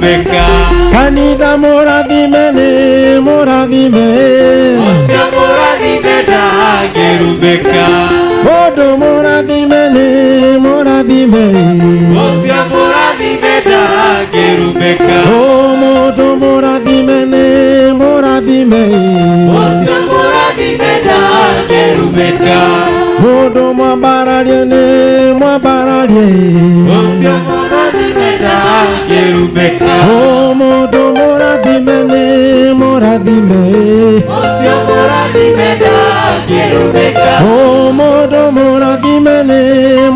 ndangĩrumĩka. Kanitha mũrathime nĩ mũrathime. Ũcio mũrathime ndangĩrumĩka. Mũndũ mũrathime nĩ mũrathime. Ũcio mũrathime ndangĩrumĩka. O mũndũ mũrathime nĩ mũrathime. Ũcio mũrathime ndangĩrumĩka. Mũndũ mwambararie nĩ mwambararie. Ũcio mũrathime ndangĩrumĩka. O mũndũ mũrathime nĩ mũrathime. Ũcio mũrathime ndangĩrumĩka. O mũndũ mũrathime nĩ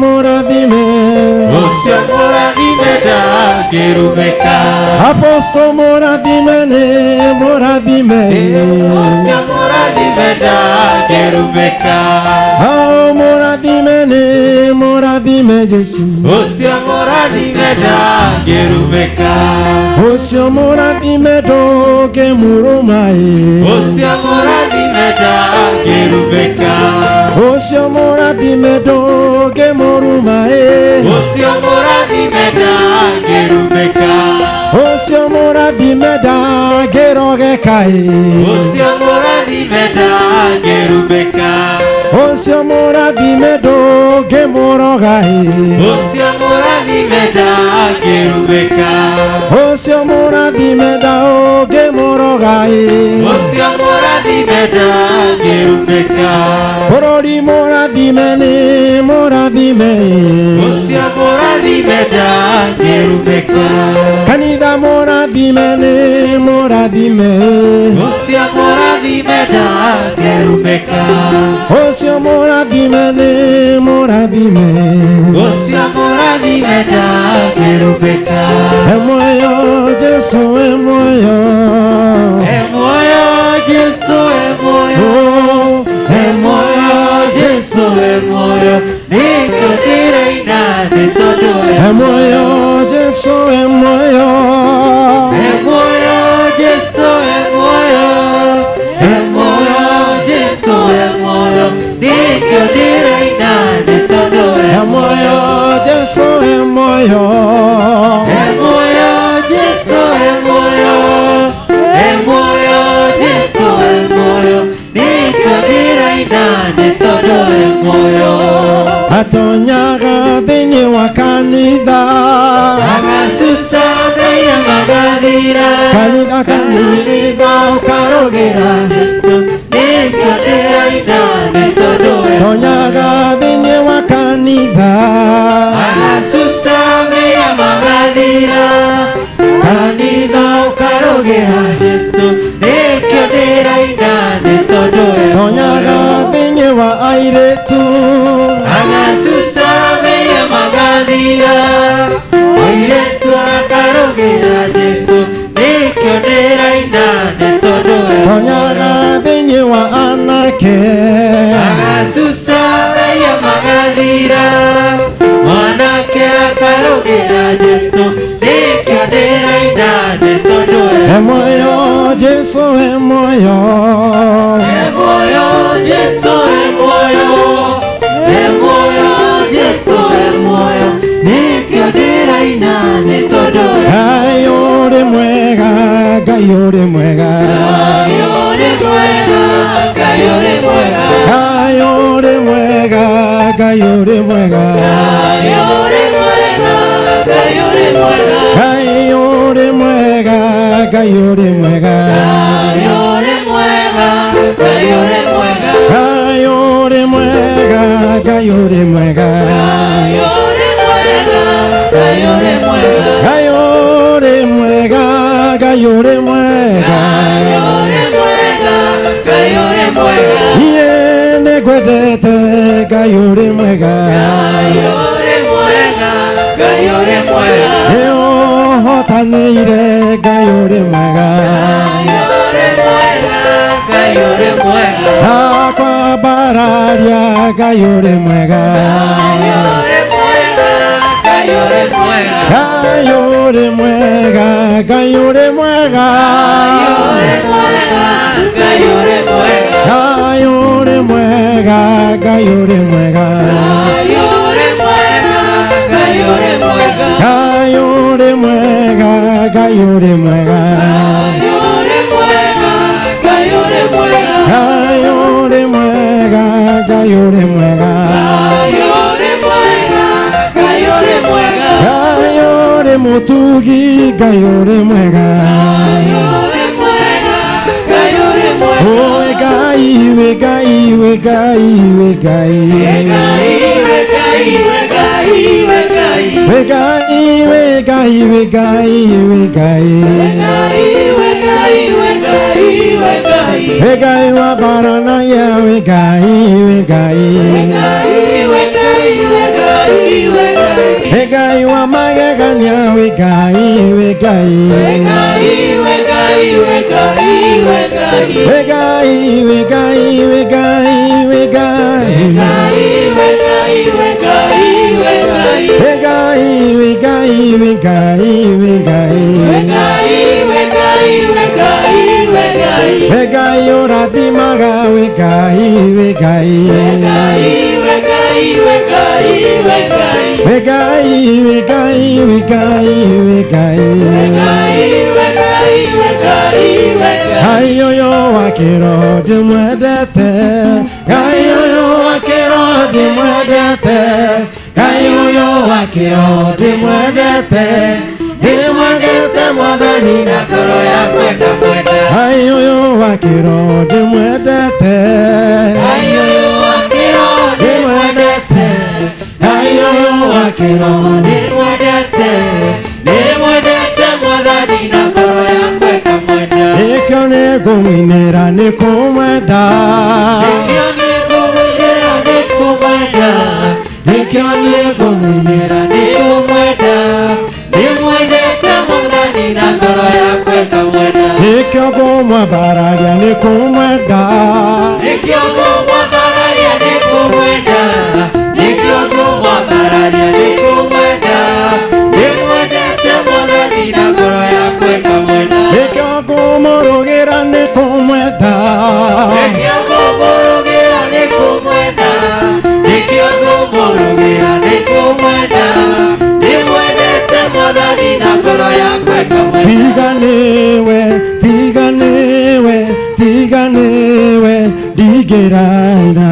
mũrathime. Ũcio mũrathime ndangĩrumĩka. Aposto mũrathime nĩ mũrathime. Ũcio mũrathime ndangĩrumĩka. Ao mũrathime nĩ mũrathime Jesu. Ũcio mũrathime ndangĩrumĩka. Ũcio mũrathime ndũngĩmũrũma ĩ. Ũcio mũrathime ndangĩrumĩka. Ũcio mũrathime ndũngĩmũruma ĩ. Ũcio mũrathime ndangĩrumĩka. Ũcio mũrathime ndangĩrogeka ĩ. Ũcio mũrathime ndangĩrumĩka. Ũcio mũrathime ndũngĩmũroga ĩ. Ũcio mũrathime ndangĩrumĩka. Ũcio mũrathime ndũngĩmũroga ĩ. Ũcio mũrathime ndangĩrumĩka. Bũrũri mũrathime nĩ mũrathime. Ũcio mũrathime ndangĩrumĩka. Kanitha mũrathime nĩ mũrathime. Ũcio mũrathime ndangĩrumĩka. Ũcio mũrathime nĩ mũrathime. Ũcio mũrathime ndangĩrumĩka. E muoyo Jesu e muoyo. E muoyo Jesu e muoyo. Oh, E muoyo Jesu e muoyo. Nĩkĩo ndĩraina nĩ tondũ e e muoyo Jesu e muoyo. E muoyo Jesu e muoyo. E muoyo Jesu e muoyo. Nĩkĩo ndĩraina nĩ tondũ e E muoyo Jesu e muoyo. E muoyo Jesu e muoyo. E muoyo Jesu e muoyo. Nĩkĩo ndĩraina nĩ tondũ e muoyo. Atonyaga thĩinĩ wa kanitha. Agacuca mehia magathira. Kanitha kanitha ũkarũgĩra. Jesu nĩkĩo ndĩraina nĩ tondũ e Tonyaga thĩinĩ wa kanitha. Agacuca mehia magathira. Kanitha ũkarũgĩra Jesu nĩkĩo ndĩraina nĩ tondũ e Tonyaga thĩinĩ wa airĩtu. Agacuca mehia magathira. Mũirĩtu akarũgĩra Jesu nĩkĩo ndĩraina nĩ tondũ e Tonyaga thĩinĩ wa anake. Agacuca mehia magathira. Mwanake akarũgĩra Jesu nĩkĩo ndĩraina nĩ tondũ e E muoyo Jesu e muoyo. E muoyo Jesu e muoyo. E muoyo Jesu e muoyo. Nĩkĩo ndĩraina nĩ tondũ e Ngai ũrĩ mwega, Ngai ũrĩ mwega. Ngai ũrĩ mwega, Ngai ũrĩ mwega. Ngai ũrĩ mwega, Ngai ũrĩ mwega. Ngai ũrĩ mwega, Ngai ũrĩ mwega. Ngai ũrĩ mwega, Ngai ũrĩ mwega. Ngai ũrĩ mwega, Ngai ũrĩ mwega. Ngai ũrĩ mwega, Ngai ũrĩ mwega. Ngai ũrĩ mwega, Ngai ũrĩ mwega. Ngai ũrĩ mwega, Ngai ũrĩ mwega. Ngai ũrĩ mwega, Ngai ũrĩ mwega. Niĩ nĩngwendete Ngai ũrĩ mwega. Ngai ũrĩ mwega, Ngai ũrĩ mwega. Nĩũhotanĩire Ngai ũrĩ mwega. Ngai ũrĩ mwega, Ngai ũrĩ mwega. Akwambararia Ngai ũrĩ mwega. Ngai ũrĩ mwega, Ngai ũrĩ mwega. Ngai ũrĩ mwega, Ngai ũrĩ mwega. Ngai ũrĩ mwega, Ngai ũrĩ mwega. Ngai ũrĩ mwega, Ngai ũrĩ mwega. Ngai ũrĩ mwega, Ngai ũrĩ mwega. Ngai ũrĩ mwega, Ngai ũrĩ mwega. Ngai ũrĩ mwega, Ngai ũrĩ mwega. Ngai ũrĩ mwega, Ngai ũrĩ mwega. Ngai ũrĩ mwega, Ngai ũrĩ mwega. Ngai ũrĩ mũtugi, Ngai ũrĩ mwega. Ngai ũrĩ mwega, Ngai ũrĩ mwega. Oi Ngai, we Ngai, we Ngai, we Ngai. We Ngai, we Ngai, we Ngai, we Ngai. We Ngai, we Ngai, we Ngai, we Ngai. We Ngai, we Ngai, we Ngai, we Ngai. We Ngai wa Baranaya, we Ngai, we Ngai. We Ngai, we Ngai, we Ngai, we Ngai. We Ngai wa magegania, we Ngai, we Ngai. We Ngai, we Ngai, we Ngai, we Ngai. We Ngai, we Ngai, we Ngai, we Ngai. Ngai, we Ngai, we Ngai, we Ngai. We Ngai, we Ngai, we Ngai, we Ngai. We Ngai, we Ngai, we Ngai, we Ngai. We Ngai ũrathimaga, we Ngai, we Ngai. We Ngai, we Ngai, we Ngai, we Ngai. We Ngai, we Ngai, we Ngai, we Ngai. We Ngai, we Ngai, we Ngai, we Ngai. Ngai ũyũ wa kĩroho ndĩmwendete, Ngai ũyũ wa kĩroho ndĩmwendete, Ngai ũyũ wa kĩroho ndĩmwendete, ndĩmwendete Mwathani Na ngoro yakwa ĩkamwenda. Ngai ũyũ wa kĩroho ndĩmwendete, Ngai ũyũ wa kĩroho ndĩmwendete. Ngai ũyũ wa kĩroho Ndĩmwendete, ndĩmwendete Mwathani na ngoro yakwa ĩkamwenda. Nĩkĩo nĩngũmũinĩra nĩkũmwenda, Nĩkĩo nĩngũmũinĩra nĩkũmwenda. Nĩkĩo nĩngũmũinĩra nĩkũmwenda. Ndĩmwendete Mwathani na ngoro yakwa ĩkamwenda. Nĩkĩo ngũmwambararia nĩkũmwenda, Nĩkĩo ngũmwambararia nĩkũmwenda. Nĩkĩo ngũmwambararia nĩkũmwenda. Ndĩmwendete Mwathani na ngoro yakwa ĩkamwenda. Nĩkĩo ngũmũrũgĩra nĩkũmwenda, Nĩkĩo ngũmũrũgĩra nĩkũmwenda. Nĩkĩo ngũmũrũgĩra nĩkũmwenda. Ndĩmwendete Mwathani na ngoro yakwa ĩkamwenda. Tiga nĩwe, tiga nĩwe, tiga nĩwe ndingĩraina.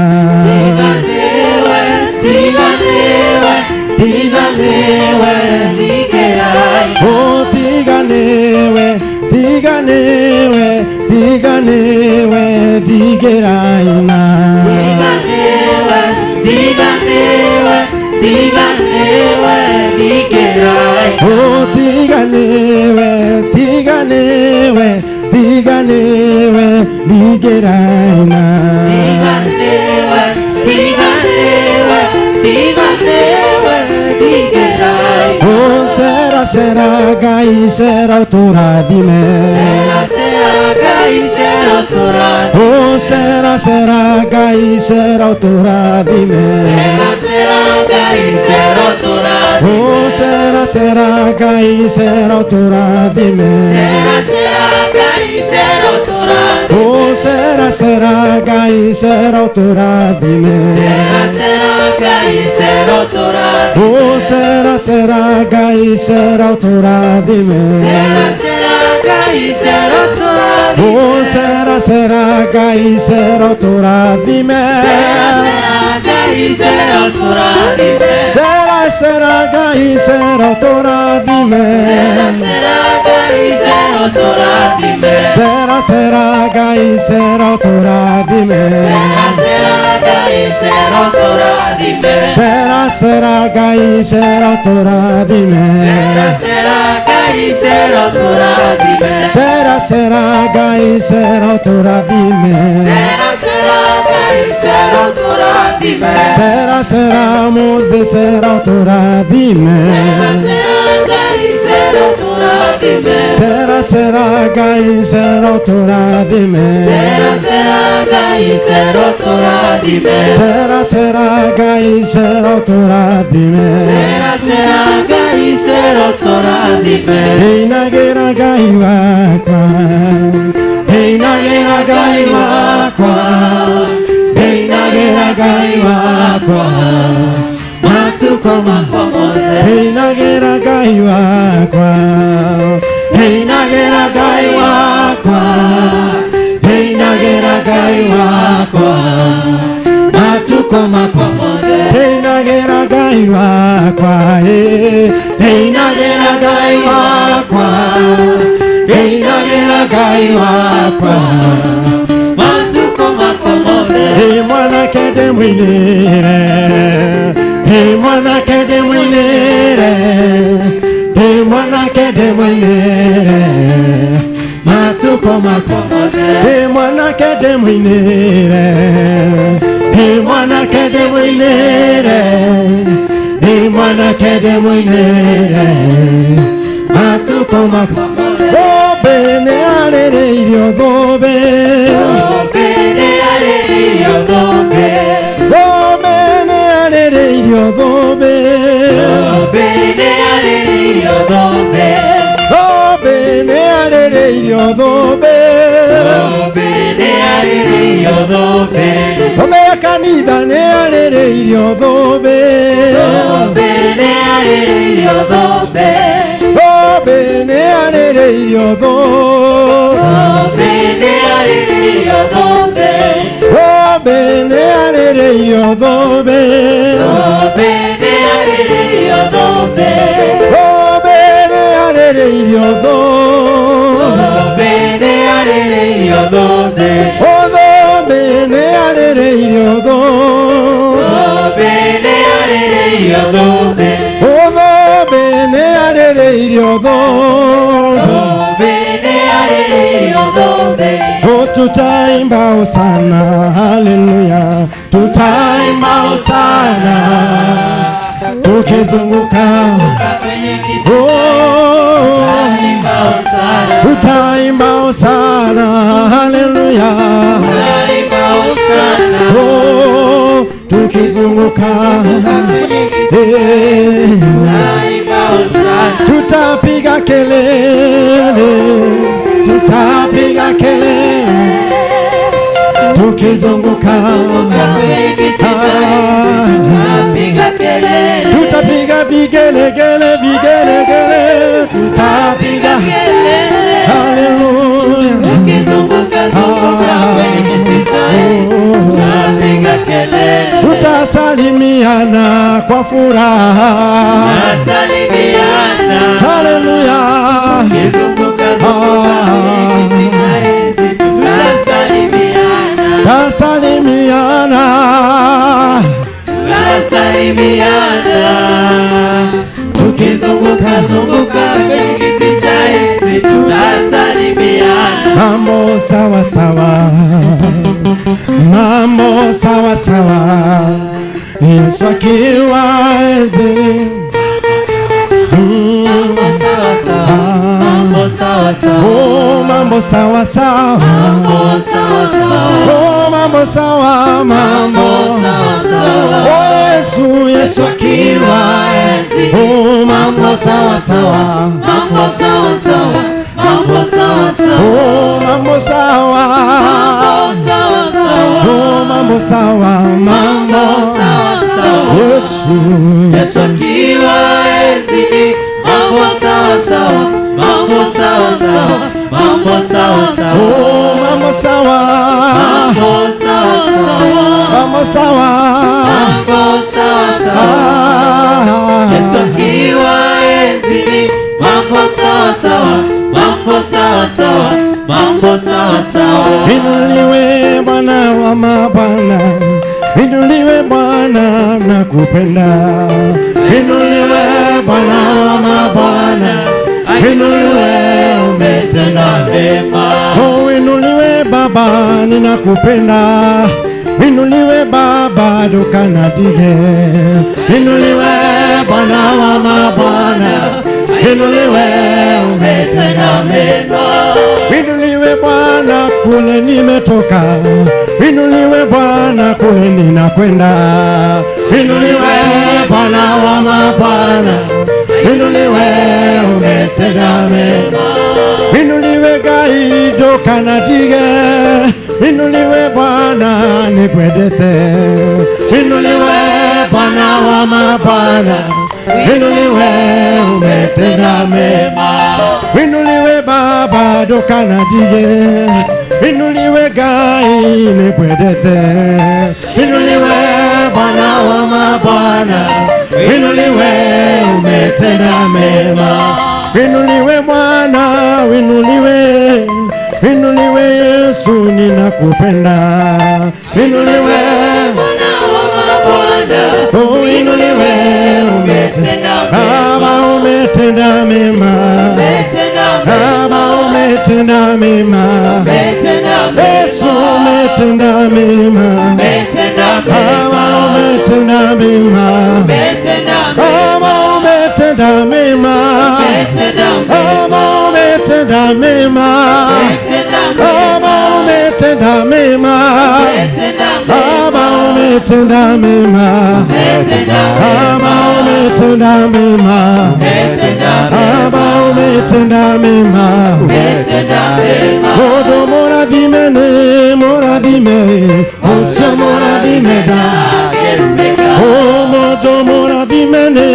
Tiga nĩwe, tiga nĩwe, tiga nĩwe ndingĩraina. Oh, tiga nĩwe, tiga nĩwe, tiga nĩwe ndingĩraina. Tiga nĩwe, tiga nĩwe, tiga nĩwe ndingĩraina. Oh, tiga nĩwe, tiga nĩwe, tiga nĩwe ndingĩraina. Tiga nĩwe, tiga nĩwe, tiga nĩwe ndingĩraina. Oh, sera sera Ngai sera ũtũrathime. Sera sera Ngai sera ũtũrathime. Oh, sera sera Ngai sera ũtũrathime. Sera sera Ngai sera ũtũrathime. Oh, sera sera Ngai sera ũtũrathime. Sera sera Ngai sera ũtũrathime. Oh, sera sera Ngai sera ũtũrathime. Sera sera Ngai sera ũtũrathime. Oh, sera sera Ngai sera ũtũrathime. Sera sera Ngai sera ũtũrathime. Oh, sera sera Ngai sera ũtũrathime. Sera sera Ngai sera ũtũrathime. Sera sera Ngai sera ũtũrathime. Sera sera Ngai sera ũtũrathime. Sera sera Ngai sera ũtũrathime. Sera sera Ngai sera ũtũrathime. Sera sera Ngai sera ũtũrathime. Sera sera Ngai sera ũtũrathime. Sera sera Ngai sera ũtũrathime. Sera sera Ngai sera ũtũrathime. Sera sera mũthĩ sera ũtũrathime. Sera sera Ngai sera ũtũrathime. Sera sera Ngai sera ũtũrathime. Sera sera Ngai sera ũtũrathime. Sera sera Ngai sera ũtũrathime. Sera sera Ngai sera ũtũrathime. Ndĩinagĩra Ngai wakwa, ndĩinagĩra Ngai wakwa, ndĩinagĩra Ngai wakwa, matukũ makwa Mothe. ndĩinagĩra Ngai wakwa, wakwa, ndĩinagĩra Ngai wakwa matukũ makwa mothe, ndĩinagĩra Ngai wakwa, ndĩinagĩra Ngai wakwa, ndĩinagĩra Ngai wakwa matukũ makwa mothe. Ĩ mwanake ndĩmũinĩre, ĩ mwanake ndĩmũinĩre, ĩ mwanake ndĩmũinĩre matukũ makwa Mothe. Ĩ mwanake ndĩmũinĩre, ĩ mwanake ndĩmũinĩre, ĩ mwanake ndĩmũinĩre matukũ makwa. Thũmbĩ nĩarĩrĩirio thũmbĩ, Thũmbĩ nĩarĩrĩirio thũmbĩ, thũmbĩ nĩarĩrĩirio thũmbĩ, thũmbĩ nĩarĩrĩirio thũmbĩ, thũmbĩ nĩarĩrĩirio thũmbĩ, thũmbĩ nĩarĩrĩirio thũmbĩ, thũmbĩ ya kanitha nĩarĩrĩirio thũmbĩ, thũmbĩ nĩarĩrĩirio thũmbĩ, thũmbĩ nĩarĩrĩirio thũmbĩ, thũmbĩ nĩarĩrĩirio thũmbĩ, thũmbĩ nĩarĩrĩirio thũmbĩ, thũmbĩ nĩarĩrĩirio thũmbĩ, thũmbĩ nĩarĩrĩirio thũmbĩ, thũmbĩ nĩarĩrĩirio thũmbĩ, o thũmbĩ nĩarĩrĩirio thũmbĩ, thũmbĩ nĩarĩrĩirio thũmbĩ, o thũmbĩ nĩarĩrĩirio thũmbĩ. thũmbĩ nĩarĩrĩirio thũmbĩ. Oh, tutaimba hosana, haleluya, tutaimba hosana tukizunguka. Kwenye kiti Oh, tutaimba hosana, tutaimba hosana, haleluya. tutaimba hosana. Oh, tukizunguka. Kwenye kiti Eh, tutaimba hosana, tutapiga kelele, tutapiga kelele tukizunguka. kwenye kiti cha enzi tutapiga kelele, Tutapiga vigelegele, vigelegele, tutapiga kelele. haleluya. Tukizunguka zunguka kwenye kiti cha enzi tutapiga kelele, Tutasalimiana kwa furaha, tunasalimiana. haleluya. Tukizunguka zunguka kwenye kiti cha enzi tutasalimiana, Tasalimiana, tutasalimiana. Tukizunguka zunguka kwenye kiti cha enzi tutasalimiana. Mambo sawa sawa, mambo sawa sawa, Yesu akiwa enzini. Mambo sawa sawa, mambo sawa sawa, Oh, mambo sawa sawa, mambo sawa sawa, oh, mambo sawa, mambo sawa sawa. Oh, Yesu, Yesu akiwa enzi. Oh, mambo sawa sawa, Mambo sawa sawa, mambo sawa sawa, oh, mambo sawa, mambo sawa sawa, oh, mambo sawa, mambo sawa sawa. Yesu, Yesu akiwa enzini, mambo sawa sawa, mambo sawa sawa, mambo sawa sawa, oh, mambo sawa, mambo sawa sawa, mambo sawa, mambo sawa sawa. Ah, Yesu akiwa enzini, mambo sawa sawa, mambo sawa sawa, mambo sawa sawa. Inuliwe Bwana wa mabwana, inuliwe Bwana nakupenda, inuliwe Bwana wa mabwana, inuliwe Umetenda mema, Oh, inuliwe Baba ninakupenda, inuliwe Baba dukanadige, inuliwe Bwana wa mabwana, inuliwe umetenda mema, Inuliwe Bwana kule nimetoka, inuliwe Bwana kule ninakwenda, inuliwe Bwana wa mabwana, inuliwe umetenda mema, inuliwe Ngai ndũkanatige, inuliwe Bwana nĩngwendete, inuliwe Bwana wa wa mabwana, winuliwe umetenda mema. Winuliwe Baba ndukanandige, winuliwe Ngai nĩngwendete. Winuliwe Bwana wa mabwana, winuliwe umetenda mema. Winuliwe Bwana, winuliwe, winuliwe Yesu ninakupenda. Winuliwe Bwana wa mabwana, oh, winuliwe umetenda mema. Baba umetenda mema, Umetenda mema. Baba umetenda mema, Umetenda mema. Yesu umetenda mema, Umetenda mema. Baba umetenda mema, Umetenda mema. Baba umetenda mema, Umetenda mema. Baba umetenda mema, Umetenda mema. Baba umetenda mema, Umetenda mema. Baba umetenda mema, Umetenda mema. Baba umetenda mema, Umetenda mema. Baba umetenda mema. Umetenda mema. Mũndũ mũrathime nĩ mũrathime, ũcio mũrathime Ndangĩrumĩka. Oh, mũndũ mũrathime nĩ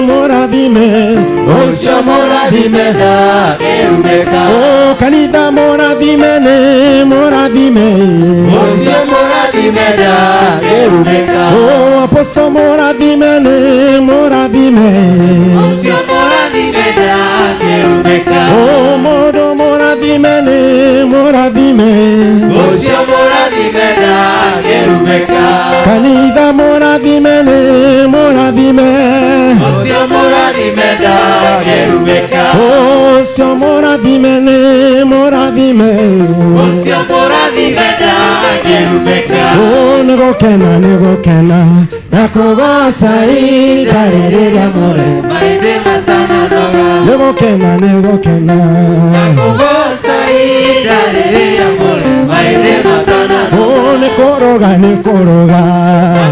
mũrathime, ũcio mũrathime Ndangĩrumĩka. Oh, kanitha mũrathime nĩ mũrathime, Ũcio mũrathime ndangĩrumĩka. Oh, aposto mũrathime nĩ mũrathime, Ũcio mũrathime ndangĩrumĩka. Oh, mũndũ mũrathime nĩ mũrathime, Ũcio mũrathime ndangĩrumĩka. Kanitha mũrathime nĩ mũrathime, Ũcio mũrathime ndangĩrumĩka. Ũcio mũrathime nĩ mũrathime, Ũcio mũrathime ndangĩrumĩka. Oh, nĩgũkena nĩgũkena na kũgoca ibarĩ rĩrĩa mũrĩ, Maithe matananoga. nĩgũkena nĩgũkena Kũgoca ihinda rĩrĩa mũrĩ. Maithe matananoga. Oh, nĩkũrũga nĩkũrũga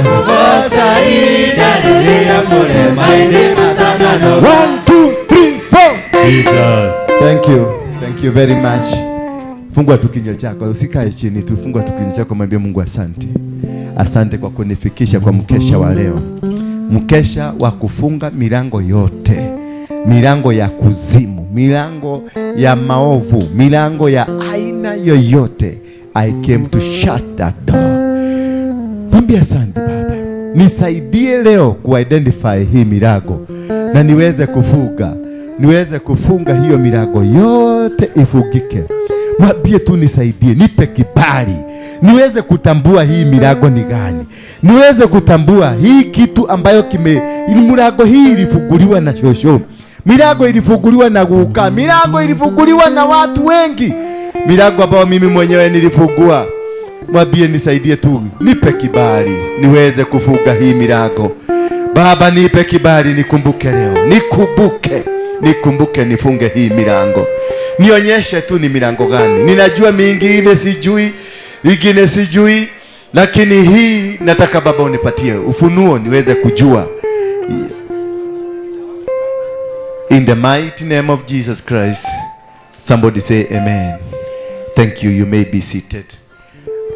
Kũgoca ihinda rĩrĩa mũrĩ. Maithe matananoga. 1 2 3 4. Thank you. Thank you very much. Fungua tu kinywa chako, usikae chini tu, fungua tu kinywa chako, mwambie Mungu asante. Asante kwa kunifikisha kwa mkesha wa leo. Mkesha wa kufunga milango yote. Milango ya kuzimu, milango ya maovu, milango ya aina yoyote. I came to shut that door. Mwambie asante Baba. Nisaidie leo kuidentify hii milango na niweze kufunga. Niweze kufunga hiyo milango yote ifungike. Mwambie tu nisaidie, nipe kibali. Niweze kutambua hii milango ni gani. Niweze kutambua hii kitu ambayo milango hii ilifunguliwa na shosho. Milango ilifunguliwa na guka. Milango ilifunguliwa na watu wengi. Milango ambayo mimi mwenyewe nilifungua. Mwambie nisaidie tu, nipe kibali niweze kufunga hii milango. Baba nipe kibali, nikumbuke leo, nikumbuke, nikumbuke nifunge hii milango. Nionyeshe tu ni milango gani. Ninajua mingi ile sijui, ingine sijui, lakini hii nataka Baba unipatie ufunuo niweze kujua. In the mighty name of Jesus Christ, somebody say amen. Thank you, you may be seated.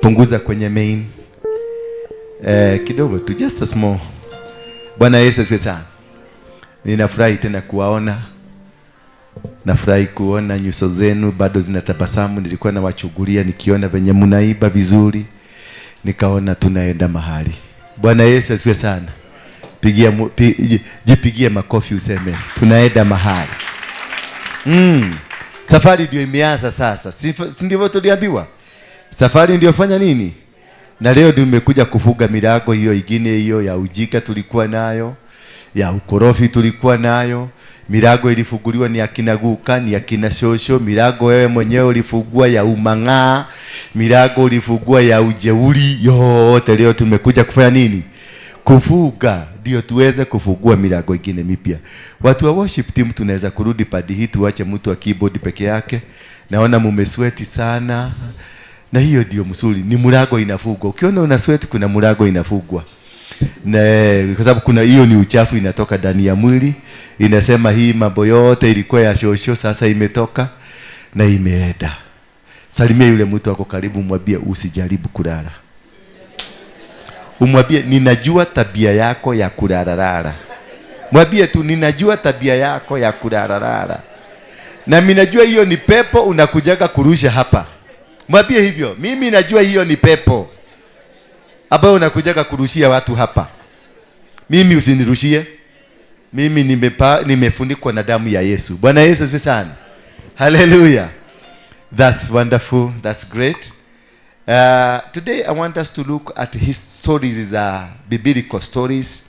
Punguza kwenye main kidogo tu, just a small. Bwana Yesu asifiwe sana. Ninafurahi tena kuwaona. Nafurahi kuona nyuso zenu bado zinatabasamu. Nilikuwa nawachugulia nikiona venye mnaiba vizuri, nikaona tunaenda mahali. Bwana Yesu asifiwe sana. Jipigie makofi useme tunaenda mahali. Safari ndio imeanza sasa. Si ndivyo tuliambiwa? Safari ndio fanya nini? Na leo tumekuja kufuga milango hiyo ingine, hiyo ya ujika tulikuwa nayo, ya ukorofi tulikuwa nayo. Milango ilifunguliwa ni akina guka, ni akina shosho. Milango wewe mwenyewe ulifungua ya umang'aa, milango ulifungua ya ujeuri. Yote leo tumekuja kufanya nini? Kufuga, ndio tuweze kufungua milango ingine mipya. Watu wa worship team tunaweza kurudi padi hii, tuache mtu wa keyboard peke yake. Naona mumesweat sana. Na hiyo ndio msuri, ni mlango inafungwa. Ukiona una sweat kuna mlango inafungwa. Na kwa sababu kuna hiyo ni uchafu inatoka ndani ya mwili, inasema hii mambo yote ilikuwa ya shosho sasa imetoka na imeenda. Salimia yule mtu wako karibu, mwambie usijaribu kulala. Umwambie ninajua tabia yako ya kurararara. Mwambie tu ninajua tabia yako ya kurararara. Na mimi najua hiyo ni pepo unakujaga kurusha hapa. Mwambie hivyo, mimi najua hiyo ni pepo ambayo unakujaga kurushia watu hapa. Mimi usinirushie. Mimi nimefunikwa na damu ya Yesu. Bwana Yesu asifiwe sana. Hallelujah. That's wonderful. That's great. Today I want us to look at his stories, biblical stories,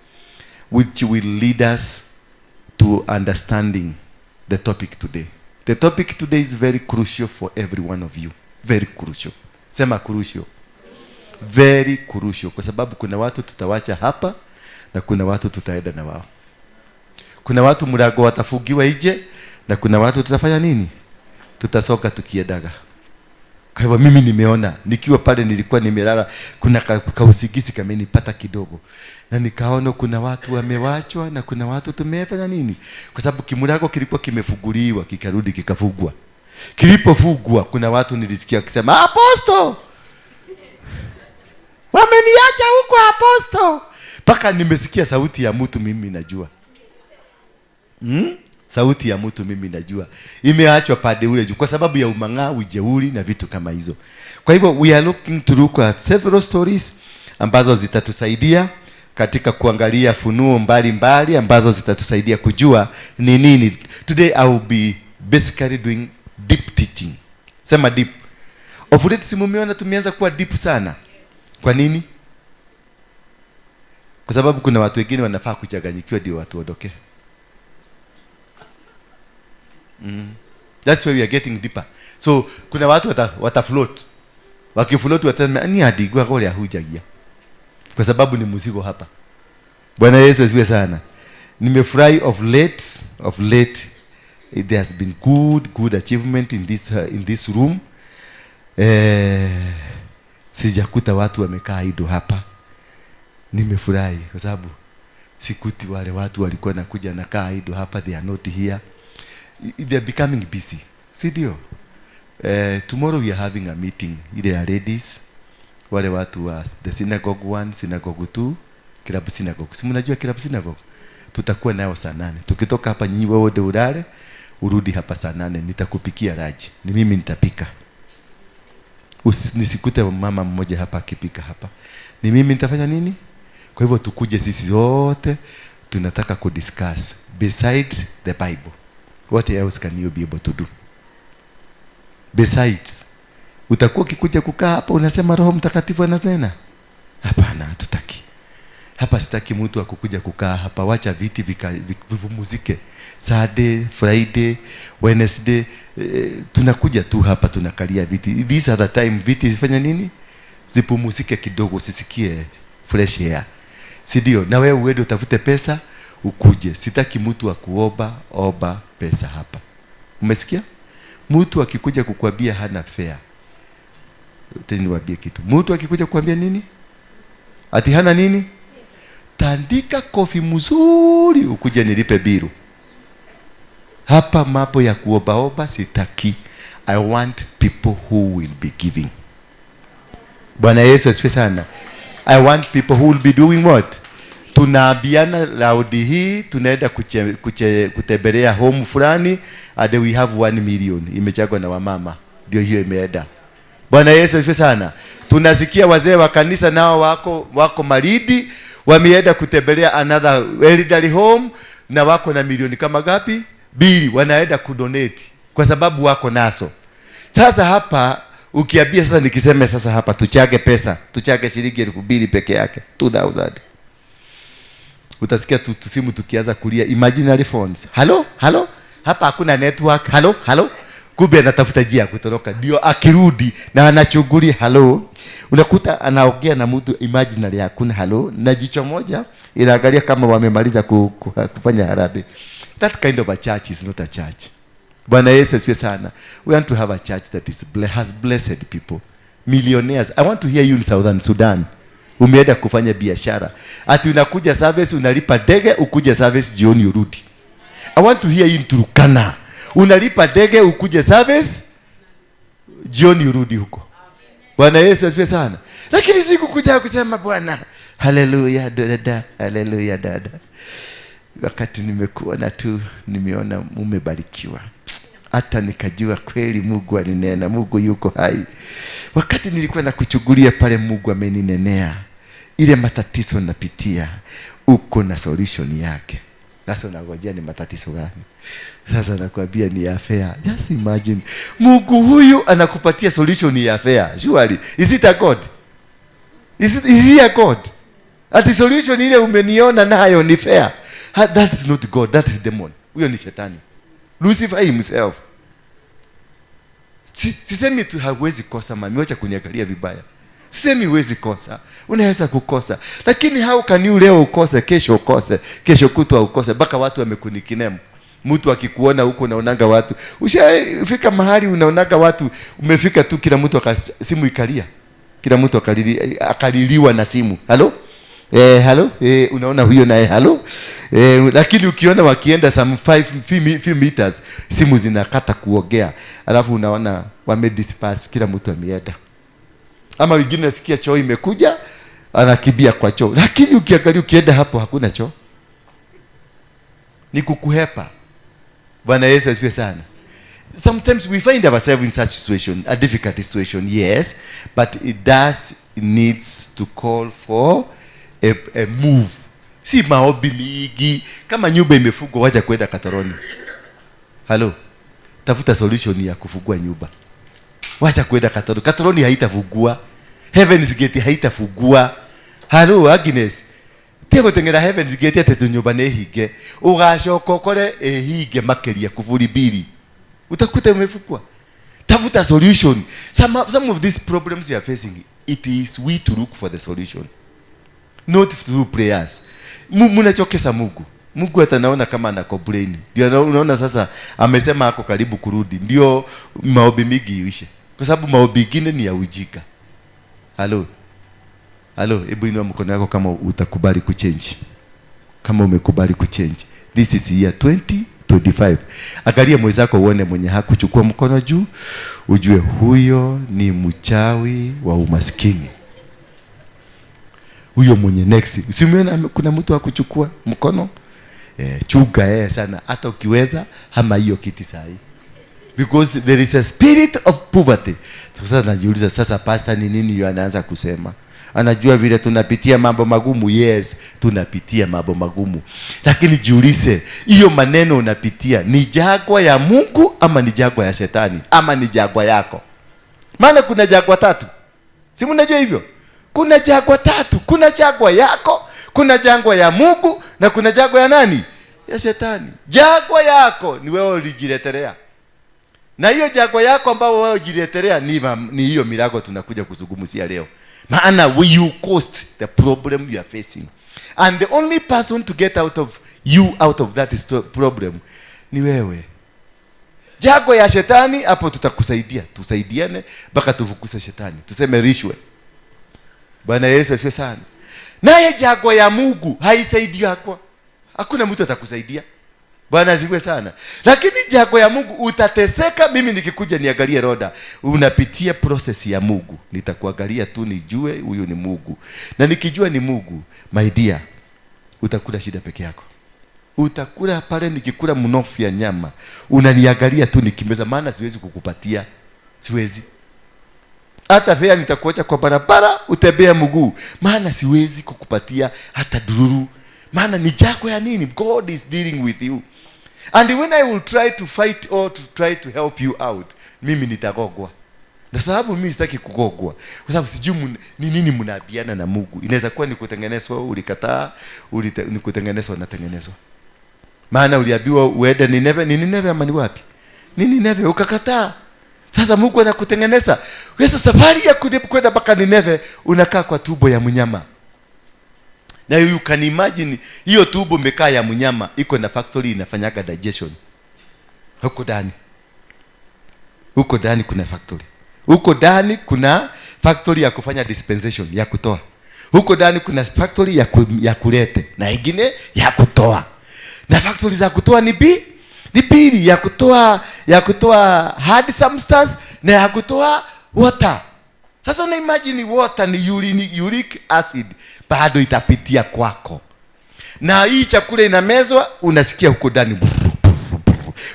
which will lead us to understanding the topic today. The topic today is very crucial for every one of you. Very crucial. Sema crucial. Very crucial. Kwa sababu kuna watu tutawacha hapa na kuna watu tutaenda na wao. Kuna watu mlango watafungiwa nje na kuna watu tutafanya nini? Tutasoka tukiendaga. Kwa hivyo mimi nimeona nikiwa pale, nilikuwa nimelala, kuna kausingizi kamenipata kidogo, na nikaona kuna watu wamewachwa na kuna watu tumefanya nini, kwa sababu kimlango kilikuwa kimefunguliwa kikarudi kikafungwa. Kilipofungwa kuna watu nilisikia wakisema, "Apostle, wameniacha huko apostle." Mpaka nimesikia sauti ya mtu mimi najua. Sauti ya mtu mimi najua imeachwa pande ule juu kwa sababu ya umang'aa, ujeuri na vitu kama hizo. Kwa hivyo we are looking to look at several stories ambazo zitatusaidia katika kuangalia funuo mbalimbali ambazo zitatusaidia kujua ni nini. Today I will be basically doing deep teaching. Sema deep. Of late si mumeona tumeanza kuwa deep sana. Kwa nini? Kwa sababu kuna watu wengine wanafaa kuchanganyikiwa ndio watu waondoke. That's why we are getting deeper. So kuna watu wata float. Wakifloat watasema ni adigwa kule hujagia. Kwa sababu ni mzigo hapa. Bwana Yesu asifiwe sana. Nimefurahi of late there has been good achievement in this room. Sijakuta watu wamekaa idle hapa. Nimefurahi kwa sababu sikuti wale watu walikuwa nakuja na kaa idle hapa, they are not here. They are becoming busy. Si ndio? Tomorrow we are having a meeting ile ya ladies, wale watu wa the synagogue 1, synagogue 2, club synagogue. Si mnajua club synagogue? Tutakuwa nayo saa 8. Tukitoka hapa nyinyi wewe wote ulale, urudi hapa saa 8, nitakupikia lunch. Ni mimi nitapika. Nisikute mama mmoja hapa akipika hapa. Ni mimi nitafanya nini? Kwa hivyo tukuje sisi wote, tunataka kudiscuss beside the Bible. What else can you be able to do? Besides, utakuwa ukikuja kukaa hapa unasema Roho Mtakatifu ananena? Hapana, hatutaki. Hapa sitaki mtu akukuja kukaa hapa. Wacha viti vipumzike. Saturday, Friday, Wednesday, tunakuja tu hapa tunakalia viti. These are the time viti zifanya nini? Zipumzike kidogo, usisikie fresh air. Si ndio? Na wewe uende utafute pesa ukuje. Sitaki mtu akuomba omba pesa hapa. Umesikia? Mtu akikuja kukwambia hana fare. Tena niwaambie kitu. Mtu akikuja kukwambia nini? Ati hana nini? Tandika kofi mzuri ukuje nilipe bill. Hapa mambo ya kuombaomba sitaki. I want people who will be giving. Bwana Yesu asifiwe sana. I want people who will be doing what? Tunaambiana round hii tunaenda kutembelea home fulani and we have 1 million imechagwa na wamama, ndio hiyo imeenda. Bwana Yesu asifiwe sana. Tunasikia wazee wa kanisa nao wako Malindi wameenda kutembelea another elderly home na wako na milioni kama ngapi? 2, wanaenda kudonate kwa sababu wako naso. Sasa hapa ukiambia sasa, nikisema sasa hapa tuchage pesa, tuchage shilingi 2,000 peke yake, 2000. Utasikia tu simu tukianza kulia, imaginary phones. Hello, hello, hapa hakuna network. Hello, hello. Kumbe anatafuta njia ya kutoroka. Ndio akirudi na anachungulia hello. Unakuta anaongea na mtu imaginary, hakuna hello, na jicho moja inaangalia kama wamemaliza kufanya harambee. That kind of a church is not a church. Bwana Yesu asifiwe sana. We want to have a church that has blessed people. Millionaires. I want to hear you in Southern Sudan. Umeenda kufanya biashara. Ati unakuja service, unalipa ndege, ukuje service jioni urudi. I want to hear you in Turkana. Unalipa ndege ukuje service jioni urudi huko. Bwana Yesu asifiwe sana. Lakini sikukuja kusema Bwana haleluya dada, haleluya dada. Wakati nimekuona tu nimeona umebarikiwa. Hata nikajua kweli Mungu alinena, Mungu yuko hai. Wakati nilikuwa nakuchugulia pale, Mungu ameninenea. Ile matatizo napitia, uko na solution yake. Sasa unangojea ni matatizo gani? Sasa nakwambia ni afya. Just imagine, Mungu huyu anakupatia solution ya afya. Surely, is it a God? Is he a God? Ati solution ile umeniona nayo ni fair. That is not God, that is demon. Huyo ni shetani. Lucifer himself. Sisemi tu hauwezi kosa mami, wacha kuniangalia vibaya. Sisemi huwezi kosa. Unaweza kukosa. Lakini how can you leo ukose, kesho ukose, kesho kutwa ukose, mpaka watu wamekunikinemu. Mtu akikuona huko unaonaga watu. Ushafika mahali unaonaga watu, umefika tu kila mtu simu ikalia. Kila mtu akaliliwa na simu. Halo? Halo? Unaona huyo naye halo? Lakini ukiona wakienda some 5 few meters, simu zinakata kuongea. Alafu unaona wame disperse, kila mtu ameenda. Ama wengine nasikia choo imekuja, anakimbia kwa choo. Lakini ukiangalia ukienda hapo hakuna choo. Ni kukuhepa. Bwana Yesu asifiwe sana. Sometimes we find ourselves in such situation, a difficult situation, yes, but it does needs to call for a move. Si maombi mingi. Kama nyumba imefungwa, wacha kwenda Katoroni. Hello. Tafuta solution ya kufungua nyumba. Wacha kwenda Katoroni. Katoroni haitafungua. Heaven's Gate haitafungua. Hello Agnes. Tiga guteng'era Heaven's Gate ati nyumba nĩ hinge. Ugacoka ukore ĩhinge makĩria kuburi mbili. Utakuta umefungua. Tafuta solution. Some of these problems you are facing, it is we to look for the solution. Not through prayers. Munachokesa Mungu. Mungu hata naona kama ana complain. Ndio unaona sasa amesema ako karibu kurudi. Ndio maombi mingi iishe. Kwa sababu maombi mengine ni ya ujinga. Halo. Halo, hebu inua mkono wako kama utakubali kuchange. Kama umekubali kuchange. This is year 2025. Angalia mwenzako uone mwenye hakuchukua mkono juu, ujue huyo ni mchawi wa umaskini. Huyo mwenye next. Usimuone kuna mtu hakuchukua mkono? Chuga sana hata ukiweza ama hiyo kiti sahi. Because there is a spirit of poverty. Sasa najiuliza sasa pastor ni nini yeye anaanza kusema? Anajua vile tunapitia mambo magumu. Yes, tunapitia mambo magumu. Lakini jiulize, hiyo maneno unapitia ni jangwa ya Mungu ama ni jangwa ya shetani ama ni jangwa yako? Maana kuna jangwa tatu. Si mnajua hivyo? Kuna jangwa tatu. Kuna jangwa yako, kuna jangwa ya Mungu na kuna jangwa ya nani? Ya shetani. Jangwa yako ni wewe ulijiletelea. Na hiyo jangwa yako ambayo wewe ulijiletelea ni hiyo milango tunakuja kuzungumzia leo. Maana you caused the problem you are facing. And the only person to get out of you out of that problem ni wewe. Jangwa ya shetani hapo tutakusaidia. Tusaidiane mpaka tufukuze shetani. Tuseme rishwe. Bwana Yesu asifiwe sana. Naye jangwa ya Mungu haisaidii hapo. Hakuna mtu atakusaidia. Bwana asifiwe sana. Lakini jangwa ya Mungu utateseka. Mimi nikikuja niangalie roda, unapitia process ya Mungu. Nitakuangalia tu nijue huyu ni Mungu. Na nikijua ni Mungu, my dear, utakula shida peke yako. Utakula pale nikikula mnofu ya nyama. Unaniangalia tu nikimeza, maana siwezi kukupatia. Siwezi. Hata pia nitakuacha kwa barabara utembea mguu, maana siwezi kukupatia hata dururu. Maana ni jangwa ya nini? God is dealing with you. And when I will try to fight or to try to help you out, mimi nitagogwa. Na sababu mimi sitaki kugogwa, kwa sababu sijui ni nini mnaabiana na Mungu. Inaweza kuwa ni kutengenezwa ulikataa, ni kutengenezwa natengenezwa. Maana uliambiwa uende Nineve, ni Nineve ama ni wapi? Ni Nineve ukakataa. Sasa Mungu anakutengeneza. Sasa safari ya kwenda mpaka Nineve unakaa kwa tumbo ya mnyama. Na you can imagine hiyo tumbo imekaa ya mnyama iko na factory inafanyaga digestion. Huko ndani. Huko ndani kuna factory. Huko ndani kuna factory ya kufanya dispensation, ya kutoa. Huko ndani kuna factory ya kulete na ingine ya kutoa. Na factory za kutoa ni ni pili, ya kutoa hard substance na ya kutoa water. Sasa una imagine water ni urine, uric acid bado itapitia kwako. Na hii chakula inamezwa, unasikia huko ndani.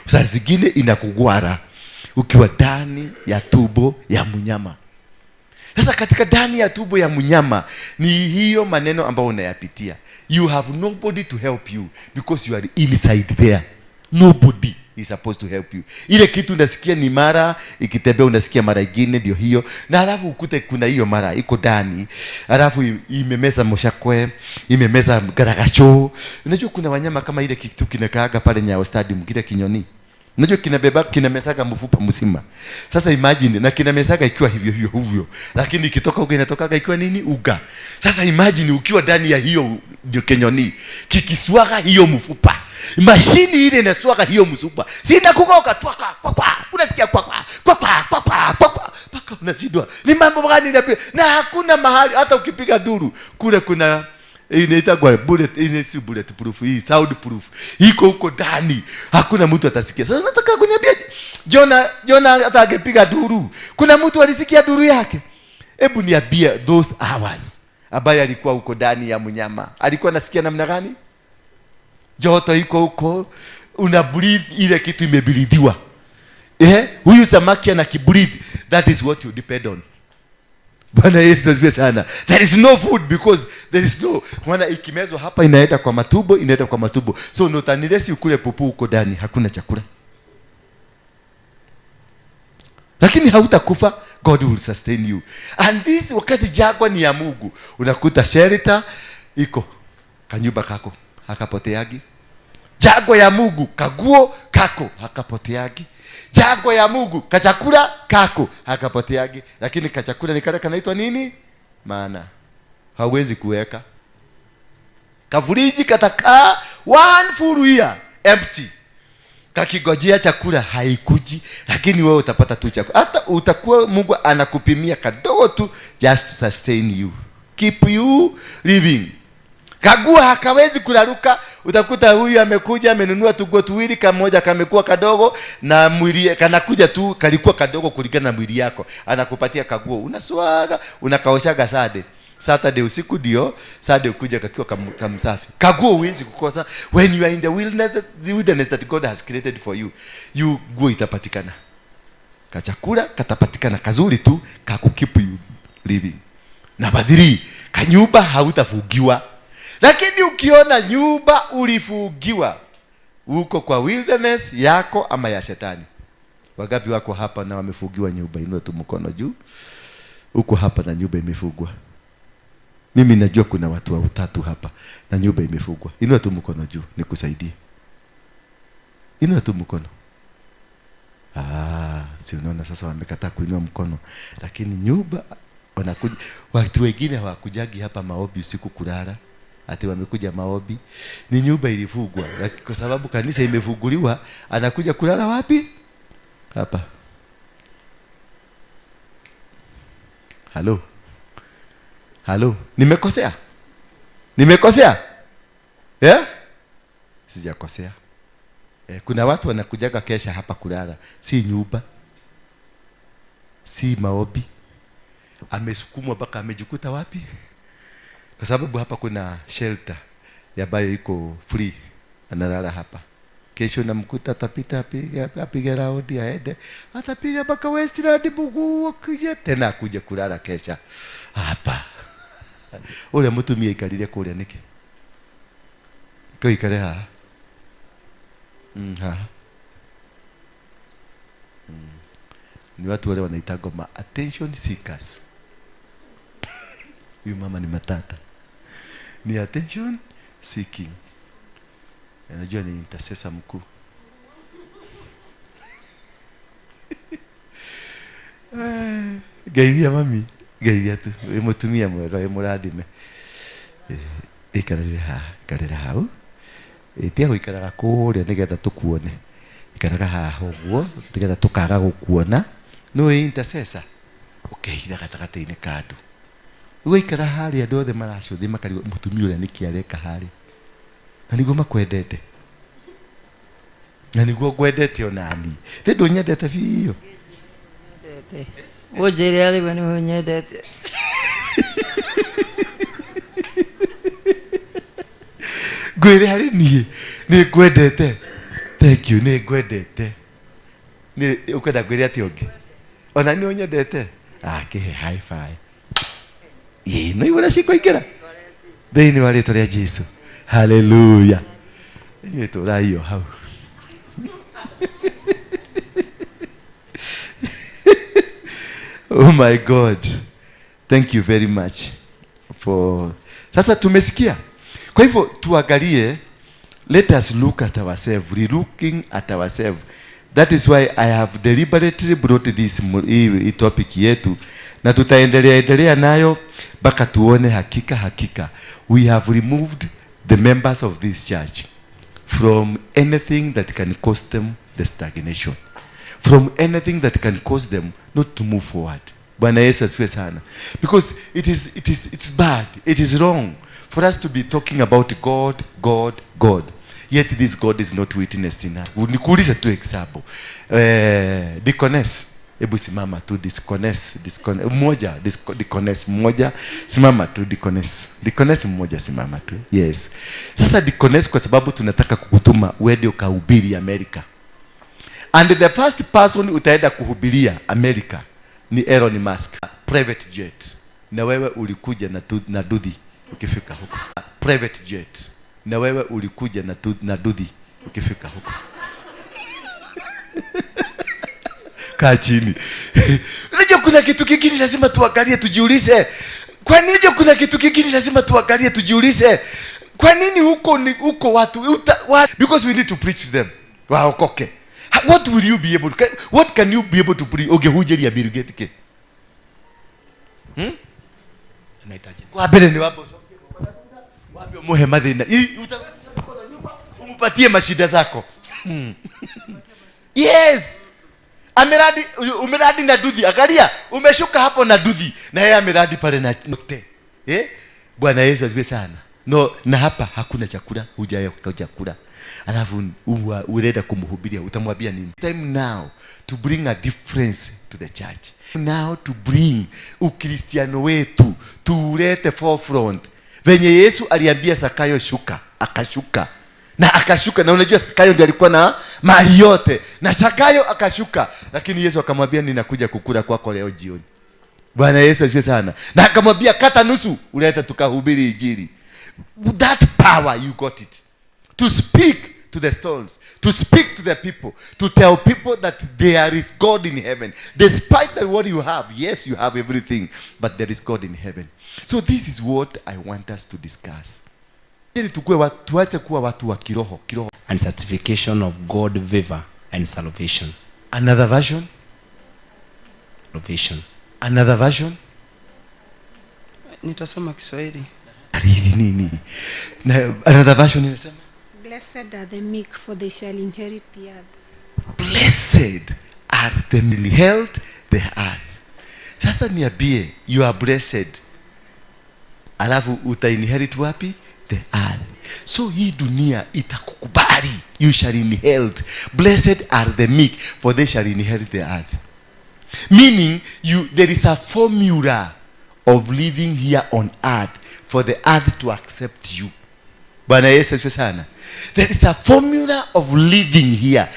Saa zingine inakugwara ukiwa ndani ya tumbo ya mnyama. Sasa katika ndani ya tumbo ya mnyama ni hiyo maneno ambayo unayapitia. You have nobody to help you because you are inside there. Nobody is supposed to help you. Ile kitu unasikia ni mara ikitembea, unasikia mara nyingine ndio hiyo. Na halafu ukute kuna hiyo mara iko ndani, halafu imemeza moshakwe, imemeza garagacho. Unajua kuna wanyama kama ile kitu kinakaaga pale Nyayo Stadium, kile kinyoni. Unajua kinabeba, kinamesaga mfupa mzima. Sasa imagine na kinamesaga ikiwa hivyo hivyo hivyo. Lakini ikitoka huko inatokaga ikiwa nini? Uga. Sasa imagine ukiwa ndani ya hiyo ndio kenyoni, kikiswaga hiyo mfupa. Mashini ile inaswaga hiyo mfupa. Sina kugoka twaka kwa kwa. Unasikia kwa kwa kwa kwa kwa kwa kwa kwa. Paka unashindwa. Ni mambo gani inapiga? Na hakuna mahali hata ukipiga duru kule kuna inaitwa bullet, inaitwa bullet proof, hii sound proof iko huko ndani, hakuna mtu atasikia. Sasa nataka kuniambia Jona hata angepiga duru, kuna mtu alisikia duru yake? Hebu niambie, those hours ambaye alikuwa huko ndani ya mnyama alikuwa anasikia namna gani? Joto iko huko, una breathe ile kitu imebreathiwa. Huyu samaki anakibreathe, that is what you depend on. Bwana Yesu asifiwe sana. There is no food because there is no, maana ikimezwa hapa inaenda kwa matumbo, inaenda kwa matumbo. So not unless ukule pupu huko ndani hakuna chakula. Lakini hautakufa, God will sustain you. And this wakati jangwa ni ya Mungu, unakuta shelter iko kanyumba kako hakapoteagi. Jangwa ya Mungu kaguo kako hakapoteagi. Jangwa ya Mungu kachakula kako hakapoteagi. Lakini kachakula ni kale kanaitwa nini? Maana hauwezi kuweka kafuriji, katakaa one full year empty, kakigojea chakula haikuji. Lakini wewe utapata tu chakula. Hata utakuwa Mungu anakupimia kadogo tu, just to sustain you, keep you living. Kagua hakawezi kularuka. Utakuta huyu amekuja amenunua tuguo tuwili, kamoja kamekuwa kadogo na mwili kanakuja tu kalikuwa kadogo kulingana na mwili yako, anakupatia kaguo, unaswaga, unakaoshaga Saturday. Saturday usiku ndio Saturday ukuja kakiwa kamsafi. Kaguo huwezi kukosa. When you are in the wilderness, the wilderness that God has created for you, you guo itapatikana. Kachakula katapatikana kazuri tu kakukeep you living. Namba 3, kanyumba hautafugiwa. Lakini ukiona nyumba ulifugiwa, uko kwa wilderness yako ama ya shetani. Wangapi wako hapa na wamefugiwa nyumba? Inua tu mkono juu. Uko hapa na nyumba imefugwa. Mimi najua kuna watu wa utatu hapa na nyumba imefugwa. Inua tu mkono juu nikusaidie. Inua tu mkono. Si unaona sasa wamekataa kuinua mkono. Lakini nyumba wanakuja, watu wengine hawakujagi hapa maombi usiku kulala. Ati wamekuja maombi, ni nyumba ilifugwa. Kwa sababu kanisa imefunguliwa, anakuja kulala wapi? Hapa. Halo. Halo, nimekosea? Nimekosea? Yeah? Sijakosea. Kuna watu wanakujaga kesha hapa kulala, si nyumba, si maombi. Amesukumwa mpaka amejikuta wapi? Kwa sababu hapa kuna shelter ambayo iko free, analala hapa. Kesho namkuta atapita apige raundi aende, atapiga mpaka Westland Bugu akije tena akuje kulala kesha hapa. Ule mutumia ikalire kuria niki? Ko ikare ha. Ha. Ni watu wale wanaitagwa ma attention seekers. Huyu mama ni matata. Ni attention seeking. Anajua ni intercessor mkuu. Geithia mami, geithia tu. Wĩ mũtumia mwega, wĩ mũrathime. Ikarĩre haha, ikarĩra hau. Tiga gũikaraga kũrĩa nĩgetha tũkuone. Ikaraga haha ũguo nĩgetha tũkaga gũkuona. Nĩũĩ intercessor? Ũkehitha gatagatĩ-inĩ ka andũ. Ũgaikara harĩa andũ othe maracũthĩ makarigwo mũtumia ũrĩa nĩkĩ areka harĩa. Na nĩguo makwendete. Na nĩguo ngwendete onani. Thĩ ndũnyendete biũ. Ũnjĩre arĩ we nĩwe ũnyendete. Ngwĩre harĩ niĩ nĩ ngwendete. Thank you, nĩ ngwendete. Nĩ ũkwenda ngwĩre atĩa ũngĩ? Ona nĩ ũnyendete? Ah, kĩhe high five. Ĩĩ, no igũrĩa cikũingĩra thĩinĩ wa rĩtwa rĩa Jesu. Haleluya. Inyuĩ tũrai o hau. Oh my God. Thank you very much for. Sasa tumesikia. Kwa hivyo tuangalie, let us look at ourselves, relooking at ourselves. That is why I have deliberately brought this hii topic yetu, na tutaendelea endelea nayo mpaka tuone hakika hakika we have removed the members of this church from anything that can cause them the stagnation, from anything that can cause them not to move forward. Bwana Yesu asifiwe sana. Because it's bad, it is wrong for us to be talking about God, God, God, yet this God is not witnessed in us. Nikuulize tu example. Deaconess, hebu simama tu deaconess, deaconess mmoja, deaconess mmoja, simama tu deaconess. Deaconess mmoja simama tu. Yes. Sasa deaconess, kwa sababu tunataka kukutuma uende ukahubiri Amerika. And the first person utaenda kuhubiria Amerika ni Elon Musk, private jet. Na wewe ulikuja na duthi ukifika huko. Private jet. Na wewe ulikuja na duthi ukifika huko. Kaa chini. Unajua kuna kitu kingine lazima tuangalie tujiulize. Kwa nini kuna kitu kingine lazima tuangalie tujiulize? Kwa nini huko ni huko watu because we need to preach to them. Waokoke. What will you be able to, what can you be able to preach? Okay, hujeria Bill Gates ke. Kwa mbere ni wambo wambe umuhe mathina. Umupatie mashida zako. Yes. Ameradi, umeradi na duthi. Angalia, umeshuka hapo na duthi na yeye ameradi pale na note. Bwana Yesu asifiwe sana. No, na hapa hakuna chakula, hujaya chakula. Alafu unaenda kumhubiria, utamwambia nini? Time now to bring a difference to the church. Now to bring Ukristiano wetu tuulete forefront. Venye Yesu aliambia Zakayo shuka, akashuka. Na akashuka, na unajua Zakayo ndiye alikuwa na mali yote. Na Zakayo akashuka, lakini Yesu akamwambia ninakuja kukula kwako leo jioni. Bwana Yesu asifiwe sana. Na akamwambia kata nusu, ulete tukahubiri injili. That power you got it. To speak to the stones, to speak to the people, to tell people that there is God in heaven. Despite the what you have, yes, you have everything, but there is God in heaven. So this is what I want us to discuss. Ili tukue tuache kuwa watu wa kiroho, kiroho. And certification of God favor and salvation. Another version? Salvation. Another version? Nitasoma Kiswahili. Nini? Na another version inasema Blessed are the meek, for they shall inherit the earth. Blessed are the inherit the earth. Sasa niambie, you are blessed. Alafu uta inherit wapi? The earth. So hii dunia itakukubali. You shall inherit. Blessed are the meek, for they shall inherit the earth. Meaning, there is a formula of living here on earth for the earth to accept you. Bwana Yesu asifiwe sana. There is a formula of living here.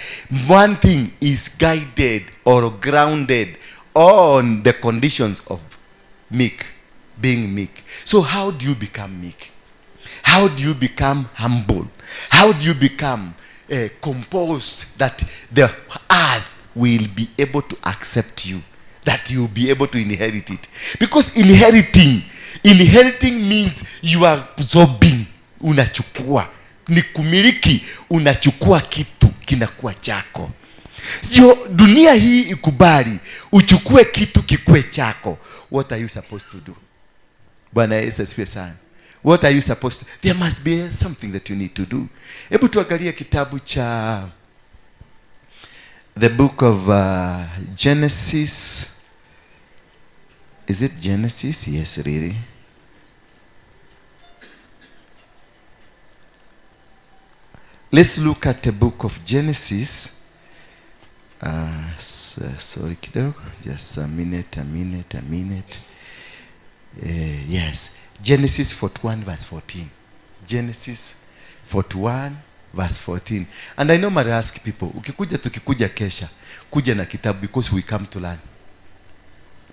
One thing is guided or grounded on the conditions of meek, being meek. So how do you become meek? How do you become humble? How do you become composed that the earth will be able to accept you, that you will be able to inherit it? Because inheriting means you are absorbing. Unachukua, ni kumiliki, unachukua kitu kinakuwa chako. Sio dunia hii ikubali uchukue kitu kikuwe chako. What are you supposed to do? Bwana Yesu asifiwe sana. What are you supposed to? There must be something that you need to do. Hebu tuangalie kitabu cha the book of Genesis. Is it Genesis? Yes, really. Let's look at the book of Genesis. Sorry kidogo, just a minute, a minute, a minute. Yes, Genesis 41 verse 14. Genesis 41 verse 14. And I normally ask people, ukikuja tukikuja kesha, kuja na kitabu because we come to learn.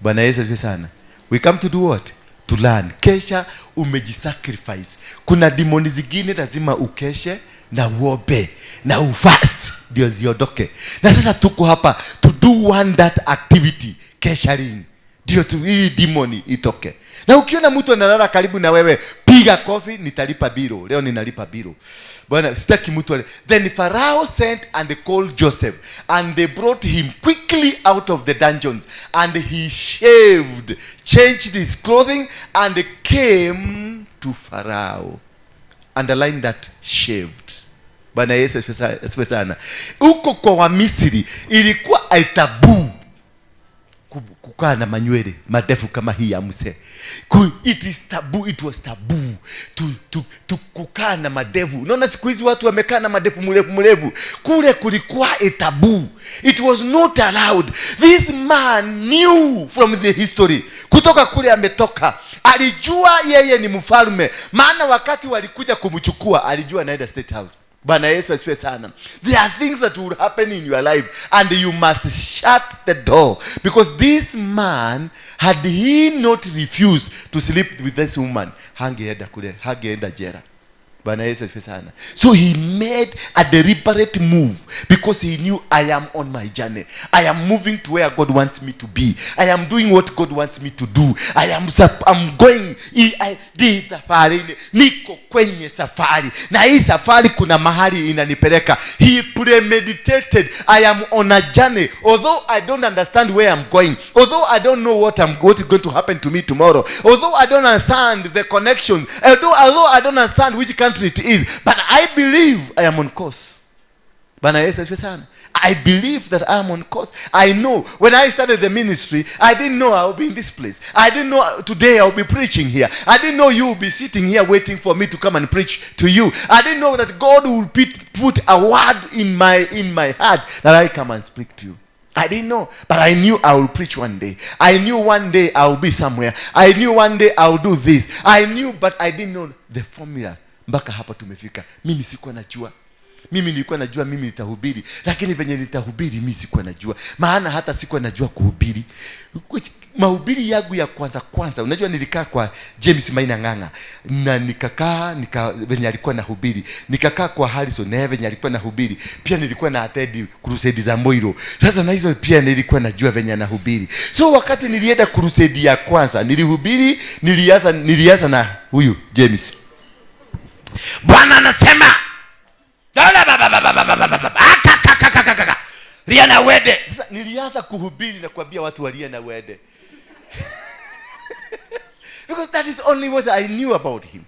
Bwana Yesu asifiwe sana. We come to do what? To learn. Kesha umejisacrifice. Kuna demoni zingine lazima ukeshe na uombe na ufast ndio ziondoke. Na sasa tuko hapa to do one that activity, kesharing, ndio tu hii demoni itoke. Na ukiona mtu analala karibu na wewe, piga kofi, nitalipa biro. Leo ninalipa biro. Bwana, sitaki mtu ale. Then Pharaoh sent and called Joseph, and they brought him quickly out of the dungeons, and he shaved, changed his clothing, and came to Pharaoh. Underline that, shaved. Bwana Yesu asifiwe sana. Huko kwa Wamisri ilikuwa tabu kukaa na manywele madefu kama hii ya mzee. It is taboo, it was taboo to kukaa na madevu. Unaona siku hizi watu wamekaa na madevu mrefu mrefu. Kule kulikuwa a taboo. It was not allowed. This man knew from the history. Kutoka kule ametoka. Alijua yeye ni mfalme. Maana wakati walikuja kumchukua, alijua anaenda State House. Bwana Yesu asifiwe sana. There are things that will happen in your life and you must shut the door. Because this man, had he not refused to sleep with this woman, hangeenda kule, hangeenda jela. Bwana Yesu asifiwe sana. So he made a deliberate move because he knew, I am on my journey. I am moving to where God wants me to be. I am doing what God wants me to do. I'm going. Safari, niko kwenye safari. Na hii safari kuna mahali inanipeleka. He premeditated. I am on a journey. Although I don't understand where I'm going. Although I don't know what is going to happen to me tomorrow. Although I don't understand the connections. Although I don't understand which country it is, but I believe I am on course. Bwana Yesu asifiwe sana. I believe that I am on course. I know when I started the ministry, I didn't know I would be in this place. I didn't know today I would be preaching here. I didn't know you would be sitting here waiting for me to come and preach to you. I didn't know that God would put a word in my heart that I come and speak to you. I didn't know, but I knew I will preach one day. I knew one day I will be somewhere. I knew one day I will do this. I knew, but I didn't know the formula. Mpaka hapa tumefika. Mimi sikuwa najua. Mimi nilikuwa najua mimi nitahubiri, lakini venye nitahubiri mimi sikuwa najua. Maana hata sikuwa najua kuhubiri. Mahubiri yangu ya kwanza, unajua nilikaa kwa James Maina Ng'ang'a na nikakaa venye alikuwa nahubiri. Nikakaa kwa Harrison na venye alikuwa nahubiri. Pia nilikuwa na attend crusade za Moiro. Sasa na hizo pia nilikuwa najua venye anahubiri. So wakati nilienda crusade ya kwanza, nilihubiri, nilianza na huyu James. Bwana anasema lia na wede. Sasa nilianza kuhubiri na kuambia watu walia na wede. Because that is only what I knew about him.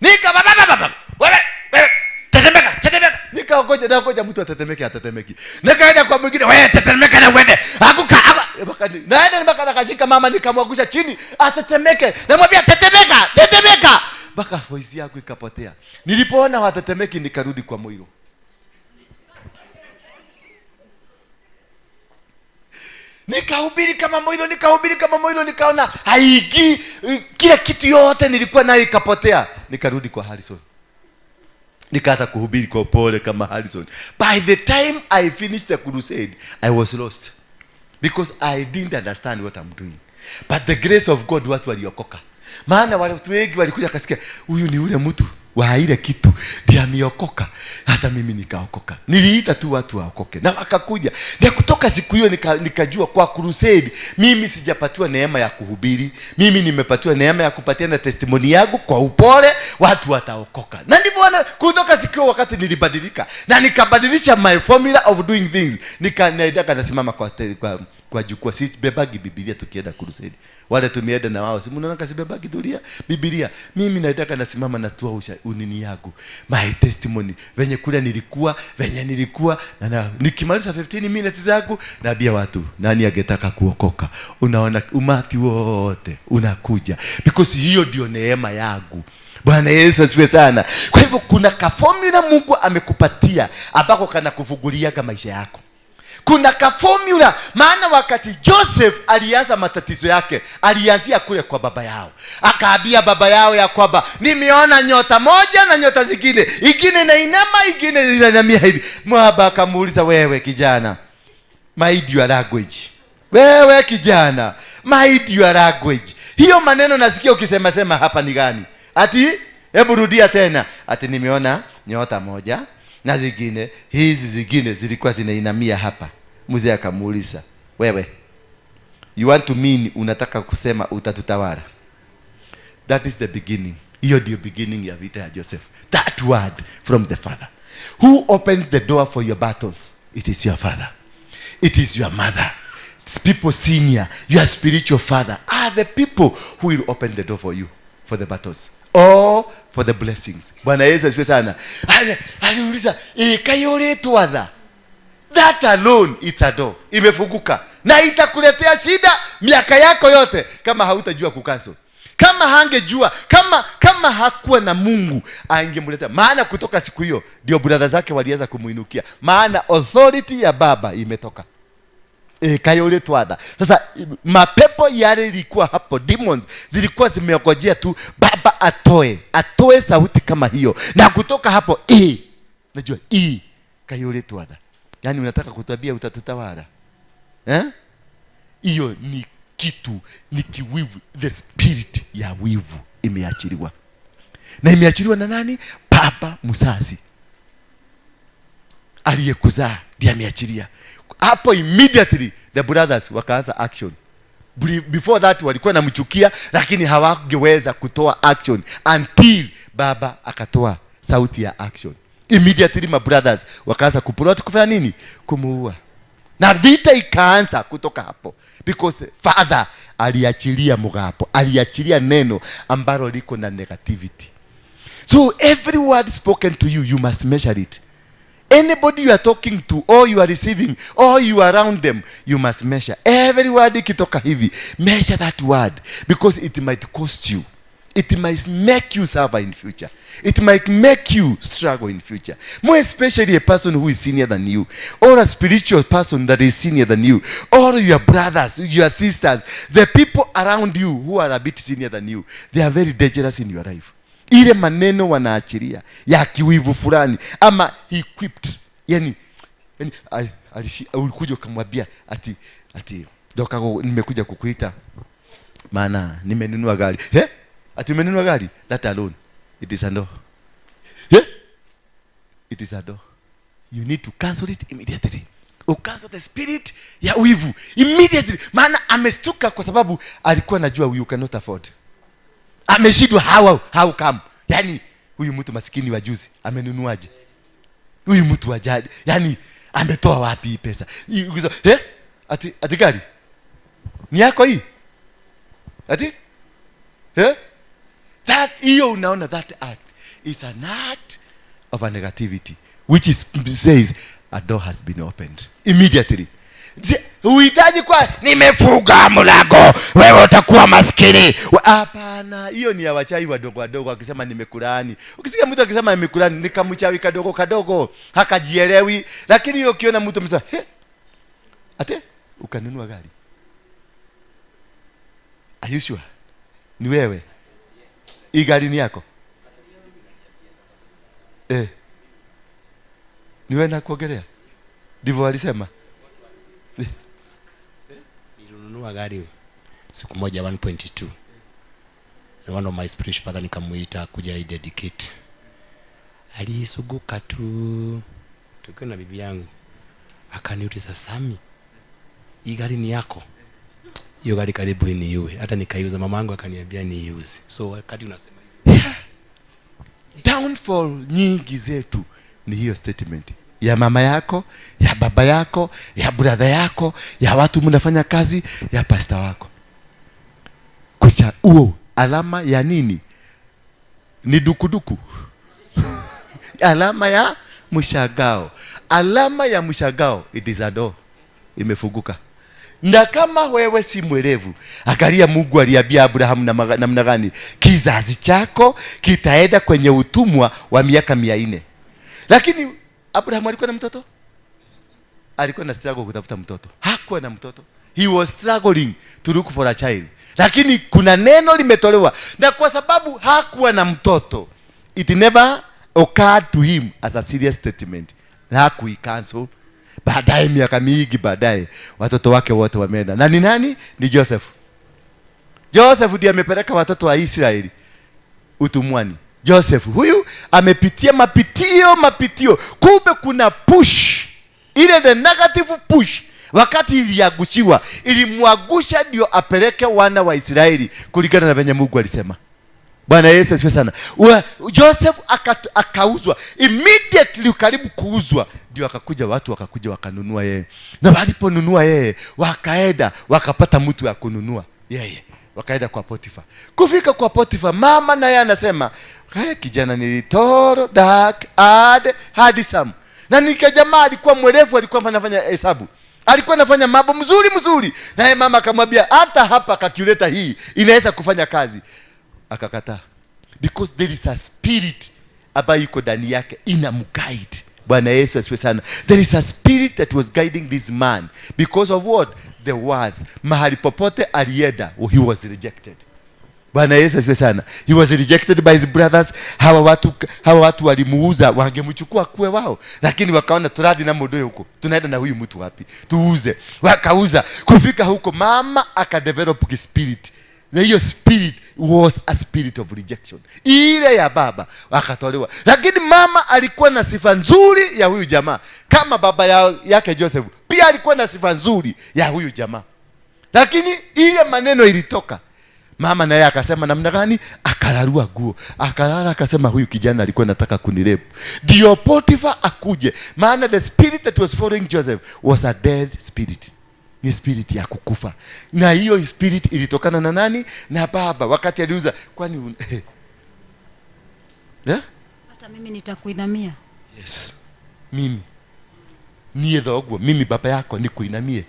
Nika baba wewe tetemeka tetemeka. Nikaongoja na ngoja mtu atetemeke atetemeki. Nikaenda kwa mwingine, wewe tetemeka na wede. Anguka. Naenda mpaka nakashika mama nikamwangusha chini atetemeke. Namwambia tetemeka tetemeka. Mpaka voice yangu ikapotea. Nilipoona watetemeki nikarudi kwa Moiro. Nikahubiri kama Moiro, nikahubiri kama Moiro, nikaona haigi, kila kitu yote nilikuwa nayo ikapotea. Nikarudi kwa Harrison. Nikaanza kuhubiri kwa upole kama Harrison. By the time I finished the crusade, I was lost. Because I didn't understand what I'm doing. But the grace of God, watu waliokoka. Maana wale watu wengi walikuja kasikia huyu ni ule mtu wa ile kitu ndiye ameokoka, hata mimi nikaokoka. Niliita tu watu waokoke na wakakuja. Na kutoka siku hiyo nikajua kwa crusade mimi sijapatiwa neema ya kuhubiri, mimi nimepatiwa neema ya kupatiana testimony yangu kwa upole, watu wataokoka. Na ndivyo kutoka siku hiyo wakati nilibadilika na nikabadilisha my formula of doing things. Nikaenda nasimama kwa jukwaa, si bebagi Biblia tukienda crusade. Wale tumeenda na wao, si mnaona kasibebagi dunia Biblia. Mimi naitaka nasimama na toa unini yangu, my testimony, venye kule nilikuwa, venye nilikuwa na nikimaliza 15 minutes zangu naambia watu nani angetaka kuokoka. Unaona umati wote unakuja because hiyo ndio neema yangu. Bwana Yesu asifiwe sana. Kwa hivyo kuna ka formula Mungu amekupatia ambako kana kufungulia maisha yako. Kuna ka formula. Maana wakati Joseph alianza matatizo yake, alianzia kule kwa baba yao. Akaambia baba yao ya kwamba nimeona nyota moja na nyota zingine, ingine inainama, ingine inainamia hivi. Mwaba akamuuliza, wewe kijana, mind your language. Wewe kijana, mind your language. Hiyo maneno nasikia ukisema sema hapa ni gani? Ati hebu rudia tena. Ati nimeona nyota moja na zingine, hizi zingine zilikuwa zinainamia hapa. Mzee akamuuliza, wewe, you want to mean unataka kusema utatutawala? That is the beginning. Hiyo ndio beginning ya vita ya Joseph. That word from the father. Who opens the door for your battles? It is your father. It is your mother. It's people senior, your spiritual father are the people who will open the door for you for the battles or for the blessings. Bwana Yesu asifiwe sana. Aliuliza, kayore twatha. That alone it's a door. Imefunguka. Na itakuletea shida miaka yako yote kama hautajua kucancel. Kama hangejua, kama hakuwa na Mungu angemleta. Maana kutoka siku hiyo ndio brother zake walianza kumuinukia. Maana authority ya baba imetoka. Kayole twatha. Sasa mapepo yale ilikuwa hapo, demons zilikuwa zimeongojea tu baba atoe sauti kama hiyo. Na kutoka hapo najua kayole twatha. Yaani unataka kutuambia utatutawala? Hiyo ni kitu, ni kiwivu. The spirit ya wivu imeachiliwa. Na imeachiliwa na nani? Baba mzazi aliyekuzaa ndiye ameachilia. Hapo immediately the brothers wakaanza action. Before that walikuwa namchukia, lakini hawangeweza kutoa action until baba akatoa sauti ya action. Immediately my brothers wakaanza kuplot kufanya nini? Kumuua. Na vita ikaanza kutoka hapo. Because father aliachilia mugapo, aliachilia neno ambalo liko na negativity. So every word spoken to you, you must measure it. Anybody you are talking to, or you are receiving, or you are around them, you must measure. Every word ikitoka hivi, measure that word, because it might cost you. It might make you suffer in future. It might make you struggle in future. More especially a person who is senior than you, or a spiritual person that is senior than you, or your brothers, your sisters, the people around you who are a bit senior than you. They are very dangerous in your life. Ile maneno wanaachilia ya kiwivu fulani, ama equipped. Yani ulikuja ukamwambia ati doka nimekuja kukuita maana nimenunua gari. Ati umenunua gari? That alone, it is a door. It is a door. You need to cancel it immediately. You cancel the spirit ya wivu immediately. Maana amestuka kwa sababu alikuwa anajua you cannot afford. Ameshindwa how come? Yani huyu mtu maskini wa juzi amenunuaje? Huyu mtu wa jadi, yani ametoa wapi hii pesa? Ati gari ni yako hii? Ati? That hiyo unaona, that act is an act of a negativity which is says a door has been opened immediately. Huhitaji kwa nimefunga mlango, wewe utakuwa maskini. Hapana, hiyo ni ya wachawi wadogo wadogo akisema nimekulaani. Ukisikia mtu akisema nimekulaani ni kamchawi kadogo kadogo, hakajielewi. Lakini hiyo ukiona mtu msa, ate ukanunua gari. Are you sure? Ni wewe? Hii gari ni yako? Ni wewe nakuongelea? Ndivyo walisema. Nilinunua gari siku moja 1.2. One of my spiritual father nikamuita kuja i-dedicate. Alisuguka tu tukiwa na bibi yangu. Akaniuliza, Sami, hii gari ni yako? Hiyo gari karibu niiue. Hata nikaiuza, mamangu akaniambia niiuze. So wakati unasema downfall nyingi zetu ni hiyo statement ya mama yako, ya baba yako, ya brother yako, ya watu mnafanya kazi, ya pastor wako. Kucha huo alama ya nini? Ni dukuduku. Alama ya mshangao. Alama ya mshangao, it is a door. Imefunguka. Na kama wewe si mwerevu, angalia Mungu aliambia Abraham namna gani? Kizazi chako kitaenda kwenye utumwa wa miaka 400. Lakini Abraham alikuwa na mtoto? Alikuwa na struggle kutafuta mtoto. Hakuwa na mtoto. He was struggling to look for a child. Lakini kuna neno limetolewa, na kwa sababu hakuwa na mtoto, it never occurred to him as a serious statement. Hakuicancel. Baadaye, miaka mingi baadaye, watoto wake wote wameenda. Na ni nani? Ni Joseph. Joseph ndiye amepeleka watoto wa Israeli utumwani. Joseph huyu amepitia mapitio mapitio. Kumbe kuna push, ile the negative push, wakati iliagushiwa, ilimwagusha ndio apeleke wana wa Israeli kulingana na venye Mungu alisema. Bwana Yesu asifiwe sana. Joseph akauzwa immediately, karibu kuuzwa ndio akakuja watu wakakuja wakanunua yeye. Na waliponunua yeye, wakaenda wakapata mtu wa kununua yeye. Wakaenda kwa Potifa. Kufika kwa Potifa, mama naye anasema, "Haya, kijana ni tall, dark and handsome." Na ni jamaa alikuwa mwerevu, alikuwa anafanya hesabu. Alikuwa anafanya mambo mzuri mzuri. Naye mama akamwambia, "Hata hapa calculator hii inaweza kufanya kazi." Akakataa. Because there is a spirit ambayo iko ndani yake inamguide. Bwana Yesu asifiwe sana. There is a spirit that was guiding this man because of what? The words. Mahali popote alienda, he was rejected. Bwana Yesu asifiwe sana. He was rejected by his brothers. Hawa watu walimuuza, wangemchukua kuwe wao, lakini wakaona turadi na mundu huko. Tunaenda na huyu mtu wapi? Tuuze. Wakauza. Kufika huko, mama akadevelop spirit. Na hiyo spirit was a spirit of rejection. Ile ya baba akatolewa. Lakini mama alikuwa na sifa nzuri ya huyu jamaa. Kama baba yake Joseph pia alikuwa na sifa nzuri ya huyu jamaa. Lakini ile maneno ilitoka. Mama naye akasema namna gani? Akararua nguo. Akalala akasema, "Huyu kijana alikuwa anataka kunirape." Ndio Potiphar akuje. Maana the spirit that was following Joseph was a dead spirit. Ni spirit ya kukufa. Na hiyo spirit ilitokana na nani? Na baba wakati aliuza. Kwani yeah? Hata mimi nitakuinamia. Yes. Mimi. Niye thoguo, mimi baba yako nikuinamie?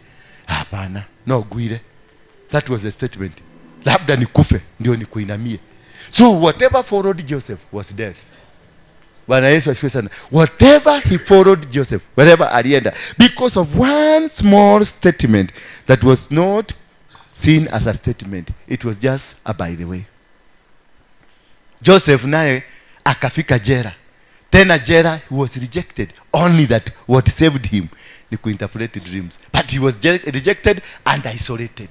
Hapana, no gwire. That was a statement. Labda nikufe ndio nikuinamie. So whatever followed Joseph was death. Bwana Yesu asifiwe sana. Whatever he followed Joseph, wherever alienda, because of one small statement that was not seen as a statement. It was just a by the way. Joseph naye akafika jela. Tena jela, he was rejected. Only that what saved him ni kuinterpret dreams. But he was rejected and isolated.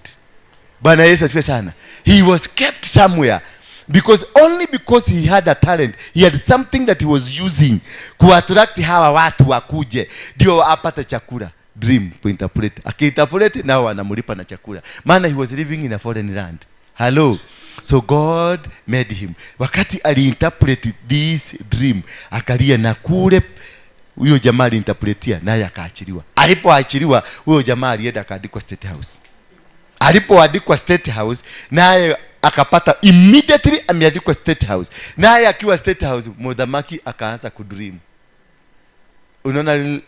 Bwana Yesu asifiwe sana. He was kept somewhere because only because he had a talent, he had something that he was using kuattract hawa watu wakuje ndio apate chakula. Dream kuinterpret. Akiinterpret, nao wanamlipa na chakula. Maana he was living in a foreign land. Hello. So God made him. Wakati aliinterpret this dream, akalia na kule huyo jamaa aliinterpretia, naye akaachiliwa. Alipoachiliwa, huyo jamaa alienda akaandikwa State House. Alipoandikwa State House, naye akapata immediately ameandikwa State House. Naye akiwa State House, mudhamaki akaanza kudream. Unaona,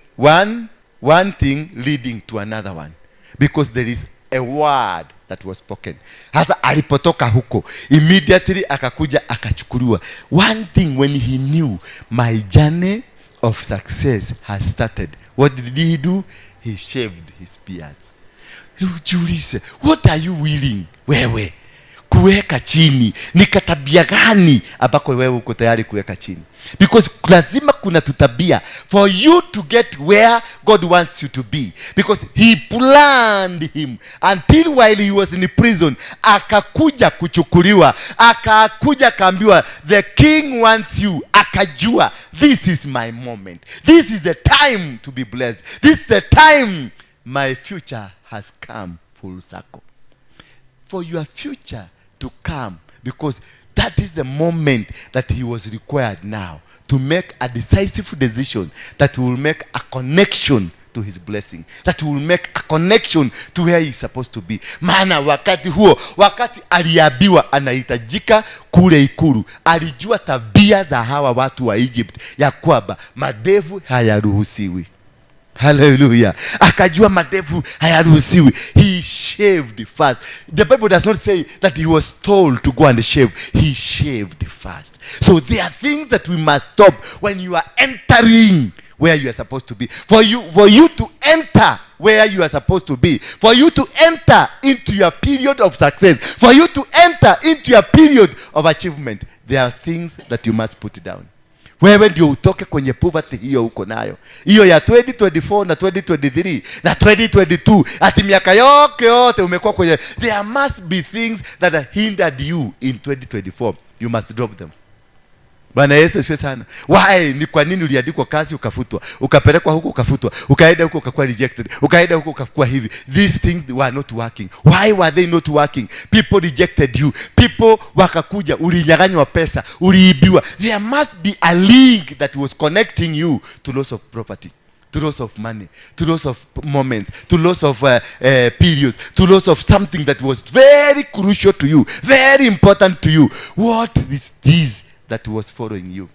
one thing leading to another one, because there is a word that was spoken. Hasa alipotoka huko, immediately akakuja akachukuliwa. One thing, when he knew my journey of success has started, what did he do? He shaved his beards. Ujiulize, what are you willing wewe kuweka chini? Ni katabia gani ambako wewe uko tayari kuweka chini? Because lazima kuna tutabia for you to get where God wants you to be, because he planned him until while he was in prison akakuja kuchukuliwa, akakuja akaambiwa, "The king wants you." Akajua, "This is my moment. This is the time to be blessed. This is the time my future has come full circle." For your future to come, because that is the moment that he was required now to make a decisive decision that will make a connection to his blessing, that will make a connection to where he is supposed to be. Maana wakati huo, wakati aliambiwa anahitajika kule ikulu, alijua tabia za hawa watu wa Egypt, ya kwamba madevu hayaruhusiwi. Hallelujah. Akajua madevu hayaruhusiwi. He shaved first. The Bible does not say that he was told to go and shave. He shaved first. So there are things that we must stop when you are entering where you are supposed to be. For you to enter where you are supposed to be, for you to enter into your period of success, for you to enter into your period of achievement, there are things that you must put down. Wewe ndio utoke kwenye poverty hiyo uko nayo, hiyo ya 2024 na 2023 na 2022, ati miaka yote yote umekuwa kwenye. There must be things that have hindered you in 2024. You must drop them. Bwana Yesu asifiwe sana. Why? Ni kwa nini uliandikwa kazi ukafutwa, ukapelekwa huko ukafutwa, ukaenda huko ukakuwa rejected, ukaenda huko ukakuwa hivi? These things were not working. Why were they not working? People rejected you. People wakakuja, ulinyang'anywa pesa, uliibiwa. There must be a link that was connecting you to loss of property, to loss of money, to loss of moments, to loss of periods, to loss of something that was very crucial to you, very important to you. What is this that was following you?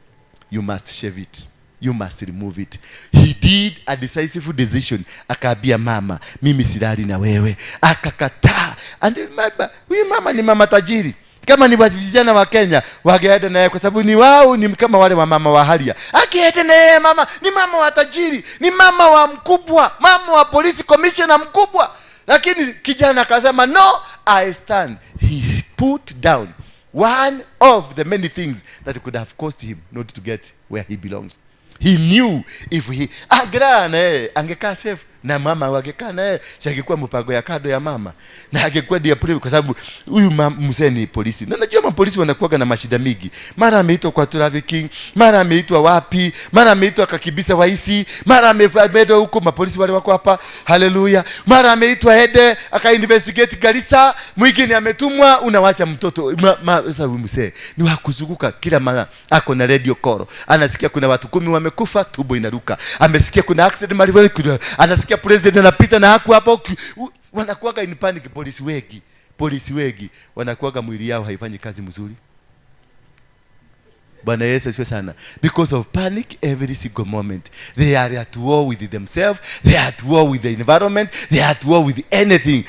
You must shave it. You must remove it. He did a decisive decision. Akaambia mama, mimi silali na wewe. Akakataa. And remember, huyu mama ni mama tajiri. Kama ni vijana wa Kenya wangeenda naye, kwa sababu ni wao ni kama wale wa mama wa Haria. Akienda naye mama, ni mama wa tajiri, ni mama wa mkubwa, mama wa police commissioner mkubwa. Lakini kijana akasema, no, I stand. He put down one of the many things that could have caused him not to get where he belongs. He knew if he angelala na yeye angekaa safe, na mama wangekaa na yeye, si angekuwa mpango ya kado ya mama, na angekuwa ndiye kwa sababu huyu mzee ni polisi. Na najua mapolisi wanakuwa na mashida mingi. Mara ameitwa kwa trafficking, mara ameitwa wapi, mara ameitwa akakibisa waisi, mara ameenda huko, mapolisi wale wako hapa, haleluya. Mara ameitwa hede aka investigate Garissa, mwingine ametumwa, unawacha mtoto. Sasa huyu mzee ni wa kuzunguka kila mara, ako na radio call. Anasikia kuna watu 10 wamekufa, tumbo inaruka. Amesikia kuna accident mahali, anasikia president anapita na haku hapo, wanakuwaga in panic. Polisi wengi wanakuwaga mwili yao haifanyi kazi mzuri. Bwana Yesu asifiwe sana. Because of panic every single moment. They are at war with themselves, they are at war with the environment, they are at war with anything.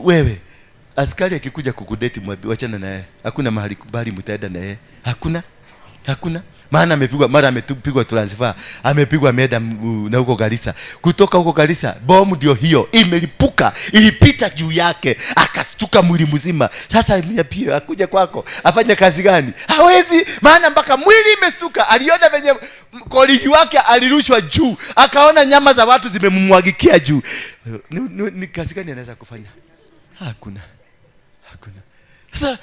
Wewe askari akikuja kukudeti, mwambie wachana naye. Hakuna mahali bali mtaenda naye. Hakuna. Hakuna. Maana amepigwa, mara amepigwa transfer, amepigwa ameenda na huko Garissa. Kutoka huko Garissa, bomu ndio hiyo imelipuka, ilipita juu yake, akastuka mwili mzima. Sasa pia akuja kwako, afanye kazi gani? Hawezi, maana mpaka mwili imestuka. Aliona venye koligi wake alirushwa juu, akaona nyama za watu zimemwagikia juu. Ni kazi gani anaweza kufanya? Hakuna. Hakuna. Sasa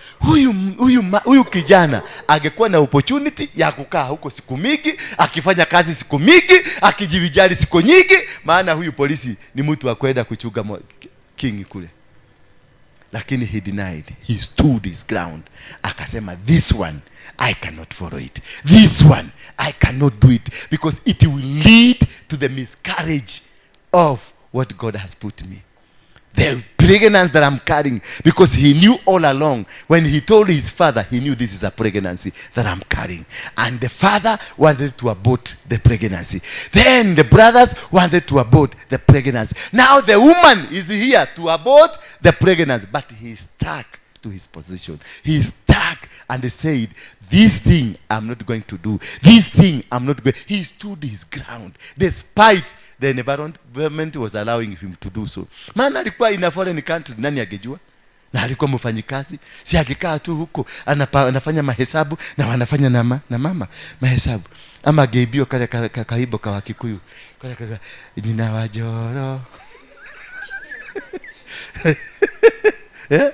huyu kijana angekuwa na opportunity ya kukaa huko siku mingi, akifanya kazi siku mingi, akijivijali siku nyingi, maana huyu polisi ni mtu wa kwenda kuchunga king kule. Lakini he denied. He stood his ground. Akasema, this one I cannot follow it. This one I cannot do it, because it will lead to the miscarriage of what God has put me. The pregnancy that I'm carrying. Because he knew all along, when he told his father, he knew this is a pregnancy that I'm carrying. And the father wanted to abort the pregnancy. Then the brothers wanted to abort the pregnancy. Now the woman is here to abort the pregnancy. But he stuck to his position. He stuck and said, this thing I'm not going to do. This thing I'm not going. He stood his ground despite the environment was allowing him to do so. Maana alikuwa in a foreign country, nani angejua? Na alikuwa mfanyikazi, si akikaa tu huko anafanya mahesabu na wanafanya na mama mahesabu. Ama geibio kale kaibo kwa Kikuyu. Kale kale nina wajoro. Eh?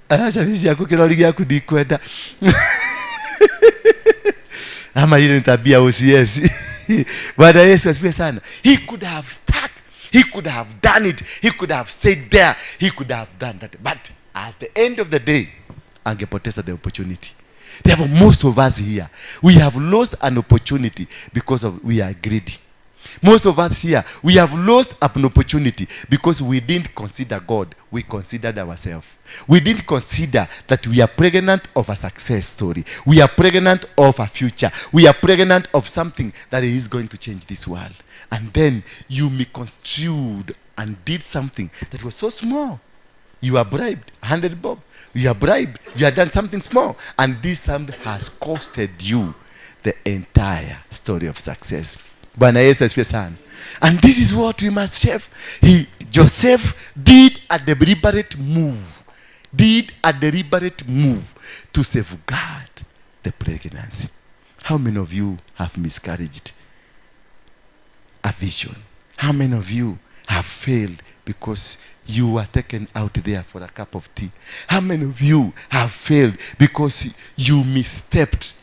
Acha vizi yako kirori yako ndikwenda. Ama ile ni tabia OCS. Bwana Yesu asifiwe sana. He could have stuck. He could have done it. He could have stayed there. He could have done that. But at the end of the day, angepoteza the opportunity. Therefore, most of us here, we have lost an opportunity because of we are greedy. Most of us here, we have lost an opportunity because we didn't consider God. We considered ourselves. We didn't consider that we are pregnant of a success story. We are pregnant of a future. We are pregnant of something that is going to change this world. And then you misconstrued and did something that was so small. You are bribed, 100 bob. You are bribed. You have done something small. And this something has costed you the entire story of success. Bwana Yesu asifiwe sana. And this is what we must have. Joseph did a deliberate move. Did a deliberate move to safeguard the pregnancy. How many of you have miscarried a vision? How many of you have failed because you were taken out there for a cup of tea? How many of you have failed because you misstepped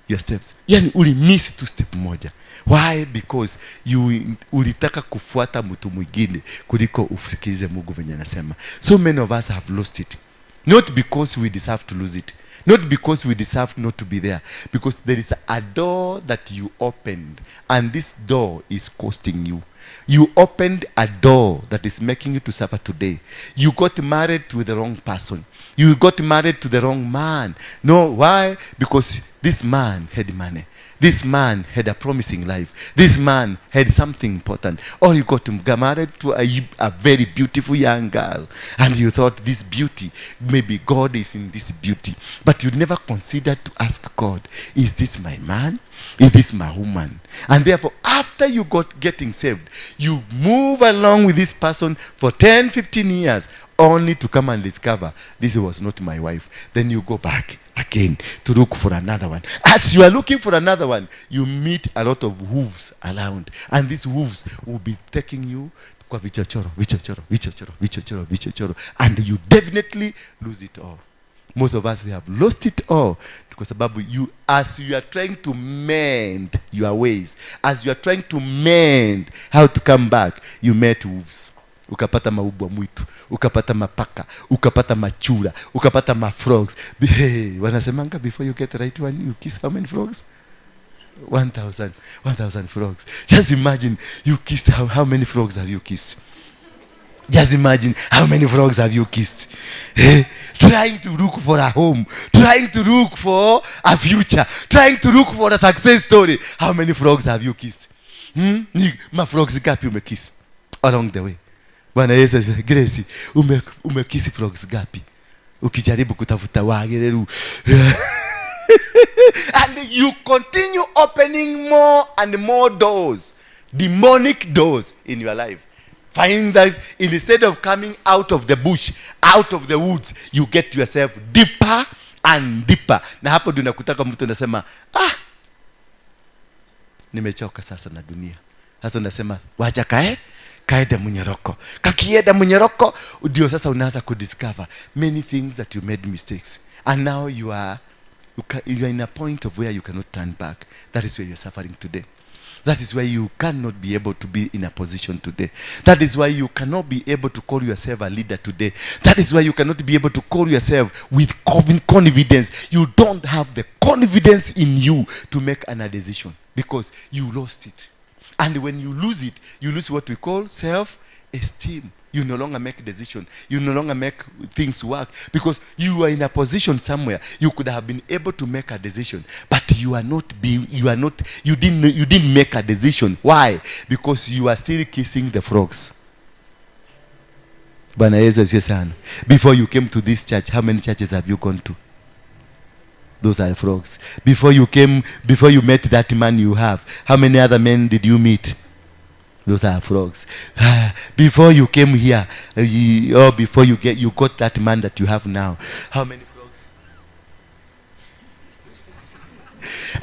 your steps? Yani ulimiss tu step moja. Why? Because you ulitaka kufuata mtu mwingine kuliko usikilize Mungu venye anasema. So many of us have lost it. Not because we deserve to lose it. Not because we deserve not to be there. Because there is a door that you opened, and this door is costing you. You opened a door that is making you to suffer today. You got married to the wrong person. You got married to the wrong man. No, why? Because this man had money. This man had a promising life. This man had something important. Or you got married to a very beautiful young girl, and you thought this beauty, maybe God is in this beauty. But you never considered to ask God, is this my man? Is this my woman? And therefore, after you got getting saved, you move along with this person for 10, 15 years, only to come and discover this was not my wife. Then you go back again to look for another one. As you are looking for another one, you meet a lot of wolves around, and these wolves will be taking you kwa vichochoro, vichochoro, vichochoro, vichochoro, vichochoro, and you definitely lose it all. Most of us, we have lost it all kwa sababu you, as you are trying to mend your ways, as you are trying to mend how to come back, you met wolves. Ukapata maubwa mwitu, ukapata mapaka, ukapata machura, ukapata mafrogs. Hey, wanasemanga before you get the right one, you kiss how many frogs? 1,000. 1,000 frogs. Just imagine, you kissed, how many frogs have you kissed? Just imagine, how many frogs have you kissed? Hey, trying to look for a home, trying to look for a future, trying to look for a success story. How many frogs have you kissed? Hmm? Ma frogs gapi umekiss along the way? Bwana Yesu asifiwe. Grace, umekisi frogs gapi? Ukijaribu kutafuta wagereru. And you continue opening more and more doors, demonic doors in your life. Find that instead of coming out of the bush, out of the woods, you get yourself deeper and deeper. Na hapo ndio nakutaka mtu anasema, ah, nimechoka sasa na dunia. Sasa unasema, wacha kaende munyoroko. Kakienda munyoroko, ndio sasa unaanza kudiscover many things that you made mistakes. And now you are in a point of where you cannot turn back. That is where you are suffering today. That is why you cannot be able to be in a position today. That is why you cannot be able to call yourself a leader today. That is why you cannot be able to call yourself with confidence. You don't have the confidence in you to make a decision because you lost it. And when you lose it, you lose what we call self-esteem. You no longer make decisions. You no longer make things work because you are in a position somewhere. You could have been able to make a decision, but you are not being, you are not, you didn't make a decision. Why? Because you are still kissing the frogs. Bwana Yesu asifiwe sana. Before you came to this church, how many churches have you gone to? Those are frogs. Before you came, before you met that man you have, how many other men did you meet? Those are frogs. Before you came here, or before you got that man that you have now, how many frogs?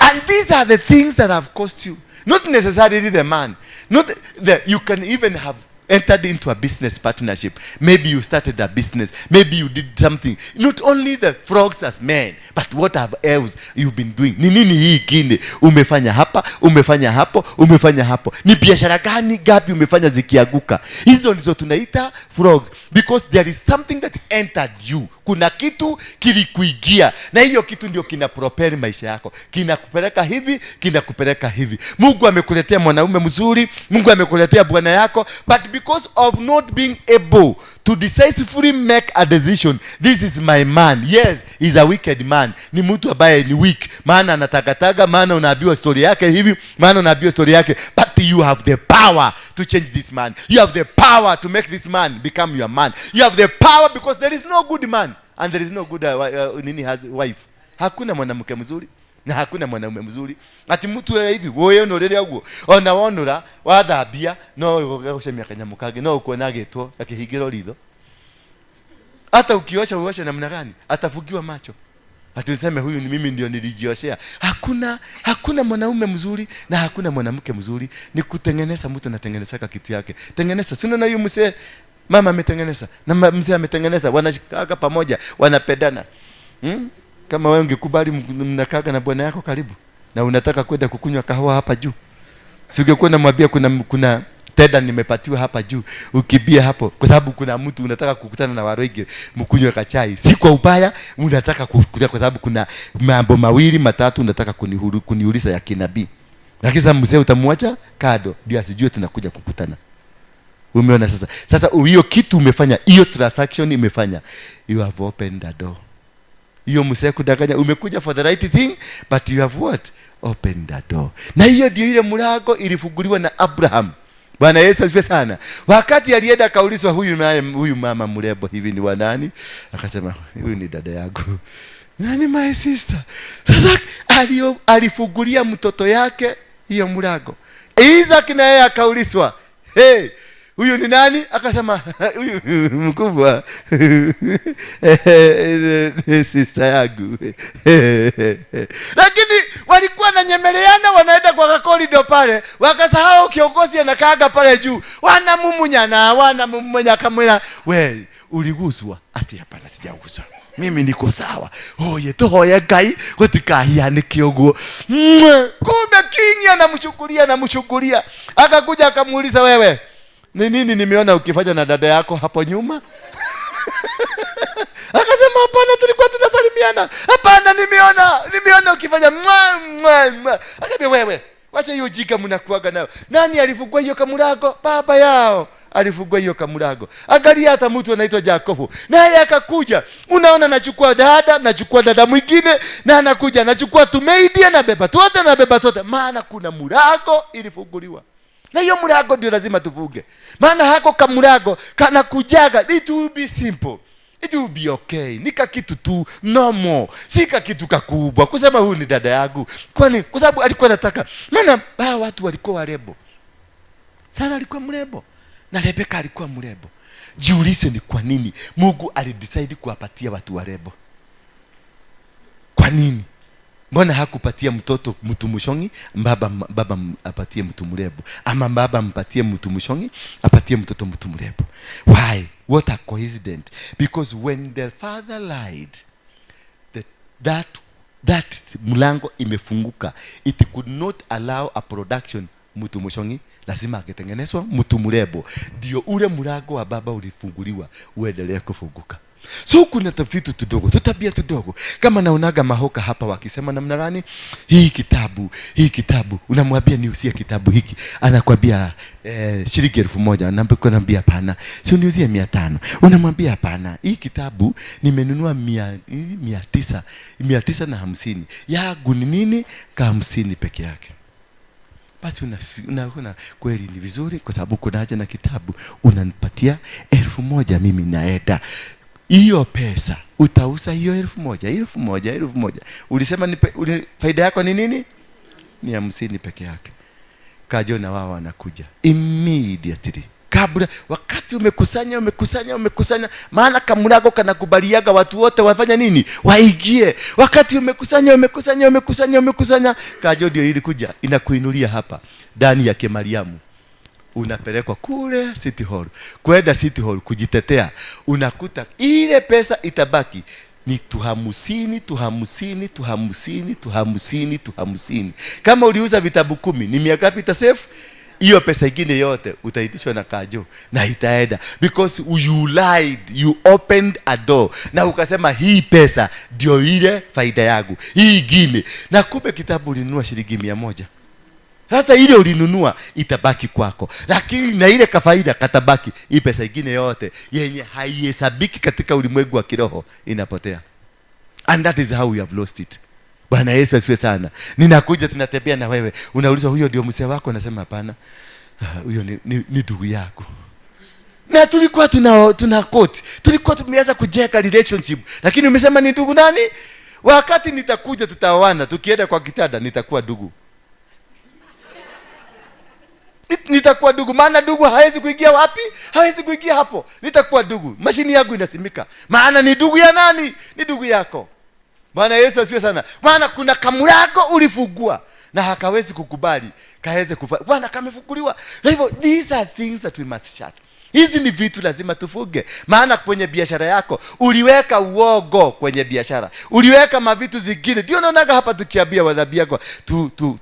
And these are the things that have cost you. Not necessarily the man. Not the, you can even have entered into a business partnership. Maybe you started a business. Maybe you did something. Not only the frogs as men, but what have else you've been doing? Ni nini hii ingine umefanya hapa, umefanya hapo, umefanya hapo? Ni biashara gani gapi umefanya zikianguka? Hizo ndizo tunaita frogs because there is something that entered you. Kuna kitu kilikuingia na hiyo kitu ndio kina propel maisha yako, kinakupeleka hivi, kinakupeleka hivi. Mungu amekuletea mwanaume mzuri, Mungu amekuletea bwana yako, but because of not being able to decisively make a decision, this is my man. Yes, he's a wicked man. Ni mtu ambaye ni weak, maana anatagataga, maana unaambiwa story yake hivi, maana unaambiwa story yake, but you have the power to change this man. You have the power to make this man become your man. You have the power because there is no good man and there is no good nini has wife. Hakuna mwanamke mzuri. Na hakuna mwanaume mzuri ati mtu wewe hivi wewe no rere uguo ona wonura wathambia no ugucemia kanyamu kangi no ukuona gitwo akihingirwo ritho. Hata ukiosha uoshe namna gani atafungiwa macho. Ati useme huyu ni mimi ndio nilijioshea. Hakuna mwanaume mzuri na hakuna mwanamke mzuri. Ni kutengeneza, mtu anatengeneza kitu yake. Tengeneza. Si unaona huyu mzee, mama ametengeneza na mzee ametengeneza, wanashikaka pamoja, wanapendana. Kama wewe ungekubali mnakaga na bwana yako karibu na unataka kwenda kukunywa kahawa hapa juu, si ungekuwa unamwambia kuna tenda nimepatiwa hapa juu, ukibia hapo kwa sababu kuna mtu unataka kukutana na waroige mkunywe kachai. Si kwa ubaya, unataka kukuta kwa sababu kuna mambo mawili matatu unataka kuniuliza ya kinabii. Lakini sasa mzee utamwacha kado ndio asijue tunakuja kukutana. Umeona sasa? Sasa hiyo kitu umefanya, hiyo transaction imefanya, you have opened the door. Hiyo mzee kudanganya, umekuja for the right thing but you have what? Opened the door. Na hiyo ndio ile mlango ilifunguliwa na Abraham. Bwana Yesu asifiwe sana. Wakati alienda akaulizwa huyu mama mrembo hivi ni wa nani? Akasema huyu ni dada yangu. Nani my sister? Sasa alifungulia mtoto yake hiyo mlango. Isaac naye akaulizwa, "Hey, huyu ni nani?" Akasema huyu mkubwa sister yangu. Lakini walikuwa na nyemeleana, wanaenda kwa korido pale, wakasahau kiongozi anakaaga pale juu. Wanamumunyana, wanamumunya kamwela, "We, uliguswa?" Ati hapana, sijaguswa. Mimi niko sawa. Oye, tohoye Ngai gutikahianike uguo. Kumbe kingi anamshukulia, anamshukulia. Akakuja akamuuliza, "Wewe, ni nini nimeona ukifanya na dada yako hapo nyuma?" Akasema hapana, tulikuwa tunasalimiana. Hapana, nimeona ukifanya mwa mwa mwa. Akaambia wewe, wacha hiyo jika mnakuaga nayo. Nani alifungua hiyo kamurago? Baba yao alifungua hiyo kamurago. Angalia hata mtu anaitwa Jakobo. Naye akakuja. Unaona anachukua dada, anachukua dada mwingine, na anakuja anachukua tumeidia na beba tote na beba tote. Maana kuna murago ilifunguliwa. Na hiyo murago ndio lazima tuvuge. Maana hako kamurago kanakujaga. It will be simple. It will be okay. Nika kitu tu normal. Sika kitu kakubwa. Kusema huyu ni dada yangu. Kwani kwa sababu alikuwa anataka. Maana hawa watu walikuwa warebo. Sara alikuwa mrembo na Rebeka alikuwa mrembo. Jiulize ni kwa nini Mungu alidecide kuwapatia watu warembo. Kwa nini? Mbona hakupatia mtoto mtu mshongi, baba apatie mtu mrembo, ama baba mpatie mtu mshongi, apatie mtoto mtu mrembo? Why? What a coincidence. Because when the father lied, that mlango imefunguka. It could not allow a production mtu mshongi, lazima angetengenezwa mtu mrembo. Ndio ule mlango wa baba ulifunguliwa uendelee kufunguka. So kuna vitu tudogo, tutabia tudogo. Kama naonaga mahoka hapa wakisema namna gani, hii kitabu, unamwambia niuzie kitabu hiki, anakuambia shilingi 1000, anakuambia hapana, si uniuzie 500. Unamwambia hapana, hii kitabu nimenunua 900, 950. Yangu ni nini? Ka 50 peke yake. Basi unaona kweli ni vizuri kwa sababu kuna haja na kitabu, unanipatia 1000 mimi naenda. Hiyo pesa utauza hiyo 1000, 1000, 1000. Ulisema faida yako ni nini? Ni 50 peke yake. Kajo na wao wanakuja immediately. Kabla wakati umekusanya, maana kamurago kanakubaliaga watu wote wafanya nini? Waingie. Wakati umekusanya, kajo ndio ilikuja inakuinulia hapa ndani ya Mariamu. Unapelekwa kule City Hall. Kwenda City Hall kujitetea. Unakuta ile pesa itabaki ni 250, 250, 250, 250, 250. Kama uliuza vitabu 10, ni mia ngapi itasave? Hiyo pesa ingine yote utaitishwa na kajo na itaenda, because you lied, you opened a door na ukasema hii pesa ndio ile faida yangu, hii ingine. Na kumbe kitabu ulinunua shilingi 100. Sasa ile ulinunua itabaki kwako, lakini na ile kafaida katabaki. Hii pesa ingine yote yenye haihesabiki katika ulimwengu wa kiroho inapotea. And that is how we have lost it. Bwana Yesu asifiwe sana. Ninakuja tunatembea na wewe, unauliza huyo ndio mzee wako? Unasema hapana, huyo ni ndugu yako. Na tulikuwa tuna quote, tulikuwa tumeanza kujenga relationship, lakini umesema ni ndugu nani? Wakati nitakuja tutaoana, tukienda kwa kitanda nitakuwa dugu. Nitakuwa dugu, maana dugu hawezi kuingia wapi? Hawezi kuingia hapo. Nitakuwa dugu. Mashini yangu inasimika. Maana ni dugu ya nani? Ni dugu yako. Bwana Yesu asifiwe sana. Maana kuna kamurago ulifungua na hakawezi kukubali kaweze kufa. Bwana kamefunguliwa. Kwa hivyo these are things that we must shut. Hizi ni vitu lazima tufuge. Maana kwenye biashara yako uliweka uogo kwenye biashara. Uliweka mavitu zingine. Ndio naonaga hapa tukiambia wanabii yako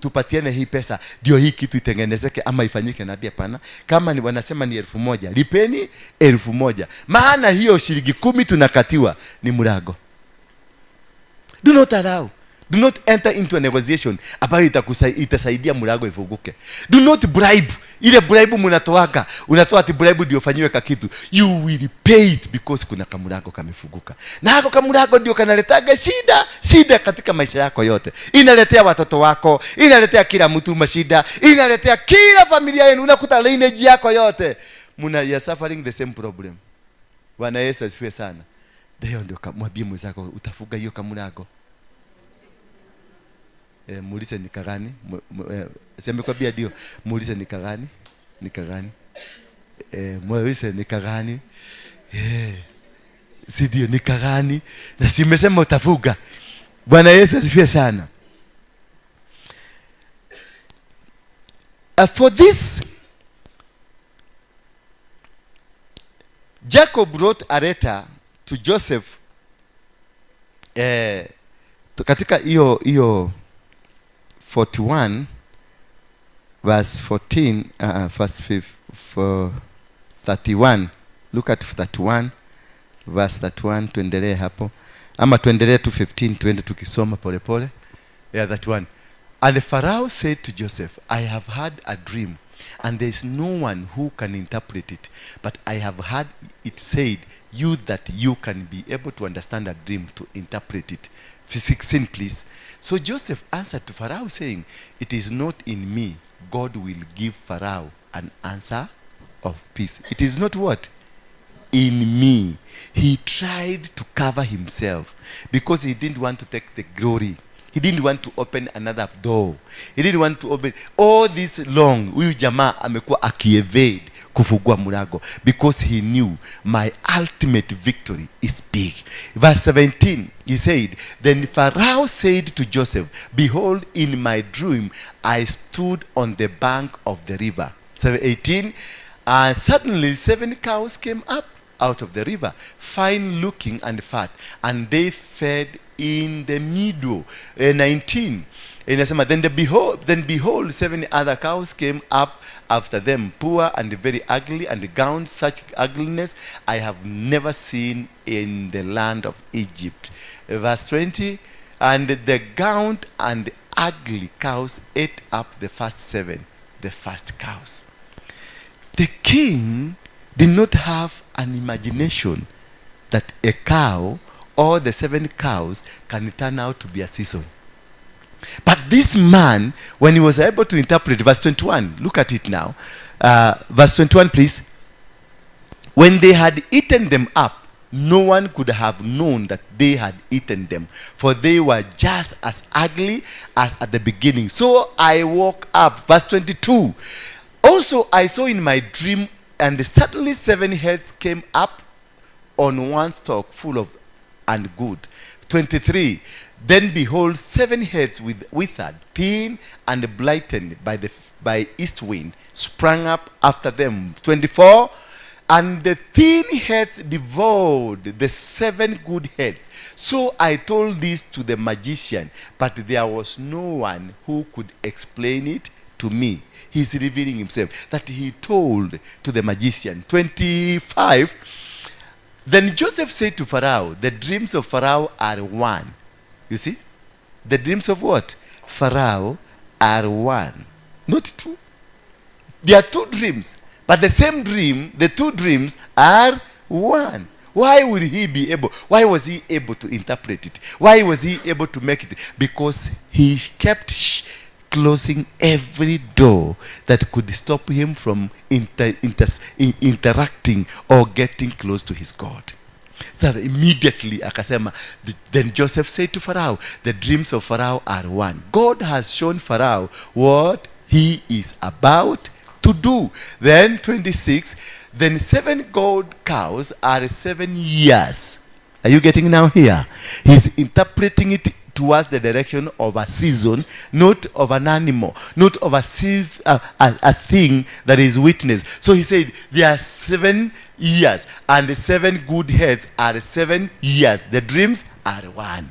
tupatiane hii pesa ndio hii kitu itengenezeke ama ifanyike. Nabii hapana. Kama ni wanasema ni 1,000, lipeni 1,000. Maana hiyo shilingi 10 tunakatiwa ni murago. Do not allow. Do not enter into a negotiation ambayo itasaidia mlango ifunguke. Do not bribe. Ile bribe mnatoaga, unatoa ati bribe ndio ufanyiwe kakitu. You will pay it because kuna kamlango kamefunguka. Na hako kamlango ndio kanaletaga shida katika maisha yako yote. Inaletea watoto wako, inaletea kila mtu mashida, inaletea kila familia yenu, unakuta lineage yako yote. Muna you are suffering the same problem. Bwana Yesu asifiwe sana. Ndio ndio mwambie mwenzako utafuga hiyo kamlango. Muulize ni kagani? Siamekwambia ndio. Muulize ni kagani? Ni kagani? Muulize ni kagani? Si ndio ni kagani? Na si umesema utafuga. Bwana Yesu asifiwe sana. For this, Jacob wrote a letter to Joseph. Katika hiyo 41 verse 14, verse 31. Look at 31 verse 31, tuendelee hapo. Ama tuendelee tu 15, tuende tukisoma pole pole. Yeah, 31. And Pharaoh said to Joseph, I have had a dream, and there is no one who can interpret it. But I have heard it said, you that you can be able to understand a dream to interpret it. 16, please. So Joseph answered to Pharaoh, saying, it is not in me. God will give Pharaoh an answer of peace. It is not what? In me. He tried to cover himself because he didn't want to take the glory. He didn't want to open another door. He didn't want to open. All this long, huyu jamaa amekuwa akievade kufungua mlango because he knew my ultimate victory is big. Verse 17, he said, then Pharaoh said to Joseph, behold, in my dream I stood on the bank of the river. 18, and suddenly 7 cows came up out of the river, fine looking and fat, and they fed in the meadow. 19, inasema, then behold, 7 other cows came up after them, poor and very ugly, and gaunt, such ugliness I have never seen in the land of Egypt. Verse 20, and the gaunt and ugly cows ate up the first 7, the first cows. The king did not have an imagination that a cow or the 7 cows can turn out to be a season. But this man, when he was able to interpret, verse 21, look at it now. Verse 21, please. When they had eaten them up, no one could have known that they had eaten them, for they were just as ugly as at the beginning. So I woke up. Verse 22. Also I saw in my dream, and suddenly 7 heads came up on one stalk, full of and good. 23. Then behold, 7 heads with withered, thin and blighted by east wind, sprang up after them. 24. And the thin heads devoured the 7 good heads. So I told this to the magician, but there was no one who could explain it to me. He's revealing himself that he told to the magician. 25. Then Joseph said to Pharaoh, the dreams of Pharaoh are one. You see? The dreams of what? Pharaoh are one. Not two. There are 2 dreams. But the same dream, the 2 dreams are one. Why would he be able? Why was he able to interpret it? Why was he able to make it? Because he kept closing every door that could stop him from interacting or getting close to his God. Sasa immediately akasema, then Joseph said to Pharaoh, "The dreams of Pharaoh are one. God has shown Pharaoh what he is about to do." Then 26, then seven gold cows are 7 years. Are you getting now here? He's interpreting it towards the direction of a season, not of an animal, not of a thing that is witnessed. So he said, there are 7 years, and the seven good heads are 7 years. The dreams are one.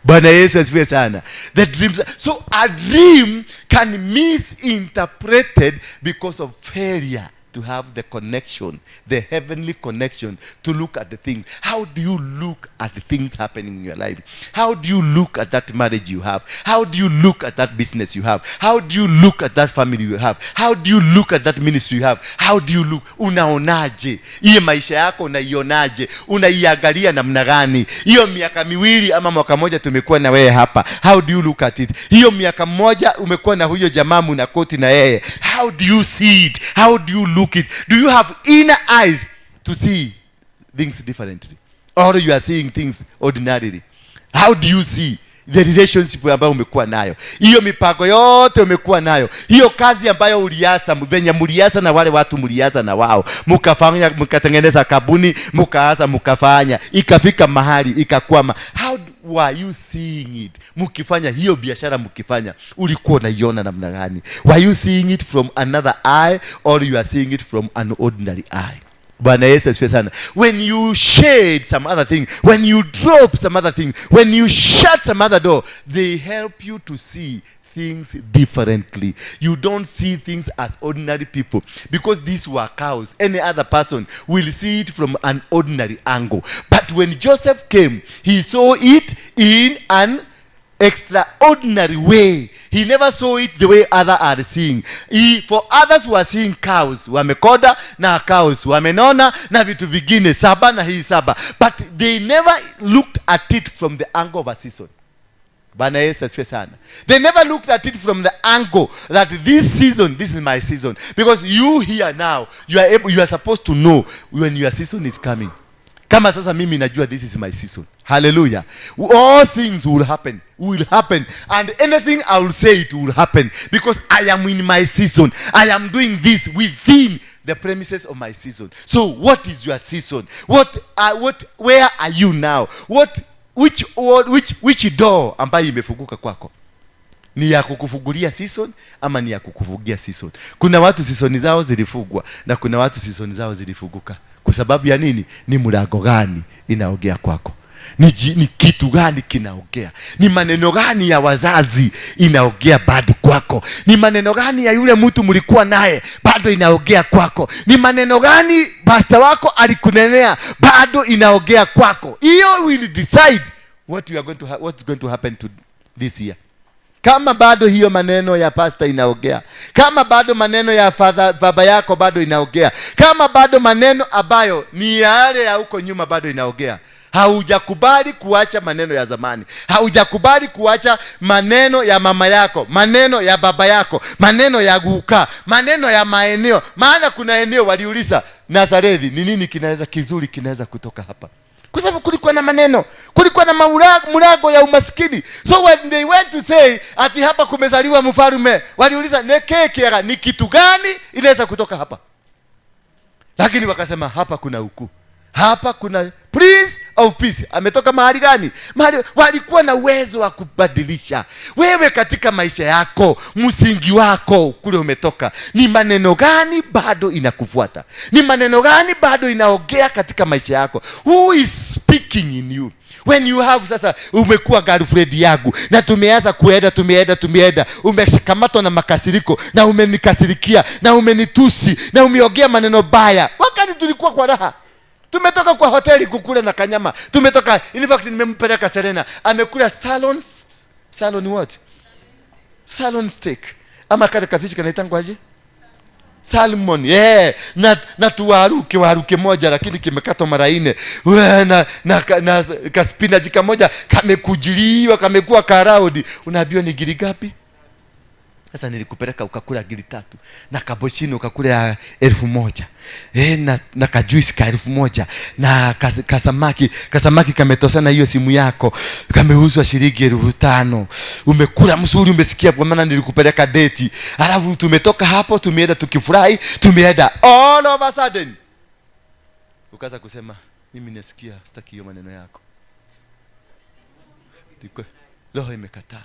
Bwana Yesu asifiwe sana. The dreams. So a dream can misinterpreted because of failure to have the connection, the heavenly connection, to look at the things. How do you look at the things happening in your life? How do you look at that marriage you have? How do you look at that business you have? How do you look at that family you have? How do you look at that ministry you have? How do you look? Unaonaje? Hiyo maisha yako unaionaje? Unaiangalia namna gani? Hiyo miaka 2 ama mwaka moja tumekuwa na wewe hapa. How do you look at it? Hiyo miaka moja umekuwa na huyo jamaa mnakoti na yeye. How do you see it? How do you look it? Do you have inner eyes to see things differently? Or you are seeing things ordinarily? How do you see the relationship ambayo umekuwa nayo, hiyo mipango yote umekuwa nayo, hiyo kazi ambayo ulianza, venye mlianza na wale watu mlianza na wao, mkafanya, mkatengeneza kampuni, mkaanza, mkafanya, ikafika mahali ikakwama? How were you seeing it? Mkifanya hiyo biashara, mkifanya, ulikuwa unaiona namna gani? Were you seeing it from another eye or you are seeing it from an ordinary eye? Bwana Yesu asifiwe sana. When you shade some other thing, when you drop some other thing, when you shut some other door, they help you to see things differently. You don't see things as ordinary people, because these were cows. Any other person will see it from an ordinary angle, but when Joseph came, he saw it in an extraordinary way. He never saw it the way other are seeing. For others who are seeing cows, wamekonda na cows, wamenona na vitu vingine, saba na hii saba. But they never looked at it from the angle of a season. Bwana Yesu asifiwe sana. They never looked at it from the angle that this season, this is my season. Because you here now, you are supposed to know when your season is coming. Kama sasa mimi najua this is my season. Hallelujah. All things will happen. Will happen. And anything I will say, it will happen. Because I am in my season. I am doing this within the premises of my season. So what is your season? Where are you now? What which which which door ambayo imefunguka kwako? Ni ya kukufungulia season ama ni ya kukufungia season? Kuna watu season zao zilifungwa na kuna watu season zao zilifunguka. Kwa sababu ya nini? Ni mlango gani inaongea kwako? Ni kitu gani kinaongea? Ni maneno gani ya wazazi inaongea bado kwako? Ni maneno gani ya yule mtu mlikuwa naye bado inaongea kwako? Ni maneno gani pastor wako alikunenea bado inaongea kwako? Hiyo will decide what you are going to what's going to happen to this year. Kama bado hiyo maneno ya pasta inaongea, kama bado maneno ya father, baba yako bado inaongea, kama bado maneno ambayo ni yale ya huko nyuma bado inaongea, haujakubali kuacha maneno ya zamani, haujakubali kuacha maneno ya mama yako, maneno ya baba yako, maneno ya guka, maneno ya maeneo. Maana kuna eneo waliuliza, "Nazarethi, ni nini kinaweza kizuri kinaweza kutoka hapa?" Kwa sababu kulikuwa na maneno, kulikuwa na murago ya umaskini. So when they went to say ati hapa kumezaliwa mfalme, waliuliza, "Nekekiaga, ni kitu gani inaweza kutoka hapa?" Lakini wakasema hapa kuna ukuu, hapa kuna Prince of Peace. Ametoka mahali gani? Mahali walikuwa na uwezo wa kubadilisha. Wewe katika maisha yako, msingi wako kule umetoka, ni maneno gani bado inakufuata? Ni maneno gani bado inaongea katika maisha yako? Who is speaking in you? When you have, sasa umekuwa girlfriend yangu na tumeanza kuenda, tumeenda, tumeenda, umekamatwa na makasiriko na umenikasirikia na umenitusi na umeongea maneno baya wakati tulikuwa kwa raha, tumetoka kwa hoteli kukula na kanyama, tumetoka, in fact nimempeleka Serena, amekula salon, salon what, salon steak ama kale kafishi kanaitangwaje, salmon, yeah, na tuwaru, kiwaru kimoja lakini kimekatwa mara nne. We, na kaspinach kamoja kamekujiliwa, kamekuwa karaudi. Unaambiwa ni giri ngapi? Sasa nilikupeleka ukakula 3,000 na kabochino ukakula 1,000. Na kajuice ka 1,000 na kasamaki kametosana hiyo simu yako kameuzwa shilingi 5,000. Umekula mzuri, umesikia kwa maana nilikupeleka date. Alafu tumetoka hapo tumeenda tukifurahi, tumeenda all of a sudden ukaanza kusema mimi nasikia sitaki hiyo maneno yako. Roho imekataa.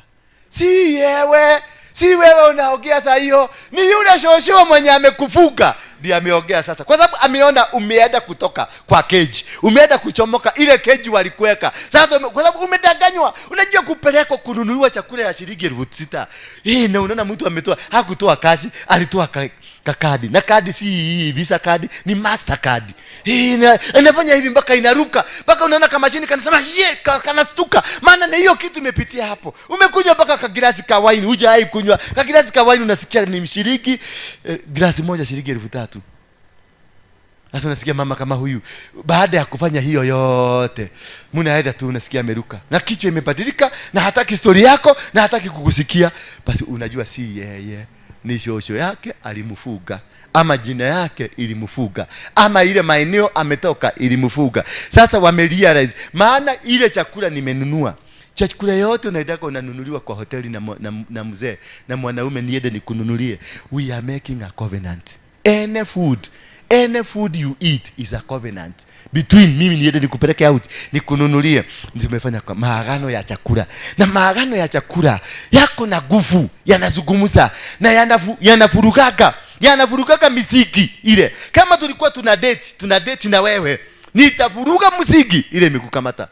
Si yewe, si wewe unaongea saa hiyo, ni yule shosho mwenye amekufuga ndiye ameongea sasa. Kwa sababu ameona umeenda kutoka kwa keji, umeenda kuchomoka ile keji walikuweka. Sasa kwa sababu umedanganywa, unajua kupelekwa kununuliwa chakula ya shilingi 6,000. Na unaona mtu ametoa, hakutoa kashi, alitoa kadi. Na kadi si Visa kadi, ni Mastercard. Inafanya hivi mpaka inaruka, mpaka unaona kama mashini kanasema ye, kanastuka. Maana na hiyo kitu imepitia hapo. Umekunywa mpaka kagilasi ka wine, hujai kunywa. Kagilasi ka wine unasikia ni mshiriki, glasi moja shilingi 3,000. Sasa unasikia mama kama huyu baada ya kufanya hiyo yote, mnaenda tu unasikia ameruka. Na kichwa imebadilika na hataki story yako na hataki kukusikia. Basi unajua si yeye, ni shosho yake alimfuga, ama jina yake ilimfuga, ama ile maeneo ametoka ilimfuga. Sasa wamerealize maana ile chakula nimenunua, chakula yote unaendaka unanunuliwa kwa hoteli na mzee na mwanaume, niende nikununulie. We are making a covenant. Any food you eat is a covenant between mimi niende nikupeleke out nikununulie. Nimefanya kwa maagano ya chakula, na maagano ya chakula yako na nguvu, yanazungumza na yanafurugaga miziki ile. Kama tulikuwa tuna date na wewe, nitafuruga muziki ile imekukamata.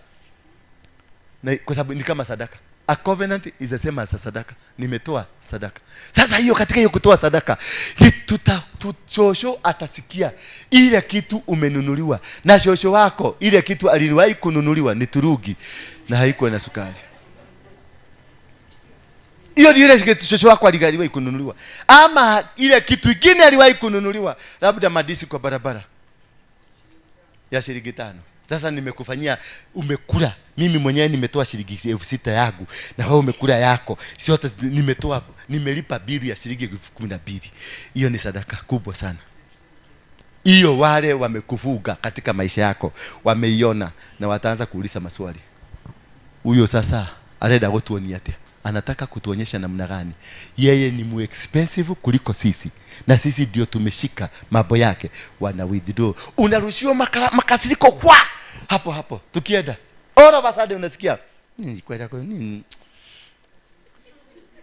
Na kwa sababu ni kama sadaka. A covenant is the same as a sadaka. Nimetoa sadaka. Sasa hiyo katika hiyo kutoa sadaka, shosho atasikia ile kitu umenunuliwa. Na shosho wako ile kitu aliwahi kununuliwa ni turugi na haikuwa na sukari. Hiyo ndio ile kitu shosho wako aliwahi kununuliwa. Ama ile kitu kingine aliwahi kununuliwa, labda madisi kwa barabara ya shilingi 5. Sasa nimekufanyia, umekula. Mimi mwenyewe nimetoa shilingi 6,000 yangu na wewe umekula yako. Sio hata nimetoa, nimelipa bili ya shilingi 12,000. Hiyo ni sadaka kubwa sana. Hiyo wale wamekufuga katika maisha yako wameiona na wataanza kuuliza maswali. Huyo sasa arenda gutuonia atia? Anataka kutuonyesha namna gani yeye ni mu expensive kuliko sisi, na sisi ndio tumeshika mambo yake. Wana withdraw. Unarushiwa makasiriko kwa hapo hapo. Tukienda all of a sudden unasikia nini kwenda kwa nini?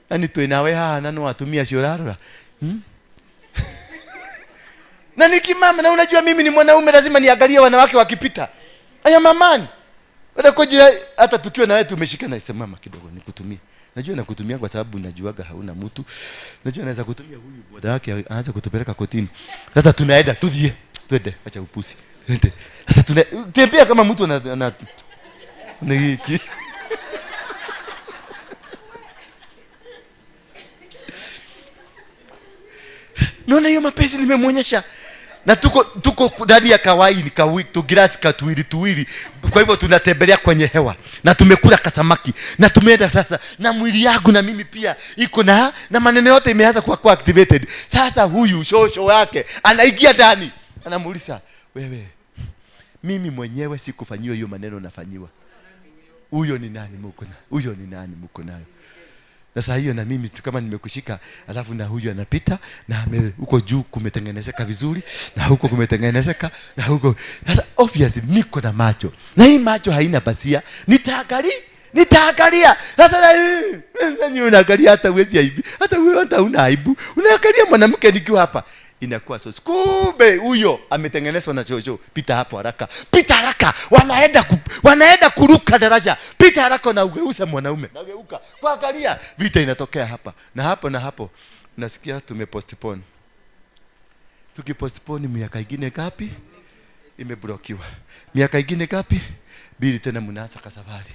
Ani tuinawe haha na watumia shiorarora. Na nikimama, na unajua mimi ni mwanaume lazima niangalie wanawake wakipita. Aya mamani. Watakoje hata tukiwa na wewe tumeshika na sema mama kidogo nikutumie. Najua nakutumia kwa sababu najuaga hauna mtu. Najua naweza kutumia huyu boda wake aanze kutupeleka kotini. Sasa tunaenda tudie. Twende, acha upusi. Twende. Sasa tunatembea kama mtu ana hiki. Naona hiyo mapenzi nimemuonyesha. Na tuko ndani ya kawaini tu glasi ka tuwili. Kwa hivyo tunatembelea kwenye hewa. Na tumekula kasamaki. Na tumeenda sasa. Na mwili yangu na mimi pia iko na maneno yote imeanza kuwa activated. Sasa huyu shosho wake anaingia ndani. Anamuuliza, wewe, mimi mwenyewe sikufanyiwa hiyo maneno nafanyiwa. Huyo ni nani mko nayo? Huyo ni nani mko nayo? Sasa hiyo na mimi kama nimekushika, alafu na huyu anapita na huko juu kumetengenezeka vizuri na huko kumetengenezeka na huko. Sasa obviously niko na macho. Na hii macho haina pasia. Nitaangalia. Sasa na unaangalia hata huwezi aibu. Hata wewe hata una aibu. Unaangalia mwanamke nikiwa hapa. Inakuwa so. Kumbe huyo ametengenezwa na chocho. Pita hapo haraka. Pita haraka. Wanaenda kuruka daraja. Pita haraka na ugeuza mwanaume. Nageuka. Kuangalia vita inatokea hapa. Na hapo na hapo. Nasikia tumepostpone. Tukipostpone miaka ingine ngapi? Imeblokiwa. Miaka ingine ngapi? Bili tena mnaanza kasafari.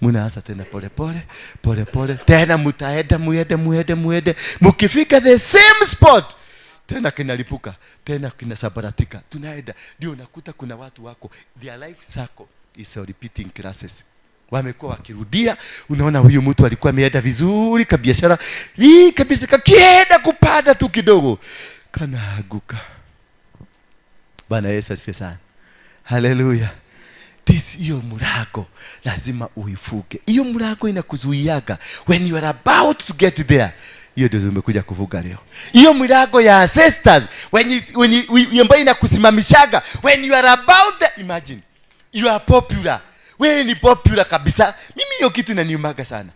Mnaanza tena pole pole, pole pole. Tena mtaenda muende. Mkifika the same spot tena kinalipuka, tena kinasabaratika. Tunaenda. Ndio unakuta kuna watu wako, their life cycle is a repeating classes. Wamekuwa wakirudia. Unaona huyu mtu alikuwa ameenda vizuri kabiashara hii kabisa, kakienda kupanda tu kidogo kanaanguka. Bwana Yesu asifiwe sana. Haleluya. This hiyo mlango lazima uifuke. Hiyo mlango inakuzuiaga when you are about to get there. Hiyo ndio umekuja kuvuga leo. Hiyo mlango ya ancestors when you ambayo inakusimamishaga when you are about the, imagine you are popular. Wewe ni popular kabisa. Mimi hiyo kitu inaniumaga sana.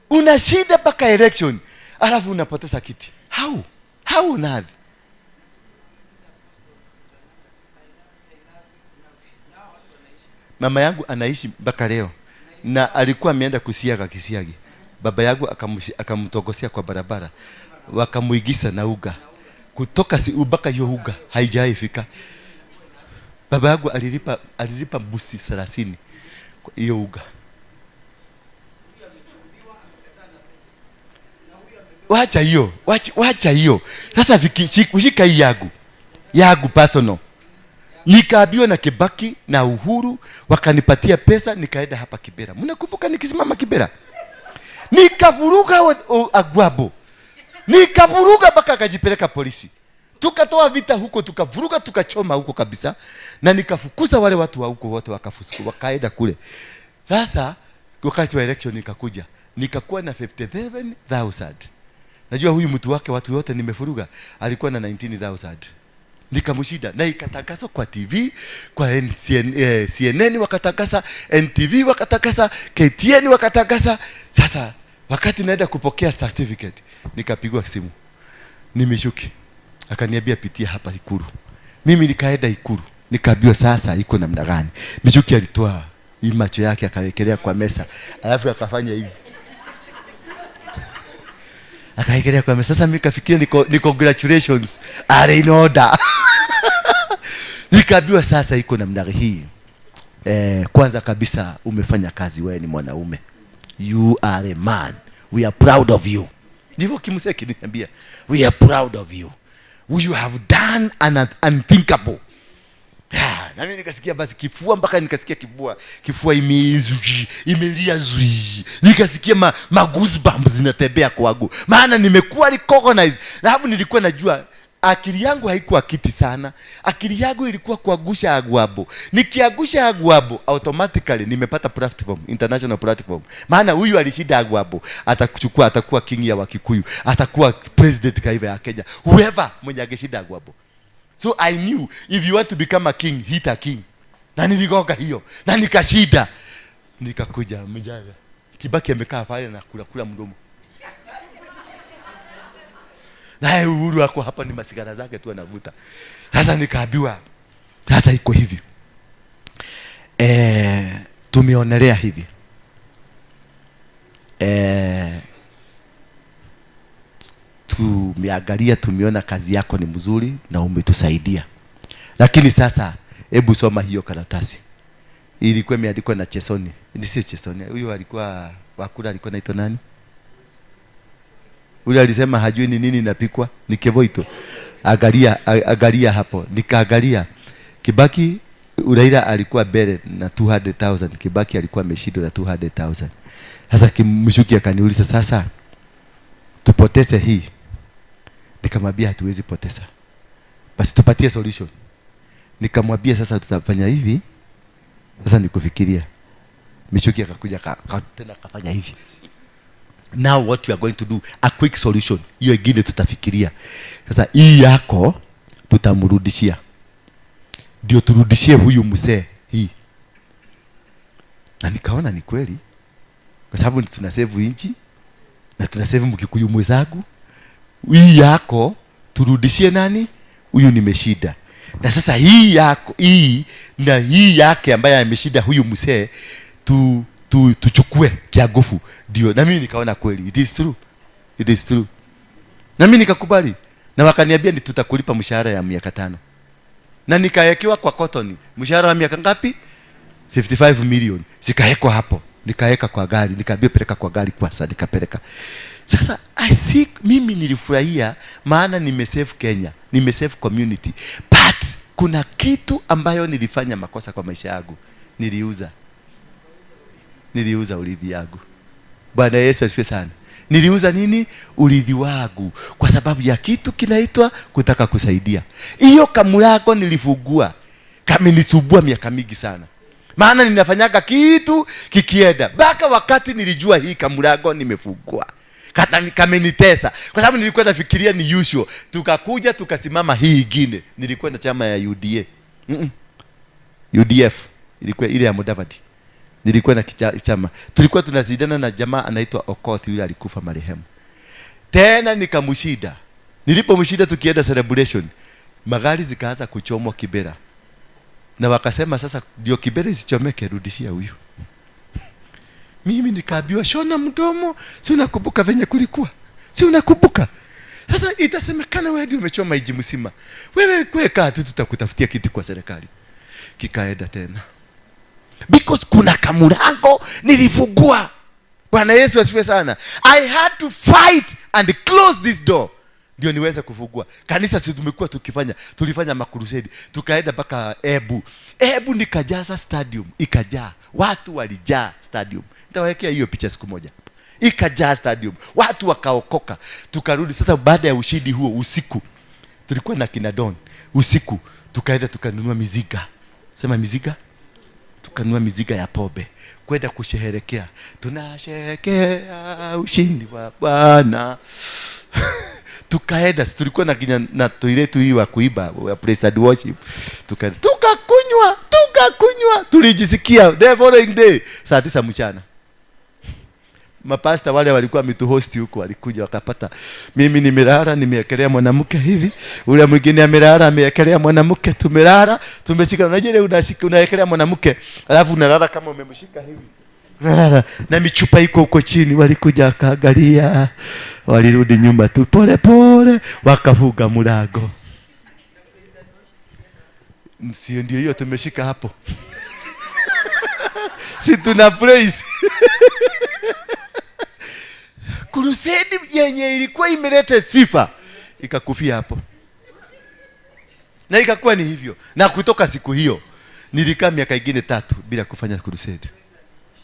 Una shida mpaka election, alafu unapoteza kiti. How? How on earth? Mama yangu anaishi mpaka leo na alikuwa ameenda kusiaga kisiagi. Baba yangu akamtogosea kwa barabara, wakamuigisa na uga kutoka si mpaka hiyo uga haijaifika. Baba yangu alilipa mbuzi 30 kwa hiyo uga. Wacha hiyo, wacha hiyo. Sasa shika hii yangu personal. Nikaambiwa na Kibaki na Uhuru, wakanipatia pesa, nikaenda hapa Kibera. Mnakumbuka nikisimama Kibera? Nikavuruga Agwabo. Nikavuruga mpaka akajipeleka polisi. Tukatoa vita huko, tukavuruga, tukachoma huko kabisa. Na nikafukuza wale watu wa huko wote, wakaenda kule. Sasa wakati wa election nikakuja, nikakuwa na 57,000. Najua huyu mtu wake watu wote nimefuruga, alikuwa na 19,000. Nikamshida na ikatangaza kwa TV, kwa CNN wakatangaza, NTV wakatangaza, KTN wakatangaza. Sasa wakati naenda kupokea certificate nikapigwa simu. Nimeshuki. Akaniambia pitia hapa Ikulu. Mimi nikaenda Ikulu. Nikaambiwa sasa iko namna gani. Michuki alitoa hii macho yake akawekelea kwa mesa. Alafu akafanya hivi. Akawekelea kwa mesa. Sasa mimi nikafikiria ni congratulations are in order. Nikaambiwa sasa iko namna hii. Kwanza kabisa umefanya kazi, wewe ni mwanaume. You are a man. We are proud of you. Ndivyo Kimuseki aliniambia. We are proud of you. You have done an unthinkable. Na mimi nikasikia basi kifua mpaka nikasikia kifua imelia zui. Nikasikia ma goosebumps zinatembea kwangu. Maana nimekuwa recognized. Na hapo nilikuwa najua akili yangu haikuwa kiti sana. Akili yangu ilikuwa kuagusha Agwabo. Nikiagusha Agwabo automatically nimepata platform, international platform. Maana huyu alishinda Agwabo, atakuchukua, atakuwa king ya Wakikuyu, atakuwa president kaiva ya Kenya. Whoever mwenye angeshinda Agwabo. So I knew if you want to become a king, hit a king. Na niligonga hiyo. Na nikashinda. Nikakuja mjana. Kibaki amekaa pale na kula kula mdomo. Naye Uhuru ako hapa ni masigara zake tu anavuta. Sasa nikaambiwa sasa iko hivi. Tumeonelea hivi. Tumeangalia, tumeona kazi yako ni mzuri na umetusaidia. Lakini sasa hebu soma hiyo karatasi. Ilikuwa imeandikwa na Chesoni. Ni si Chesoni. Huyu alikuwa wakula, alikuwa anaitwa nani? Ule alisema hajui ni nini inapikwa, ni Kevoito. Angalia hapo. Nikaangalia. Kibaki Raila alikuwa mbele na 200,000. Kibaki alikuwa ameshindwa na 200,000. Sasa Kimshuki akaniuliza sasa tupoteze hii. Nikamwambia hatuwezi poteza. Basi tupatie solution. Nikamwambia sasa tutafanya hivi. Sasa nikufikiria. Michuki akakuja tena akafanya hivi. Now what we are going to do, a quick solution. Hiyo ingine tutafikiria. Sasa hii yako tutamrudishia. Ndio turudishie huyu mzee hii. Na nikaona ni kweli. Kwa sababu tunasave inchi na tunasave Mkikuyu mwenzangu. Hii yako turudishie nani? Huyu nimeshida. Na sasa hii yako hii na hii yake ambaye ameshida huyu mzee tuchukue kiagofu. Ndio na mimi nikaona kweli it is true. It is true. Na mimi nikakubali. Na wakaniambia ni tutakulipa mshahara ya miaka 5. Na nikawekewa kwa cotton mshahara wa miaka ngapi? 55 million. Zikawekwa hapo. Nikaweka kwa gari, nikaambia peleka kwa gari kwa sasa, nikapeleka. Sasa I see, mimi nilifurahia maana nimesave Kenya, nimesave community. But kuna kitu ambayo nilifanya makosa kwa maisha yangu. Niliuza. Niliuza urithi yangu. Bwana Yesu asifiwe sana. Niliuza nini? Urithi wangu kwa sababu ya kitu kinaitwa kutaka kusaidia. Hiyo kamlango nilifungua, kamenisumbua miaka mingi sana. Maana ninafanyaga kitu kikienda. Mpaka wakati nilijua hii kamlango nimefungua. Kamenitesa. Kwa sababu nilikuwa nafikiria ni usual. Tukakuja tukasimama hii ingine. Nilikuwa na chama ya UDA. UDF ilikuwa ile ya Mudavadi. Nilikuwa na chama. Tulikuwa tunazidana na jamaa anaitwa Okoth, yule alikufa marehemu. Tena nikamshida. Nilipomshida tukienda celebration, magari zikaanza kuchomwa Kibera. Na wakasema sasa ndio Kibera isichomeke, rudishia huyu. Mimi nikaambiwa shona mdomo, si unakumbuka venye kulikuwa? Si unakumbuka? Sasa itasemekana wewe ndio umechoma iji mzima. Wewe kweka tu, tutakutafutia kiti kwa serikali. Kikaenda tena. Because kuna kamulango nilifungua. Bwana Yesu asifiwe sana. I had to fight and close this door ndio niweze kufungua. Kanisa si tumekuwa tukifanya, tulifanya makrusedi, tukaenda mpaka Ebu. Ebu nikajaza stadium, ikajaa. Watu walijaa stadium. Nitawekea hiyo picha siku moja. Ikajaa stadium. Watu wakaokoka. Tukarudi sasa baada ya ushindi huo usiku. Tulikuwa na kina Don. Usiku tukaenda tukanunua miziga. Sema miziga? Tukanunua miziga ya pombe kwenda kusherehekea. Tunasherehekea ushindi wa Bwana. Tukaenda, tulikuwa na kina na toilet hii wa kuiba wa praise and worship. Tukaenda tukakunywa, tulijisikia the following day saa 9 mchana. Mapasta wale walikuwa mituhosti huko walikuja wakapata mimi nimelala nimeekelea mwanamke hivi, ule mwingine amelala ameekelea mwanamke, tumelala tumeshika. Unajua ile unashika unaekelea mwanamke alafu unalala kama umemshika hivi. Unalala na michupa iko huko chini. Walikuja wakaangalia, walirudi nyuma tu pole pole wakafunga mlango. Sio ndio hiyo tumeshika hapo. Si tuna praise. Crusade yenye ilikuwa imeleta sifa ikakufia hapo. Na ikakuwa ni hivyo. Na kutoka siku hiyo nilikaa miaka ingine 3 bila kufanya crusade.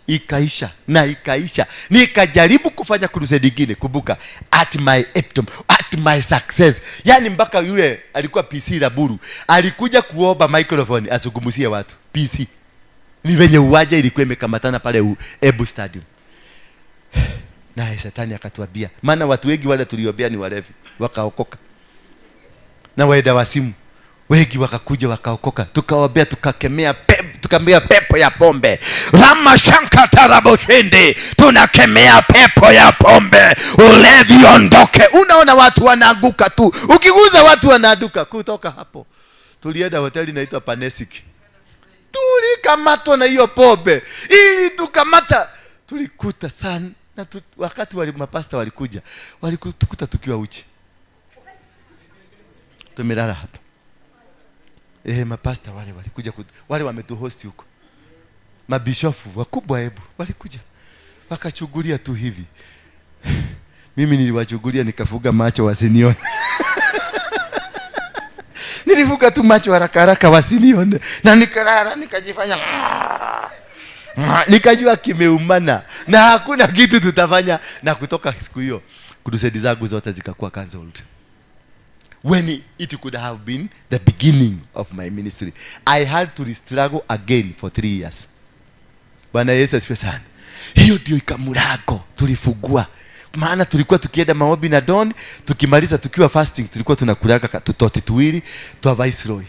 Ikaisha na ikaisha. Nikajaribu kufanya crusade nyingine, kumbuka, at my epitome, at my success. Yani mpaka yule alikuwa PC Laburu alikuja kuomba microphone azungumzie watu. PC ni venye uwaja ilikuwa imekamatana pale Ebu Stadium. Naye shetani akatuambia, maana watu wengi wale tuliombea ni walevi, wakaokoka. Na waenda wasimu wengi wakakuja wakaokoka. Tukawaambia, tukakemea pepo, tukamea pepo ya pombe. Rama shanka taraboshende, tunakemea pepo ya pombe. Ulevi ondoke. Unaona watu wanaanguka tu. Ukiguza watu wanaaduka. Kutoka hapo tulienda hoteli inaitwa Panesik. Tulikamatwa na hiyo pombe. Ili tukamata tulikuta sana. Na wakati wali mapasta walikuja, walikutukuta tukiwa uchi. Tumelala hapa. Mapasta wale walikuja, wale wametuhosti huko. Mabishofu wakubwa Ebu walikuja. Wakachugulia tu hivi. Mimi niliwachugulia nikafuga macho wasinione. Nilifuga tu macho haraka haraka wasinione. Na nikalala nikajifanya nikajua kimeumana na hakuna kitu tutafanya. Na kutoka siku hiyo crusade zangu zote zikakuwa cancelled. When it could have been the beginning of my ministry, I had to struggle again for 3 years. Bwana Yesu asifiwe sana. Hiyo ndio ikamulago tulifungua. Maana tulikuwa tukienda maombi na dawn, tukimaliza tukiwa fasting tulikuwa tunakulaga tutoti tuwili twa Viceroy.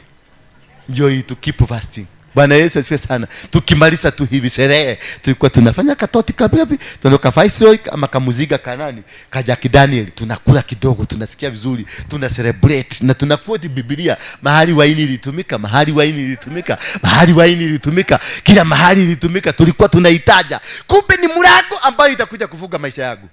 Ndio to keep fasting. Bwana Yesu asifiwe sana. Tukimaliza tu hivi sherehe tulikuwa tunafanya katoti kabibi, tunaondoka Viceroy ama kamuziga kanani kaja Daniel, tunakula kidogo, tunasikia vizuri, tuna celebrate na tunaquote Biblia mahali waini ilitumika, mahali waini ilitumika, mahali waini ilitumika, kila mahali ilitumika, tulikuwa tunaitaja. Kumbe ni mlango ambayo itakuja kufunga maisha yangu.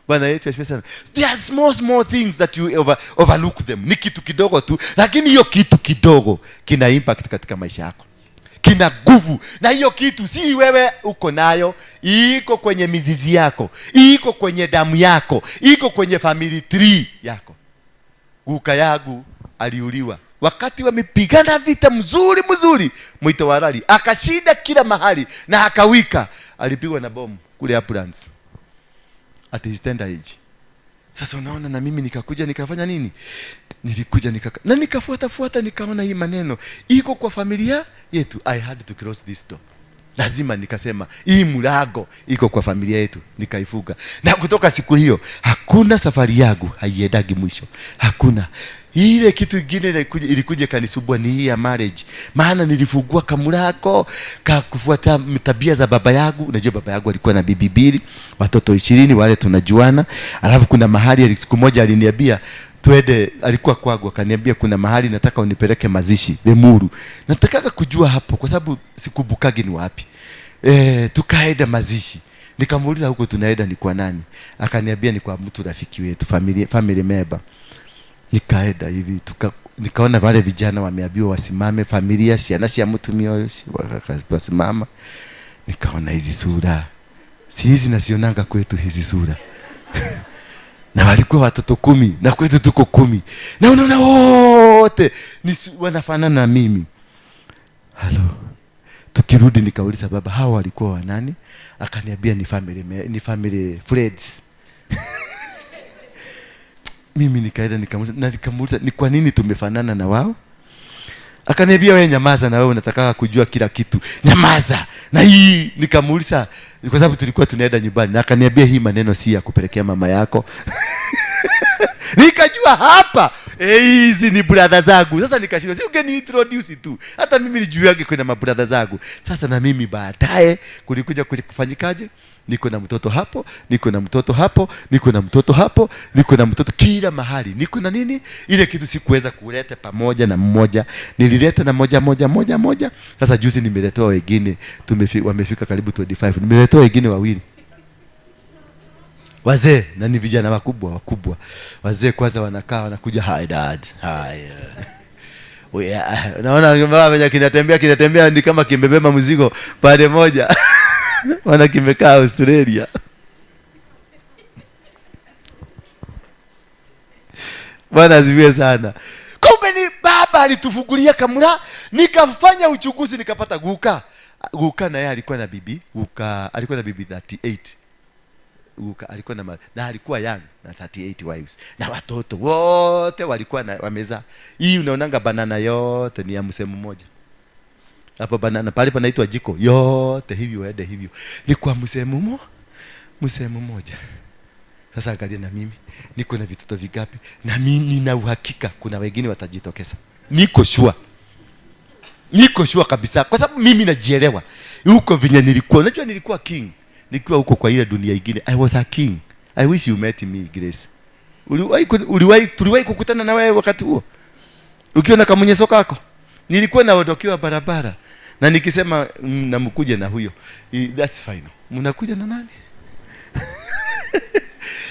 Bwana yetu asifiwe sana. There are small small things that you overlook them. Ni kitu kidogo tu, lakini hiyo kitu kidogo kina impact katika maisha yako. Kina nguvu. Na hiyo kitu si wewe uko nayo, iko kwenye mizizi yako, iko kwenye damu yako, iko kwenye family tree yako. Guka yangu aliuliwa Wakati wamepigana vita mzuri mzuri, Mwito wa Rali akashinda kila mahali na akawika, alipigwa na bomu kule Uplands at his tender age. Sasa unaona, na mimi nikakuja nikafanya nini? Nilikuja na nikafuata fuata, nikaona hii maneno iko kwa familia yetu. I had to cross this door. Lazima nikasema hii mlango iko kwa familia yetu, nikaifuga. Na kutoka siku hiyo hakuna safari yangu haiendagi mwisho. Hakuna. Ile kitu kingine ilikuja kanisumbua ni hii ya marriage. Maana nilifungua kamulako ka kufuata tabia za baba yangu. Unajua baba yangu alikuwa na bibi mbili, watoto 20 wale tunajuana. Alafu kuna mahali siku moja aliniambia twende, alikuwa kwangu akaniambia kuna mahali nataka unipeleke mazishi Lemuru. Nataka kujua hapo kwa sababu sikumbukagi ni wapi. Tukaenda mazishi. Nikamuuliza huko tunaenda ni kwa nani? Akaniambia ni kwa mtu rafiki wetu, family member. Nikaenda hivi nikaona wale vijana wameambiwa wasimame, familia ciana cia mutumia uyu wasimama. Nikaona hizi sura, si hizi nasionanga kwetu hizi sura. Na walikuwa watoto 10 na kwetu tuko 10. Na unaona wote ni wanafanana na mimi. Halo. Tukirudi nikauliza baba, hawa walikuwa wanani? Akaniambia ni family friends. Mimi nikaenda nikamuuliza ni kwa nini tumefanana na wao? Akaniambia wewe nyamaza, na wewe unataka kujua kila kitu. Nyamaza. Na hii nikamuuliza kwa sababu tulikuwa tunaenda nyumbani, na akaniambia hii maneno si ya kupelekea mama yako. Nikajua hapa hizi ni brother zangu. Sasa nikashindwa, si ungeni introduce tu. Hata mimi nijuage kuna mabrother zangu. Sasa na mimi baadaye kulikuja kufanyikaje? Niko na mtoto hapo, niko na mtoto hapo, niko na mtoto hapo, niko na mtoto kila mahali. Niko na nini? Ile kitu sikuweza kuleta pamoja na mmoja. Nilileta na moja moja moja moja. Sasa juzi nimeletewa wengine, wamefika karibu 25. Nimeletewa wengine wawili. Wazee na ni vijana wakubwa wakubwa. Wazee kwanza wanakaa wanakuja, hi dad, hi. Naona baba venye kinatembea ni kama kimebeba mzigo pande moja. Wana kimekaa Australia. Bwana asifiwe sana. Kumbe ni baba alitufungulia kamura, nikafanya uchunguzi nikapata guka. Guka na yeye alikuwa na bibi, guka alikuwa na bibi 38. Guka alikuwa na alikuwa young na 38 wives. Na watoto wote walikuwa na wameza. Hii unaonanga banana yote ni ya msemo mmoja. Hapo banana pale panaitwa jiko yote hivyo waende hivyo. Ni kwa msemo mmoja. Sasa angalia na mimi niko na vitoto vigapi, na mimi nina uhakika kuna wengine watajitokeza. Niko sure. Niko sure kabisa kwa sababu mimi najielewa. Huko vinye nilikuwa, unajua nilikuwa king. Nikiwa huko kwa ile dunia nyingine, I was a king. I wish you met me, Grace. Uliwahi kukutana na wewe wakati huo? Ukiwa na kamunyeso kako? Nilikuwa naondokewa barabara na nikisema namkuja na huyo, that's fine. Mnakuja na nani?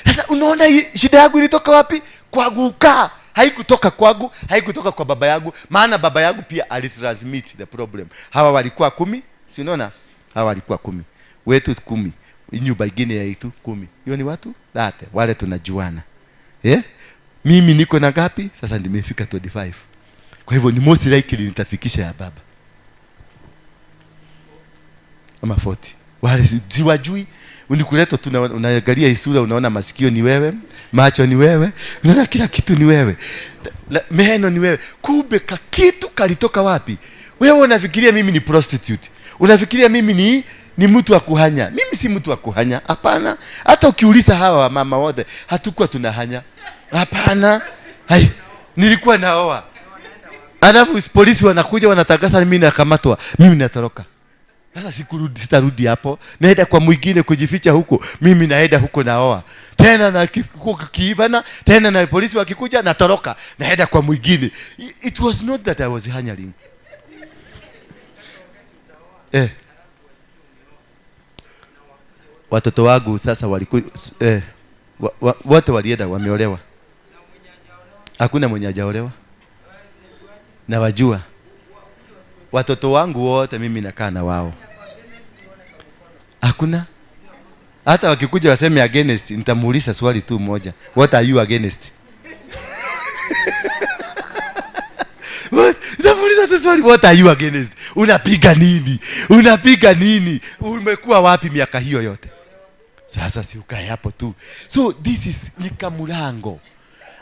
Sasa unaona shida yangu ilitoka wapi? Kwa guka. Haikutoka kwangu, haikutoka kwa baba yangu, maana baba yangu pia alitransmit the problem. Hawa walikuwa 10, si unaona? Hawa walikuwa 10. Wetu 10. Nyumba nyingine yetu 10. Hiyo ni watu 30 wale tunajuana. Mimi niko na ngapi? Sasa nimefika 25. Kwa hivyo ni most likely nitafikisha ya baba. Ama 40. Wale siwajui. Unikuleta tu unaangalia isura, unaona masikio ni wewe, macho ni wewe, unaona kila kitu ni wewe. Meno ni wewe. Kumbe kitu kalitoka wapi? Wewe unafikiria mimi ni prostitute. Unafikiria mimi ni mtu wa kuhanya. Mimi si mtu wa kuhanya. Hapana. Hata ukiuliza hawa mama wote, hatukuwa tunahanya. Hapana. Hai, nilikuwa naoa. Alafu polisi wanakuja wanatangaza mimi nakamatwa, mimi natoroka. Sasa sikurudi, sitarudi hapo. Naenda kwa mwingine kujificha huko. Mimi naenda huko naoa. Tena na kiivana, tena na polisi wakikuja natoroka. Naenda kwa mwingine. It was not that I was hanyaring. Watoto wangu sasa walikuwa wote walienda wameolewa. Hakuna mwenye hajaolewa. Na wajua watoto wangu wote mimi nakaa na wao. Hakuna. Hata wakikuja waseme against, nitamuuliza swali tu moja. What are you against? What? Nitamuuliza tu swali, what are you against? Unapiga nini? Unapiga nini? Umekuwa wapi miaka hiyo yote? Sasa si ukae hapo tu. So this is ni kamulango.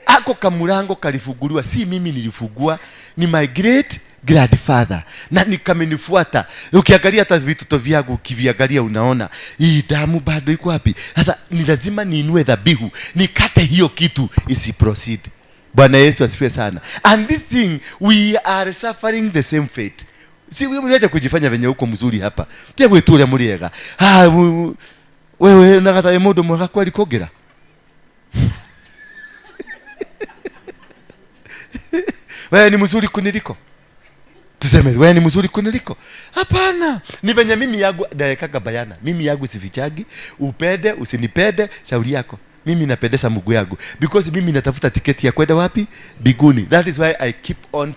Ako kamulango kalifunguliwa, si mimi nilifungua, ni my great grandfather. Na nikamenifuata. Ukiangalia hata vitoto vyangu ukiviangalia unaona hii damu bado iko wapi? Sasa ni lazima niinue dhabihu, nikate hiyo kitu isi proceed. Bwana Yesu asifiwe sana. And this thing we are suffering the same fate. Si wewe mwacha kujifanya venye uko mzuri hapa. Tia wetu ule muriega. Ah, wewe nakata mundu mwega kweli kongera. Wewe ni mzuri kuniliko. Tuseme wewe ni mzuri kuniliko. Hapana. Ni venye mimi yangu naekaga bayana. Mimi yangu sifichagi. Upende usinipende shauri yako. Mimi napendeza Mungu yangu because mimi natafuta tiketi ya kwenda wapi? Biguni. That is why I keep on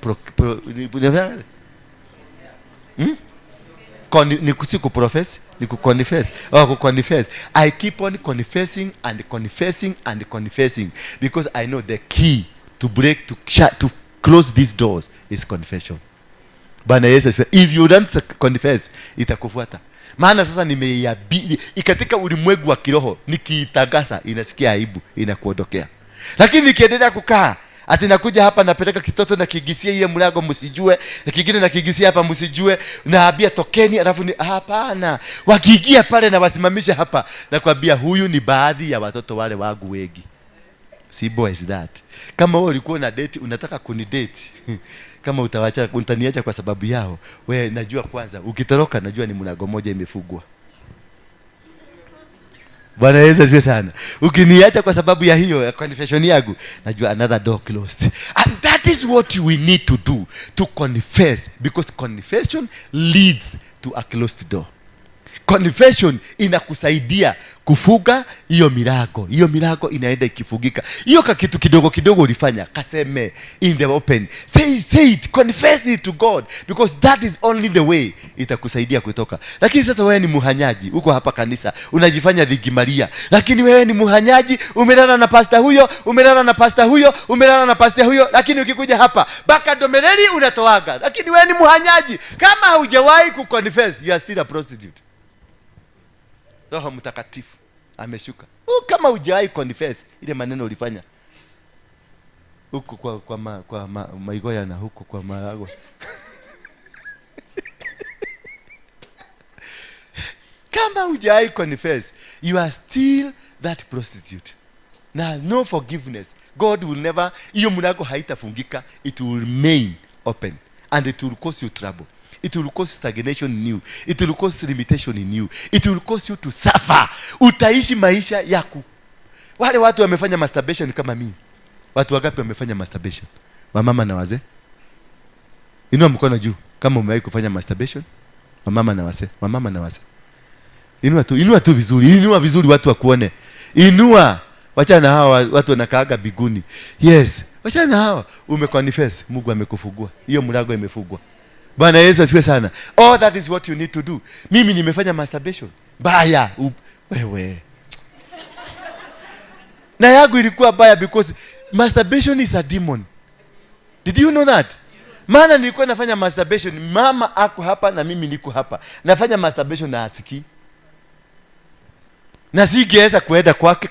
ni kuprofess, ni kuconfess, or kuconfess. I keep on confessing and confessing and confessing because I know the key to break, to shut, to close these doors is confession. Bwana Yesu asifiwe. If you don't confess, itakufuata. Maana sasa nimeiabiri katika ulimwengu wa kiroho, nikiitagasa inasikia aibu, inakuondokea. Lakini nikiendelea kukaa, ati nakuja hapa napeleka kitoto na kigisia ile mlango msijue, na kingine na kigisia hapa msijue, naambia tokeni, alafu ni hapana. Wakiingia pale na wasimamisha hapa, nakwambia huyu ni baadhi ya watoto wale wangu wengi. See boys that. Kama wewe ulikuwa na date unataka kunidate. Kama utawacha utaniacha kwa sababu yao, wewe najua kwanza ukitoroka najua ni mlango moja imefungwa. Bwana Yesu asifiwe sana. Ukiniacha kwa sababu ya hiyo ya confession yangu, najua another door closed. And that is what we need to do, to confess, because confession leads to a closed door. Confession inakusaidia kufuga hiyo milango. Hiyo milango inaenda ikifugika. Hiyo kitu kidogo kidogo ulifanya, kaseme in the open. Say it, confess it to God, because that is only the way itakusaidia kutoka. Lakini sasa wewe ni muhanyaji, uko hapa kanisa, unajifanya dhiki Maria. Lakini wewe ni muhanyaji, umelala na pastor huyo, umelala na pastor huyo, umelala na pastor huyo, lakini ukikuja hapa baka domeleli unatoaga. Lakini wewe ni muhanyaji. Kama hujawahi kuconfess, you are still a prostitute. Roho Mtakatifu ameshuka. Kama hujawahi confess ile maneno ulifanya huko kwa Maigoya na huko kwa Maragwa. Kama hujawahi confess, you are still that prostitute. Now no forgiveness. God will never, hiyo mlango haitafungika, it will remain open and it will cause you trouble. It will cause stagnation in you. It will cause limitation in you. It will cause you to suffer. Utaishi maisha yaku. Wale watu wamefanya masturbation kama mimi. Watu wangapi wamefanya masturbation? Wamama na wazee? Inua mkono juu kama umewahi kufanya masturbation. Wamama na wazee, wamama na wazee. Inua tu vizuri. Inua vizuri watu wakuone. Inua. Wachana na hawa watu wanakaaga biguni. Yes, wachana na hawa. Umeconfess, Mungu amekufungua. Hiyo mlango imefungwa. Bwana Yesu asifiwe sana. All that is what you need to do. Mimi nimefanya masturbation. Baya. Wewe. Na yangu ilikuwa baya because masturbation is a demon. Did you know that? Maana nilikuwa nafanya masturbation, mama ako hapa na mimi niko hapa. Nafanya masturbation na asikii. Na singeweza kuenda kwake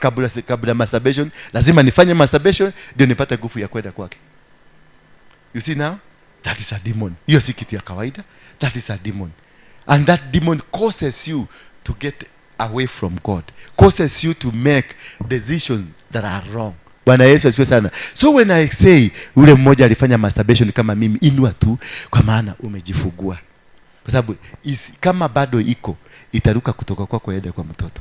kabla masturbation, lazima nifanye masturbation ndio nipate nguvu ya kwenda kwake. You see now? That is a demon. Hiyo si kitu ya kawaida. That is a demon. And that demon causes you to get away from God. Causes you to make decisions that are wrong. Bwana Yesu asifiwe sana. So when I say ule mmoja alifanya masturbation kama mimi, inua tu kwa maana umejifugua. Kwa sababu kama bado iko, itaruka kutoka kwako iende kwa mtoto.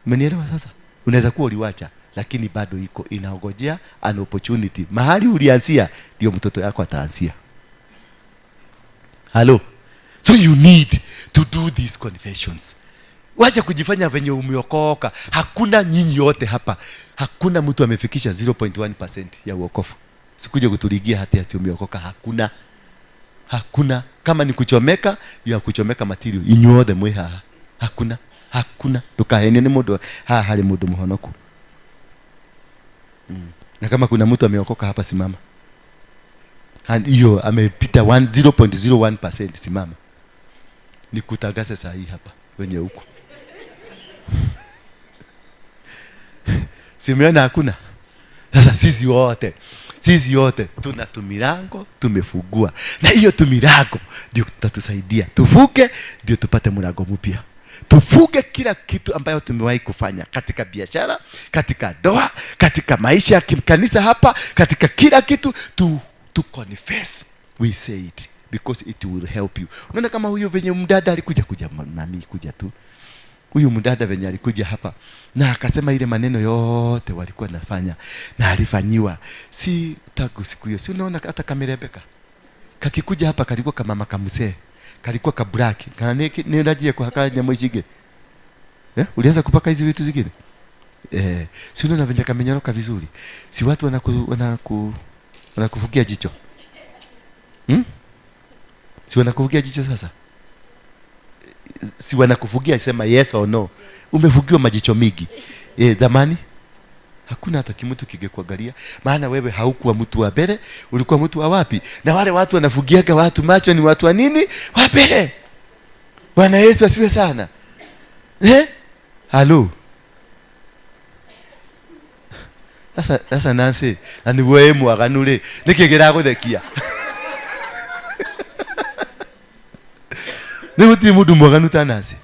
Umenielewa sasa? Unaweza kuwa uliwacha lakini bado iko, inaogojea an opportunity. Mahali ulianzia ndio mtoto yako ataanzia. Hello. So you need to do these confessions. Wacha kujifanya venye umeokoka. Hakuna nyinyi yote hapa. Hakuna mtu amefikisha 0.1% ya wokovu. Sikuje kutuligia hati ati umeokoka. Hakuna. Hakuna. Kama ni kuchomeka, ya kuchomeka material. Inyuothe mwe haha. Hakuna. Hakuna. Tukahenie ni mundu haha hari mundu muhonoku. Na kama kuna mtu ameokoka hapa simama. Hiyo amepita 0.01%. Simama nikutangaze saa hii hapa wenye huko. Simeona hakuna. Sasa sisi wote tuna tumilango tumefungua, na hiyo tumilango ndio tutatusaidia tuvuke, ndio tupate mlango mpya. Tufuge kila kitu ambayo tumewahi kufanya katika biashara, katika ndoa, katika maisha ya kanisa hapa, katika kila kitu to confess. We say it because it will help you. Unaona kama huyo venye mdada alikuja kuja mami kuja tu. Huyu mdada venye alikuja hapa na akasema ile maneno yote walikuwa nafanya na alifanyiwa. Si tangu siku hiyo. Si unaona hata kamerebeka. Kakikuja hapa kalikuwa kama mama kamsee. Kalikuwa ka black. Kana nirajie kwa haka nyamwijige. Ulianza kupaka hizi vitu zingine? Si unaona venye kamenyoroka vizuri. Si watu wanakufukia jicho. Si wanakufukia jicho sasa? Si wanakufugia, sema yes or no. Umefugiwa majicho mingi. Zamani hakuna hata kimutu kingekuangalia, maana wewe haukuwa mtu wa mbele, ulikuwa mtu wa wapi? Na wale watu wanafugiaga watu macho ni watu wa nini? Wa mbele. Bwana Yesu asifiwe sana. Halo. Sasa Nancy, na ni wewe mwaganure, nikigera guthekia. Ni gutiri mundu mwaganu ta Nancy.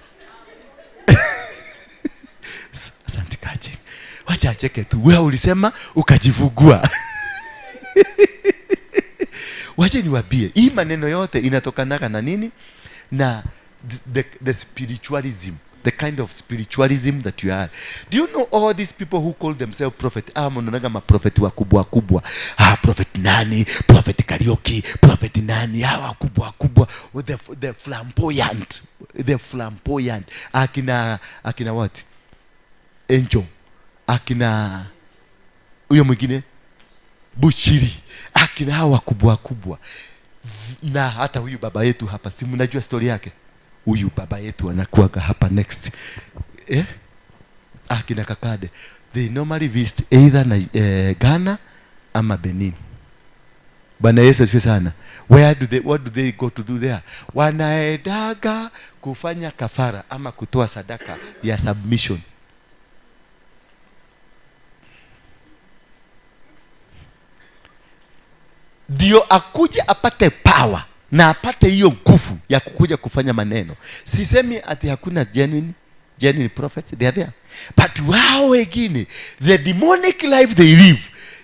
Asante kaje. Wacha acheke tu. Wewe ulisema ukajivugua. Wacha niwaambie, hii maneno yote inatokanaga na nini? Na the spiritualism, the kind of spiritualism that you are. Do you know all these people who call themselves prophet? Mnaonaga ma prophet wakubwa wakubwa. Prophet nani, prophet Karaoke, prophet nani, hawa wakubwa wakubwa, the flamboyant, the flamboyant. Akina what? Angel. Akina huyo mwingine Bushiri. Akina hawa wakubwa wakubwa. Na hata huyu baba yetu hapa, si mnajua story yake? Huyu baba yetu anakuwa hapa next. Akina Kakade. They normally visit either na Ghana ama Benin. Bwana Yesu asifiwe sana. Where do they, what do they go to do there? Wanaedaga kufanya kafara ama kutoa sadaka ya submission. Ndio akuje apate power na apate hiyo nguvu ya kukuja kufanya maneno. Sisemi ati hakuna genuine prophets, they are there. But wao wengine, the demonic life they live,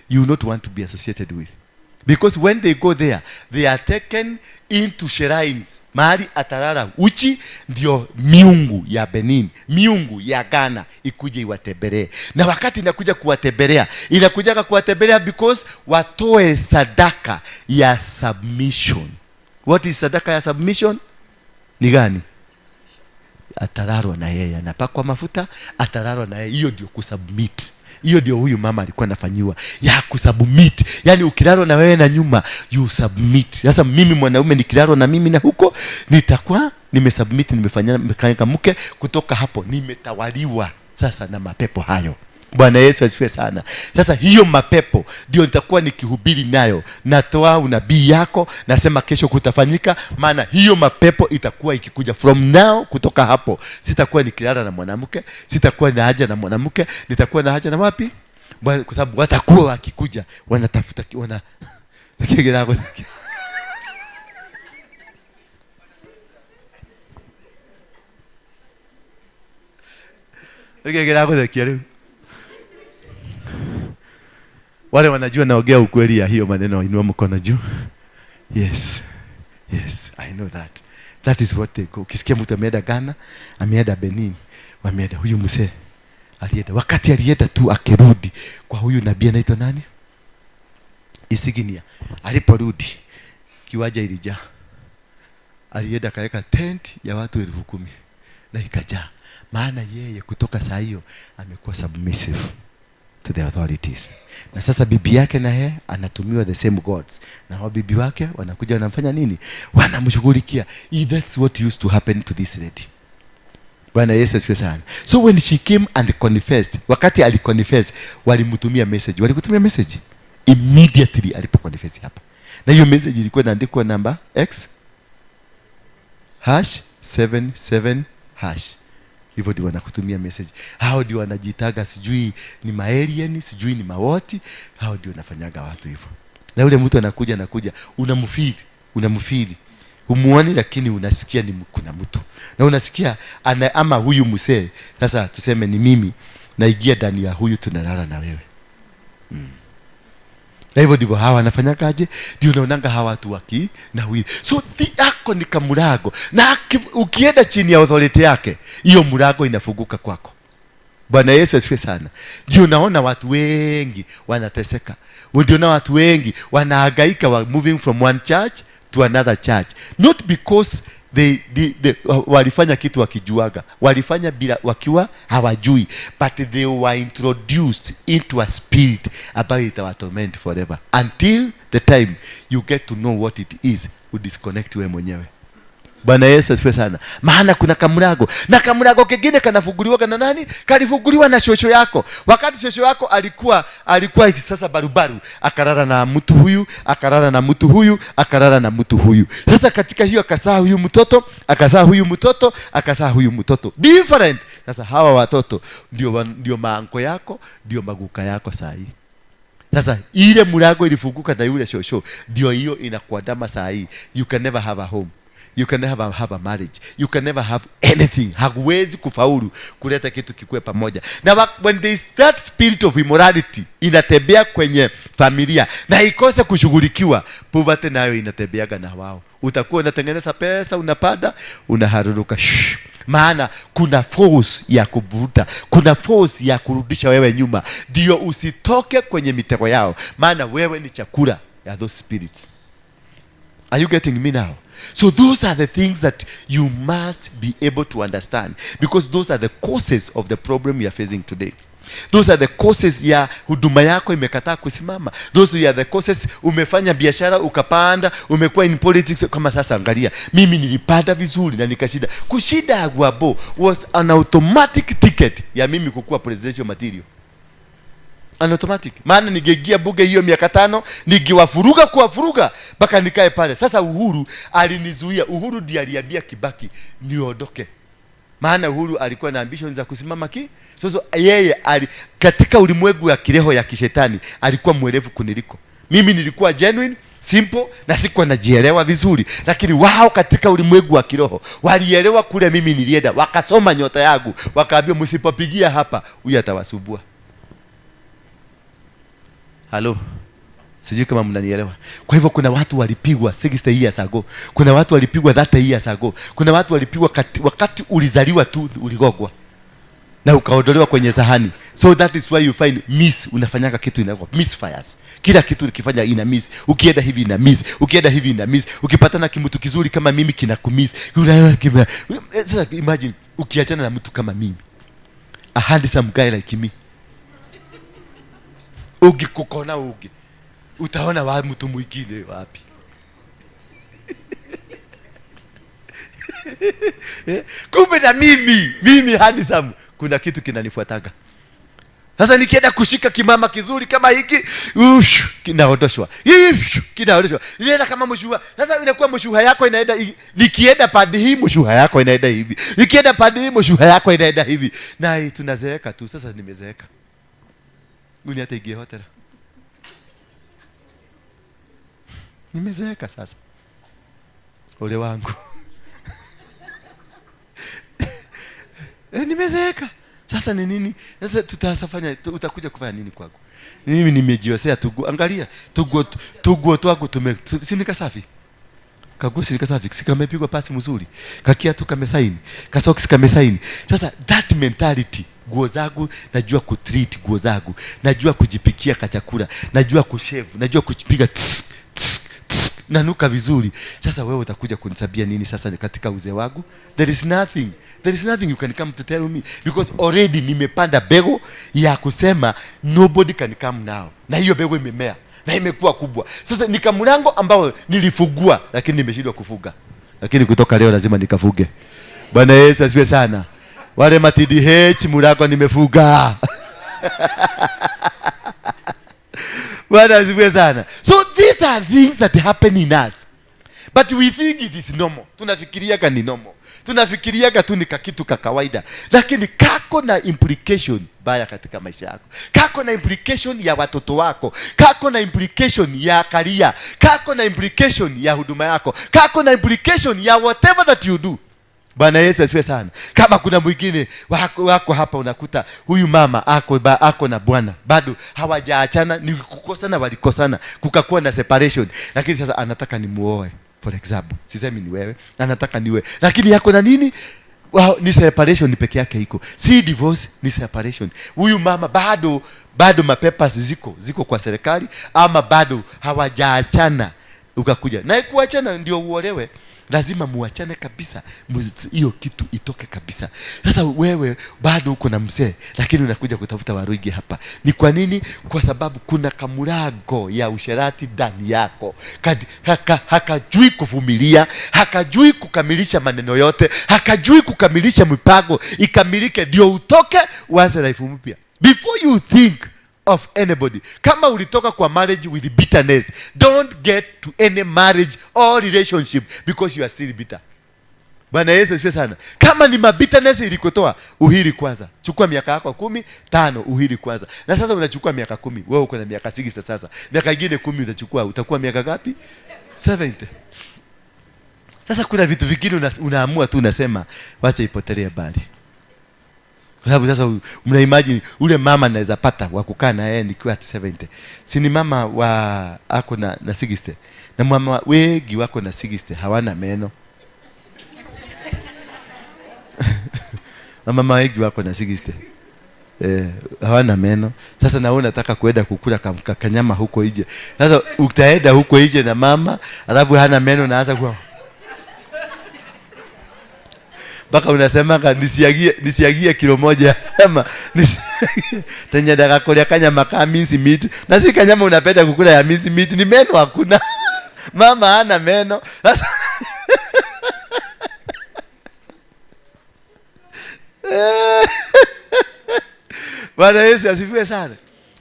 you not want to be associated with. Because when they go there, they are taken into shrines. Mahali atarara uchi ndio miungu ya Benin, miungu ya Ghana ikuje iwatembelee. Na wakati inakuja kuwatembelea, inakuja kuwatembelea because watoe sadaka ya submission. What is sadaka ya submission? Ni gani? Atararwa na yeye, anapakwa mafuta, atararwa na yeye. Hiyo ndio kusubmit. Hiyo ndio huyu mama alikuwa anafanyiwa ya kusubmit. Yaani ukilalwa na wewe na nyuma, you submit. Sasa mimi mwanaume nikilalwa na mimi na huko, nitakuwa nimesubmit, nimefanya mekanyika mke, kutoka hapo nimetawaliwa sasa na mapepo hayo. Bwana Yesu asifiwe sana. Sasa hiyo mapepo ndio nitakuwa nikihubiri nayo. Natoa unabii yako, nasema kesho kutafanyika, maana hiyo mapepo itakuwa ikikuja from now. Kutoka hapo sitakuwa nikilala na mwanamke, sitakuwa na haja na mwanamke, nitakuwa na haja na wapi? Kwa sababu watakuwa wakikuja wanatafuta wana Wale wanajua naongea ukweli ya hiyo maneno, inua mkono juu. Yes. Yes, I know that. That is what they go. Ukisikia mtu ameenda Ghana, ameenda Benin, wameenda huyu mzee alienda. Wakati alienda tu akirudi kwa huyu nabii anaitwa nani? Isiginia. Aliporudi kiwanja ilijaa. Alienda akaweka tent ya watu 10,000 na ikajaa. Maana yeye kutoka saa hiyo amekuwa submissive to the authorities. Na sasa bibi yake na yeye anatumiwa the same gods. Na hao bibi wake wanakuja wanamfanya nini? Wanamshughulikia. That's what used to happen to this lady. Bwana Yesu asifiwe sana. So when she came and confessed, wakati aliconfess, walimtumia message. Walikutumia message immediately alipoconfess hapa. Na hiyo message ilikuwa inaandikwa namba X hash 77 hash. Hivyo ndio wanakutumia message. Hao ndio wanajitaga sijui ni maalien, sijui ni mawoti. Hao ndio wanafanyaga watu hivyo. Na yule mtu anakuja unamfeel. Humuoni lakini unasikia ni kuna mtu. Na unasikia ama huyu msee, sasa tuseme ni mimi naingia ndani ya huyu, tunalala na wewe. Na hivyo ndivyo hawa wanafanyakaje? Ndio unaonanga hawa watu waki na huyu. So yako ni kamurago. Na ukienda chini ya authority yake, hiyo murago inafunguka kwako. Bwana Yesu asifiwe sana. Ndio unaona watu wengi wanateseka. Ndio na watu wengi wanahangaika, moving from one church to another church. Not because they walifanya kitu wakijuaga, walifanya bila wakiwa hawajui, but they were introduced into a spirit ambayo itawatorment forever until the time you get to know what it is, you disconnect wewe mwenyewe. Bwana Yesu asifiwe sana. Maana kuna kamurago, na kamurago kingine kanafunguliwa na nani? Kalifunguliwa na shosho yako. Wakati shosho yako alikuwa sasa barubaru, akarara na mtu huyu, akarara na mtu huyu, akarara na mtu huyu. Sasa katika hiyo akasaa huyu mtoto, akasaa huyu mtoto, akasaa huyu mtoto. Different. Sasa hawa watoto ndio maanko yako, ndio maguka yako saa hii. Sasa ile murago ilifunguka na yule shosho, ndio hiyo inakuandama saa hii. You can never have a home. You can never have a marriage. You can never have anything. Hakuwezi kufaulu kuleta kitu kikue pamoja. Na when there is that spirit of immorality inatembea kwenye familia na ikose kushughulikiwa, poverty nayo inatembeaga na wao. Utakuwa unatengeneza pesa, unapanda, unaharuruka. Maana kuna force ya kuvuta, kuna force ya kurudisha wewe nyuma, ndio usitoke kwenye mitego yao. Maana wewe ni chakula ya those spirits. Are you getting me now? So those are the things that you must be able to understand, because those are the causes of the problem you are facing today. Those are the causes ya huduma yako imekataa kusimama. Those are the causes umefanya biashara ukapanda, umekuwa in politics. Kama sasa angalia, mimi nilipanda vizuri na nikashinda. Kushinda Agwabo was an automatic ticket ya mimi kukua presidential material. An automatic. Maana ningeingia bunge hiyo miaka 5, ningewafuruga kuwafuruga mpaka nikae pale. Sasa Uhuru alinizuia. Uhuru ndiye aliambia Kibaki niondoke. Maana Uhuru alikuwa na ambition za kusimama ki. Sasa yeye katika ulimwengu ya kiroho ya kishetani alikuwa mwerevu kuniliko. Mimi nilikuwa genuine, simple na sikuwa najielewa vizuri. Lakini wao katika ulimwengu wa kiroho walielewa kule mimi nilienda, wakasoma nyota yangu, wakaambia msipopigia hapa huyu atawasumbua. Halo. Sijui kama mnanielewa. Kwa hivyo kuna watu walipigwa 60 years ago. Kuna watu walipigwa 30 years ago. Kuna watu walipigwa wakati ulizaliwa tu uligogwa. Na ukaondolewa kwenye sahani. So that is why you find miss, unafanyanga kitu inakuwa misfires. Kila kitu ukifanya ina miss. Ukienda hivi ina miss. Ukienda hivi ina miss. Ukipatana kimtu kizuri kama mimi kinakumiss. Sasa imagine ukiachana na mtu kama mimi. A handsome guy like me. Ugi kukona ugi. Utaona wa mtu mwingine wapi? Kumbe na mimi handsome, kuna kitu kinanifuataga. Sasa nikienda kushika kimama kizuri kama hiki, kinaondoshwa. Kinaondoshwa. Inaenda kama mshuha. Sasa inakuwa mshuha yako inaenda, nikienda pande hii mshuha yako inaenda hivi. Nikienda pande hii mshuha yako inaenda hivi. Na tunazeeka tu. Sasa nimezeeka. Uni hata igie hotela. Nimezeeka sasa. Ole wangu. Nimezeeka. Sasa ni nini? Sasa tutasafanya, utakuja kufanya nini kwako? Mimi nimejiosea tugu. Angalia, tuguo twangu si nikasafi. Kaguo si nikasafi, si kamepigwa pasi mzuri. Kakiatu kamesaini, kasocks kamesaini. Sasa that mentality, guo zangu najua kutreat guo zangu, najua kujipikia kachakula, najua kushave, najua kujipiga tss, tss, tss, nanuka vizuri. Sasa wewe utakuja kunisabia nini sasa katika uzee wangu? There is nothing. There is nothing you can come to tell me, because already nimepanda bego ya kusema nobody can come now. Na hiyo bego imemea na imekuwa kubwa. Sasa nika mlango ambao nilifugua lakini nimeshindwa kufuga. Lakini kutoka leo lazima nikafuge. Bwana Yesu asifiwe sana. Wale matidh mlango nimefuga. Bwana asifiwe sana. So these These are things that happen in us, but we think it is normal. Tunafikiriaga ni normal, tunafikiriaga tu ni kakitu ka kawaida, lakini kako na implication baya katika maisha yako, kako na implication ya watoto wako, kako na implication ya career, kako na implication ya huduma yako, kako na implication ya whatever that you do. Bwana Yesu asifiwe sana. Kama kuna mwingine wako hapa, unakuta huyu mama ako na bwana bado hawajaachana, ni kukosana, walikosana, kukakuwa na separation, lakini sasa anataka ni muoe. For example, sisemi ni wewe, anataka niwe, lakini yako na nini? Wow, ni separation peke yake iko, si divorce, ni separation. Huyu mama bado mapapers ziko kwa serikali, ama bado hawajaachana, ukakuja na kuachana ndio uolewe. Lazima muachane kabisa, hiyo kitu itoke kabisa. Sasa wewe bado uko na mzee, lakini unakuja kutafuta Waruinge hapa. Ni kwa nini? Kwa sababu kuna kamurago ya usherati ndani yako. Hakajui kuvumilia, hakajui kukamilisha maneno yote, hakajui kukamilisha mipango ikamilike ndio utoke uanze life mpya. Before you think of anybody, kama ulitoka kwa marriage with bitterness, don't get to any marriage or relationship because you are still bitter. Bwana Yesu asifiwe sana. Kama ni mabitterness ilikutoa, uhili kwanza. Chukua miaka yako 15 uhili kwanza. Na sasa unachukua miaka 10, wewe uko na miaka 6 sasa. Miaka ingine 10 utachukua, utakuwa miaka ngapi? 70. Sasa kuna vitu vingine unaamua tu, unasema wacha ipotelee bali. Kwa sababu sasa mna imagine ule mama anaweza pata wa kukaa na yeye nikiwa at 70. Si ni mama wa ako na 60. Na mama wengi wako na 60 hawana meno. Na mama wengi wako na 60. Hawana meno. Sasa na wewe unataka kuenda kukula kanyama huko nje. Sasa utaenda huko nje na mama, alafu hana meno na anza kuwa mpaka unasema nisiagie kilo moja ama tenye kulia kanyama ka mince meat. Na si kanyama unapenda kukula ya mince meat, ni meno hakuna. Mama hana meno. Sasa Bwana Yesu asifiwe sana.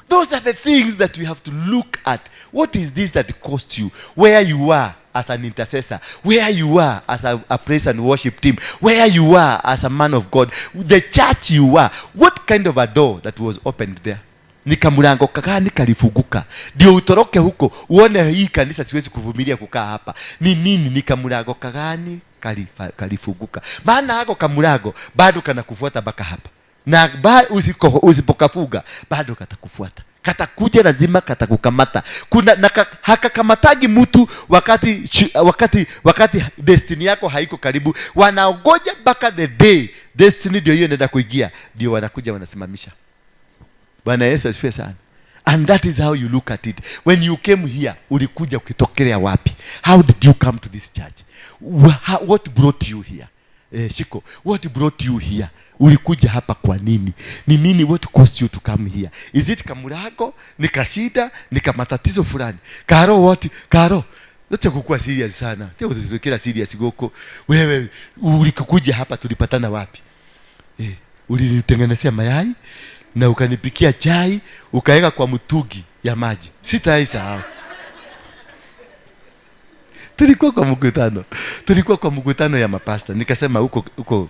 Those are the things that we have to look at. What is this that cost you? Where you are as an intercessor, where you are as a praise and worship team, where you are as a man of God, the church you are, what kind of a door that was opened there? Ni kamulango kagani kalifunguka ndio utoroke huko uone hii kanisa siwezi kuvumilia kukaa hapa. Ni nini? Ni kamulango kagani kalifunguka. Maana hako kamulango bado kanakufuata mpaka hapa. Na usipokafuga bado katakufuata. Katakuja lazima katakukamata. Kuna na hakakamatagi mtu wakati destiny yako haiko karibu. Wanaogoja mpaka the day destiny ndio hiyo inaenda kuingia, ndio wanakuja wanasimamisha. Bwana Yesu asifiwe sana. And that is how you look at it. When you came here, ulikuja ukitokelea wapi? How did you come to this church? What brought you here? Shiko, what brought you here? Ulikuja hapa kwa nini? Ni nini what caused you to come here? Is it kamurago? Ni kashida? Ni kamatatizo fulani? Karo what? Karo. Acha kukua serious sana. Teo kila serious goko. Wewe ulikuja hapa tulipatana wapi? Ulinitengenezea mayai na ukanipikia chai, ukaweka kwa mtungi ya maji. Sitaisahau. Tulikuwa kwa mkutano. Tulikuwa kwa mkutano ya mapasta. Nikasema huko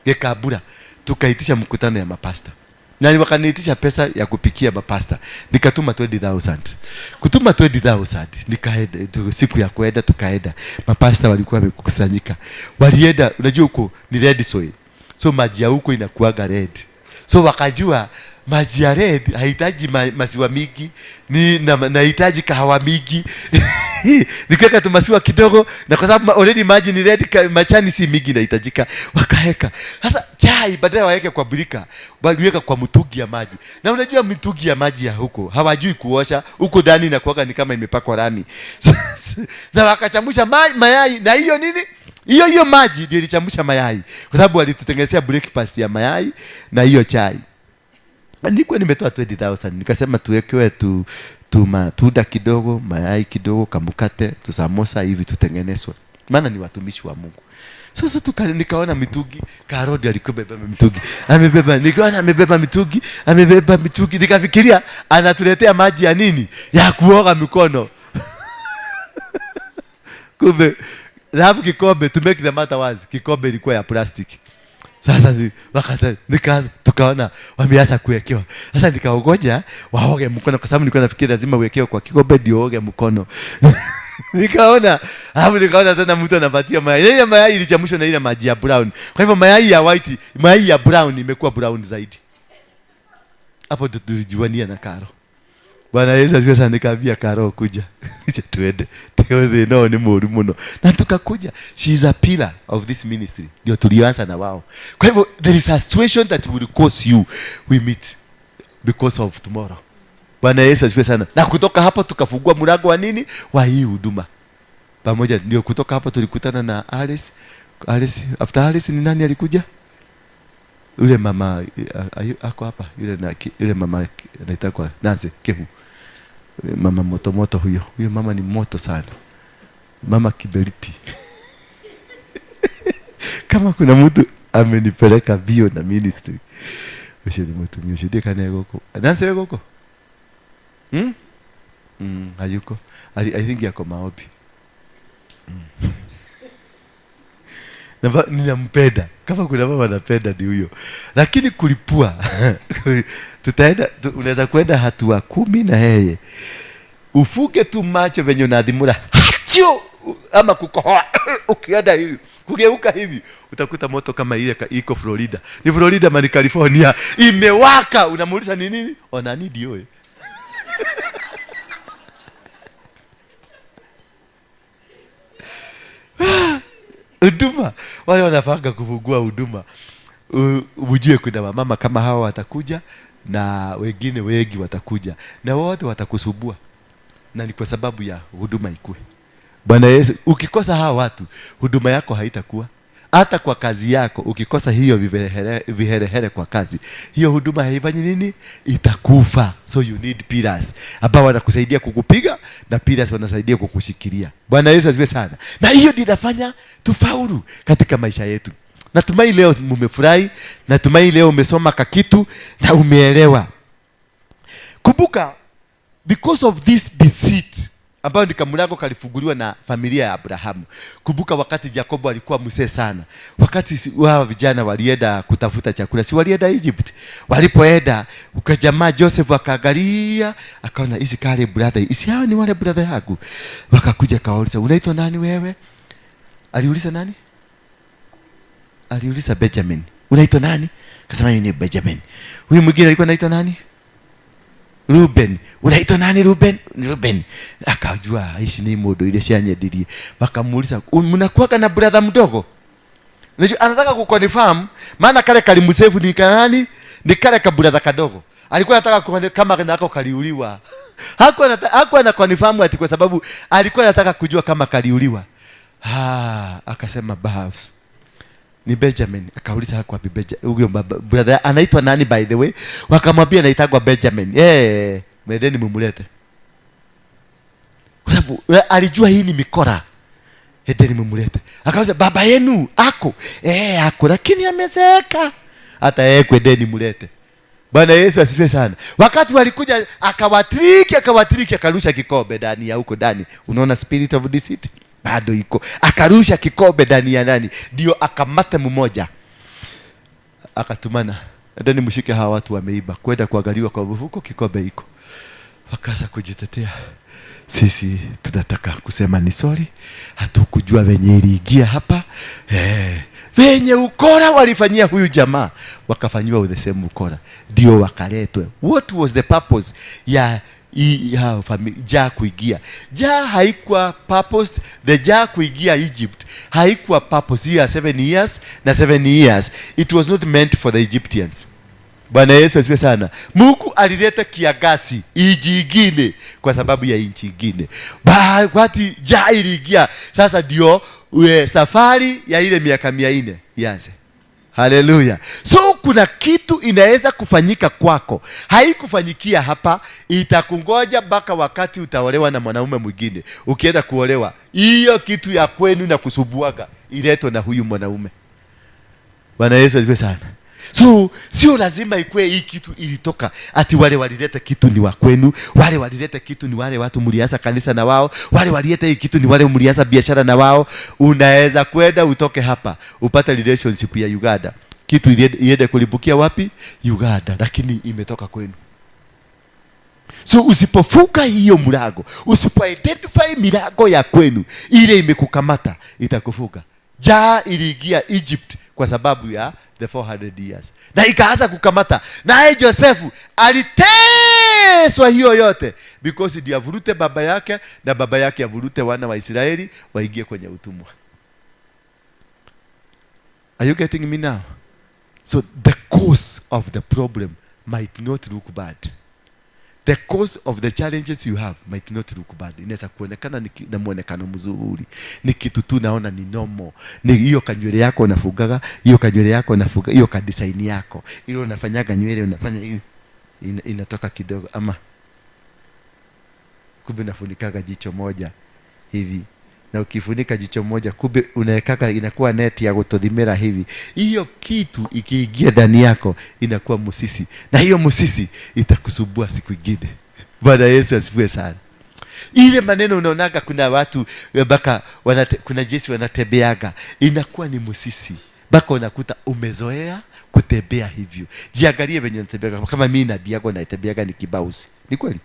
Gekabura tukaitisha mkutano ya mapasta. Na wakaniitisha pesa ya kupikia mapasta. Nikatuma 20,000. Kutuma 20,000 nikaenda siku ya kuenda tukaenda. Mapasta walikuwa wamekusanyika. Walienda, unajua huko ni red soil. So maji ya huko inakuaga red. So wakajua maji ya red haihitaji maziwa mingi, ni nahitaji kahawa mingi. Nikiweka tu maziwa kidogo, na kwa sababu already maji ni red, machani si mingi inahitajika. Wakaweka. Sasa chai badala waweke kwa birika, waliweka kwa mtungi ya maji. Na unajua mtungi ya maji ya huko hawajui kuosha, huko ndani inakuwa ni kama imepakwa lami. Na wakachambusha mayai na hiyo nini? Hiyo maji ndio ilichambusha mayai. Kwa sababu walitutengenezea breakfast ya mayai na hiyo chai. Nilikuwa nimetoa 20,000 nikasema tuwekewe tu matunda kidogo, mayai kidogo, kamukate, tusamosa hivi tutengenezwe. Maana ni watumishi wa Mungu. Sasa nikaona mitugi, Karodi alikuwa amebeba mitugi. Amebeba, nikaona amebeba mitugi, amebeba mitugi. Nikafikiria anatuletea maji ya nini? Ya kuoga mikono. Kumbe alafu kikombe, to make the matter worse, kikombe ilikuwa ya plastic. Sasa nikaanza tukaona wameanza kuwekewa. Sasa nikaogoja waoge mkono kwa sababu nilikuwa nafikiri lazima uwekewe kwa kikombe ndio oge mkono. Nikaona, alafu nikaona tena mtu anapatia mayai. Ile mayai ilichemshwa na ile maji ya brown. Kwa hivyo mayai ya white, mayai ya brown imekuwa brown zaidi. Hapo tulijuania na Karo. Bwana Yesu asifiwe sana. Nikaambia Karo kuja. Kuja tuende. Tuende no ni mũru mũno. Na tukakuja. She is a pillar of this ministry. Ndio tulianza na wao. Kwa hivyo there is a situation that will cause you we meet because of tomorrow. Bwana Yesu asifiwe sana. Na kutoka hapo tukafungua mlango wa nini? Wa hii huduma. Pamoja ndio kutoka hapo tulikutana na Alice. Alice, after Alice ni nani alikuja? Yule mama ako hapa, yule mama anaitwa kwa Nancy Kehu. Mama moto moto huyo. Huyo mama ni moto sana. Mama kiberiti. Kama kuna mtu amenipeleka bio na ministry. Ushidi mtu mshidi kana goko. Nancy wewe goko? Hayuko. I think yako maombi. Ninampenda. Kama kuna mama anapenda ni huyo. Lakini kulipua tutaenda, unaweza kwenda hatua 10 na yeye. Ufuge tu macho venye unadhimura. Hatio ama kukohoa. Ukienda hivi, kugeuka hivi, utakuta moto kama ile iko Florida. Ni Florida mani California. Imewaka. Unamuuliza ni nini? Ona ni ndio. Huduma. Wale wanafanga kufungua huduma. Ujue kuna wamama kama hawa watakuja na wengine wengi watakuja. Na wote watakusubua. Na ni kwa sababu ya huduma ikue. Bwana Yesu, ukikosa hawa watu, huduma yako haitakuwa. Hata kwa kazi yako, ukikosa hiyo viherehere kwa kazi, hiyo huduma haifanyi nini? Itakufa. So you need pillars ambao wanakusaidia kukupiga na pillars wanasaidia kukushikilia. Bwana Yesu asifiwe sana. Na hiyo ndio inafanya tufaulu katika maisha yetu. Natumai leo mmefurahi, natumai leo umesoma kakitu na umeelewa. Kumbuka, because of this deceit ambayo ni kamlango kalifunguliwa na familia ya Abrahamu. Kumbuka wakati Jakobo alikuwa mzee sana, wakati wao vijana walienda kutafuta chakula, si walienda Egypt? Walipoenda ukajamaa Joseph akaangalia, akaona hizi kale brother, hizi hao ni wale brother yangu. Wakakuja kauliza, unaitwa nani wewe? Aliuliza nani? Aliuliza Benjamin. Unaitwa nani? Akasema mimi ni Benjamin. Huyu mwingine alikuwa anaitwa nani? Ruben. Unaitwa nani Ruben? Ruben. Akajua hishi ni modo ile sianyedirie. Wakamuuliza, mnakuwa na brother mdogo? Unajua anataka kuconfirm maana kale kalimsefu ni nani? Ni kale ka brother kadogo. Alikuwa anataka kama nako kaliuliwa. Hakuwa na confirm ati kwa sababu alikuwa anataka kujua kama kaliuliwa. Akasema perhaps ni Benjamin. Akauliza hapo Benjamin, huyo brother anaitwa nani by the way? Wakamwambia anaitwa Benjamin. Mwendeni mumulete. Kwa sababu alijua hii ni mikora. Endeni mumulete. Akauliza baba yenu ako? Ako lakini amezeeka. Hata yeye kwendeni mulete. Bwana Yesu asifiwe sana. Wakati walikuja akawatriki akarusha kikombe ndani ya huko ndani. Unaona spirit of deceit? Bado iko. Akarusha kikombe ndani ya nani? Ndio akamata mmoja. Akatumana. Ndani mshike hawa watu wameiba. Kwenda kuangaliwa kwa mfuko kikombe iko. Wakaanza kujitetea. Sisi tunataka kusema ni sorry. Hatukujua wenye iliingia hapa. Wenye ukora walifanyia huyu jamaa, wakafanyiwa the same ukora. Ndio wakaletwe. What was the purpose ya ja kuingia? Ja haikuwa purpose. The ja kuingia Egypt haikuwa purpose. Hiyo ya 7 years na 7 years, it was not meant for the Egyptians. Bwana Yesu asifiwe sana. Mungu alileta kiagasi iji ingine kwa sababu ya inchi ingine. Wakati ja iliingia, sasa ndio safari ya ile miaka 400 ianze. Haleluya. So kuna kitu inaweza kufanyika kwako. Haikufanyikia hapa, itakungoja mpaka wakati utaolewa na mwanaume mwingine. Ukienda kuolewa, hiyo kitu ya kwenu na kusubuaga iletwe na huyu mwanaume. Bwana Yesu asifiwe sana. So sio lazima ikue hii kitu ilitoka ati wale walileta kitu ni wa kwenu, wale walileta kitu ni wale watu mlianza kanisa na wao, wale walileta hii kitu ni wale mlianza biashara na wao. Unaweza kwenda utoke hapa upate relationship ya Uganda, kitu iende kulibukia wapi? Uganda, lakini imetoka kwenu. So usipofuka hiyo mlango, usipo identify milango ya kwenu ile imekukamata, itakufuka. Njaa iliingia Egypt kwa sababu ya the 400 years, na ikaanza kukamata. Naye Josefu aliteswa hiyo yote because ndiye avurute baba yake na baba yake avurute wana wa Israeli waingie kwenye utumwa. Are you getting me now? So the cause of the problem might not look bad. The cause of the challenges you have might not look bad. Inaweza kuonekana na muonekano mzuri, ni kitu tu naona ni normal. Ni hiyo kanywele yako unafugaga, hiyo kanywele yako unafuga, hiyo ka design yako, ile unafanyaga nywele unafanya hiyo inatoka kidogo, ama kumbe unafunikaga jicho moja hivi, na ukifunika jicho moja kumbe unawekaga inakuwa neti ya kutothimera hivi. Hiyo kitu ikiingia ndani yako inakuwa musisi, na hiyo musisi itakusumbua siku nyingine. Bwana Yesu asifiwe sana. Ile maneno unaonaga kuna watu baka kuna jinsi wanatembeaga, inakuwa ni musisi baka unakuta umezoea kutembea hivyo. Jiangalie venye unatembea. Kama mimi nabii yako naitembeaga ni kibausi. Ni kweli?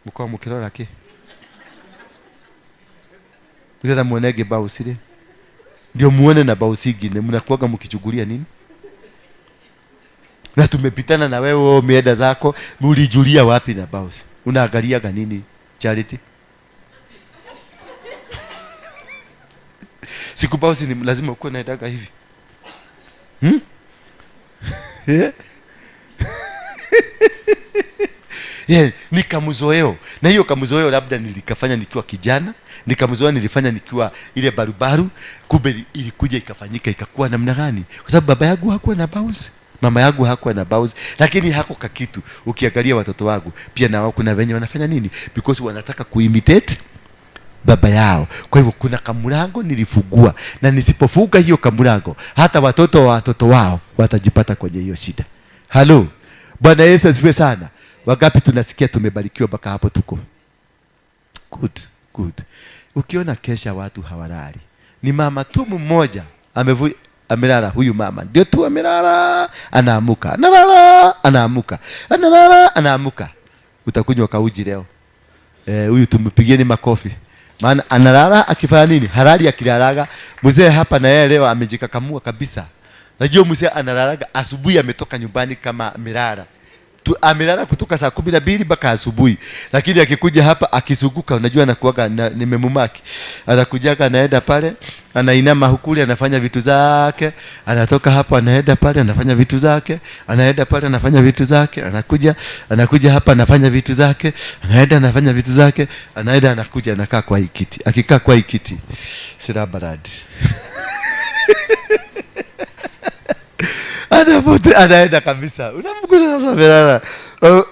Mko mkirora ke? Ndio muonege bausi ile. Ndio muone na bausi ingine mnakuaga mkichukulia nini? Na tumepitana na wewe umeenda zako, ulijulia wapi na bausi? Unaangaliaga nini Charity? Siku bausi ni lazima ukuwe naendaga hivi. Yeah. Yeah, ni kamzoeo. Na hiyo kamzoeo labda nilikafanya nikiwa kijana, nikamzoea nilifanya nikiwa ile barubaru, kumbe ilikuja ikafanyika ikakuwa namna gani? Kwa sababu baba yangu hakuwa na bounce, mama yangu hakuwa na bounce, lakini hako kakitu. Ukiangalia watoto wangu pia na wao kuna venye wanafanya nini? Because wanataka kuimitate baba yao. Kwa hivyo kuna kamulango nilifungua, na nisipofunga hiyo kamulango hata watoto wa watoto wao watajipata kwenye hiyo shida. Halo. Bwana Yesu asifiwe sana. Wangapi tunasikia tumebarikiwa mpaka hapo tuko? Good, good. Ukiona kesha watu hawalali, ni mama tu mmoja amelala. Huyu mama ndio tu amelala, anaamuka, analala, anaamuka, analala, anaamuka. Utakunywa kauji leo. Huyu tumpigieni makofi. Maana analala akifanya nini? Halali akilalaga. Mzee hapa na yeye leo amejikakamua kabisa. Najua mzee analalaga asubuhi, ametoka nyumbani kama amelala. Amelala kutoka saa 12 mpaka asubuhi. Lakini akikuja hapa akizunguka, unajua anakuaga nimemumaki. Anakujaga anaenda pale, anainama hukuli, anafanya vitu zake, anatoka hapo anaenda pale anafanya vitu zake, anaenda pale anafanya vitu zake, anakuja hapa anafanya vitu zake, anaenda anafanya vitu zake, anaenda anakuja anakaa kwa hii kiti. Akikaa kwa hii kiti, sira baradi. Anafuta anaenda kabisa. Unamkuta sasa amelala.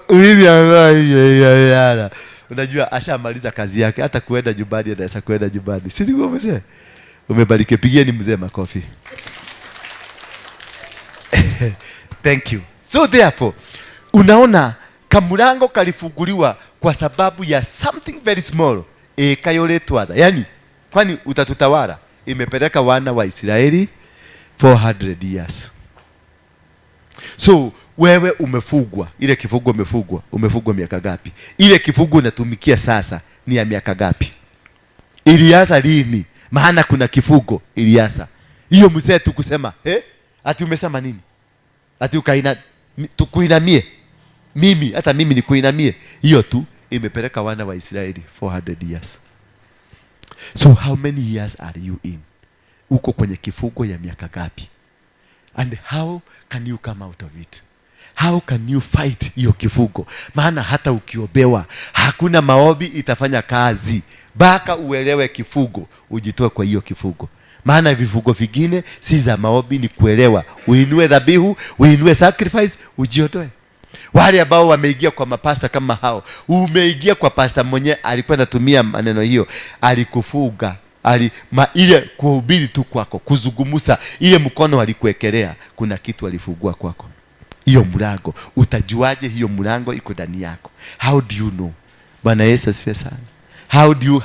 Mimi amelala. Unajua ashamaliza kazi yake, hata kuenda nyumbani anaweza kuenda nyumbani. Si ndio mzee? Umebariki, pigieni mzee makofi. Thank you. So therefore, unaona kamulango kalifunguliwa kwa sababu ya something very small. Kayoletwa. Yaani kwani utatutawala? Imepeleka wana wa Israeli 400 years. So wewe umefugwa, ile kifungo umefugwa miaka gapi? Ile kifungo unatumikia sasa ni ya miaka gapi? Ilianza lini? Maana kuna kifungo ilianza. Hiyo mzee tu kusema, ati umesema nini? Ati ukaina tukuinamie. Mimi hata mimi nikuinamie. Hiyo tu imepeleka wana wa Israeli 400 years. So how many years are you in? Uko kwenye kifungo ya miaka gapi? And how can you come out of it? How can you fight hiyo kifungo? Maana hata ukiobewa, hakuna maombi itafanya kazi. Baka uelewe kifungo, ujitoe kwa hiyo kifungo. Maana vifungo vingine si za maombi, ni kuelewa. Uinue dhabihu, uinue sacrifice, ujiotoe. Wale ambao wameingia kwa mapasta kama hao, umeingia kwa pasta mwenye alikuwa anatumia maneno hiyo, alikufuga. Ile kuhubiri tu kwako, kuzungumza, ile mkono alikuwekelea, kuna kitu alifungua kwako. Hiyo mlango, utajuaje hiyo mlango iko ndani yako? How do you know? Bwana Yesu asifiwe sana.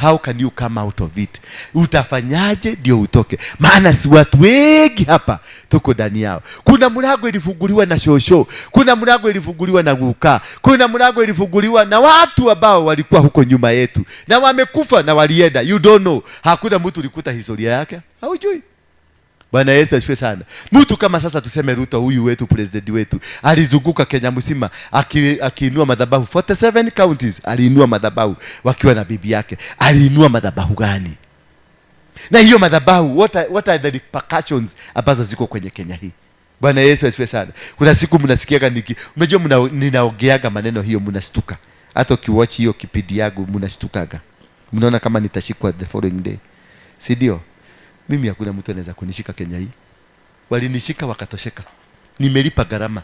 How can you come out of it? Utafanyaje ndio utoke? Maana si watu wengi hapa tuko ndani yao. Kuna mlango ilifunguliwa na shosho, kuna mlango ilifunguliwa na guka, kuna mlango ilifunguliwa na watu ambao walikuwa huko nyuma yetu na wamekufa na walienda. You don't know. Hakuna mtu ulikuta historia yake. Haujui. Bwana Yesu asifiwe sana. Mtu kama sasa tuseme Ruto huyu wetu, president wetu, alizunguka Kenya mzima akiinua madhabahu 47 counties, aliinua madhabahu wakiwa na bibi yake. Aliinua madhabahu gani? Na hiyo madhabahu, what are the repercussions ambazo ziko kwenye Kenya hii? Bwana Yesu asifiwe sana. Kuna siku mnasikiaga unajua ninaongeaga maneno hiyo mnastuka. Hata ukiwatch hiyo kipindi yangu mnastukaga. Mnaona kama nitashikwa the following day. Si ndio? Mimi hakuna mtu anaweza kunishika Kenya hii. Walinishika wakatosheka. Nimelipa gharama.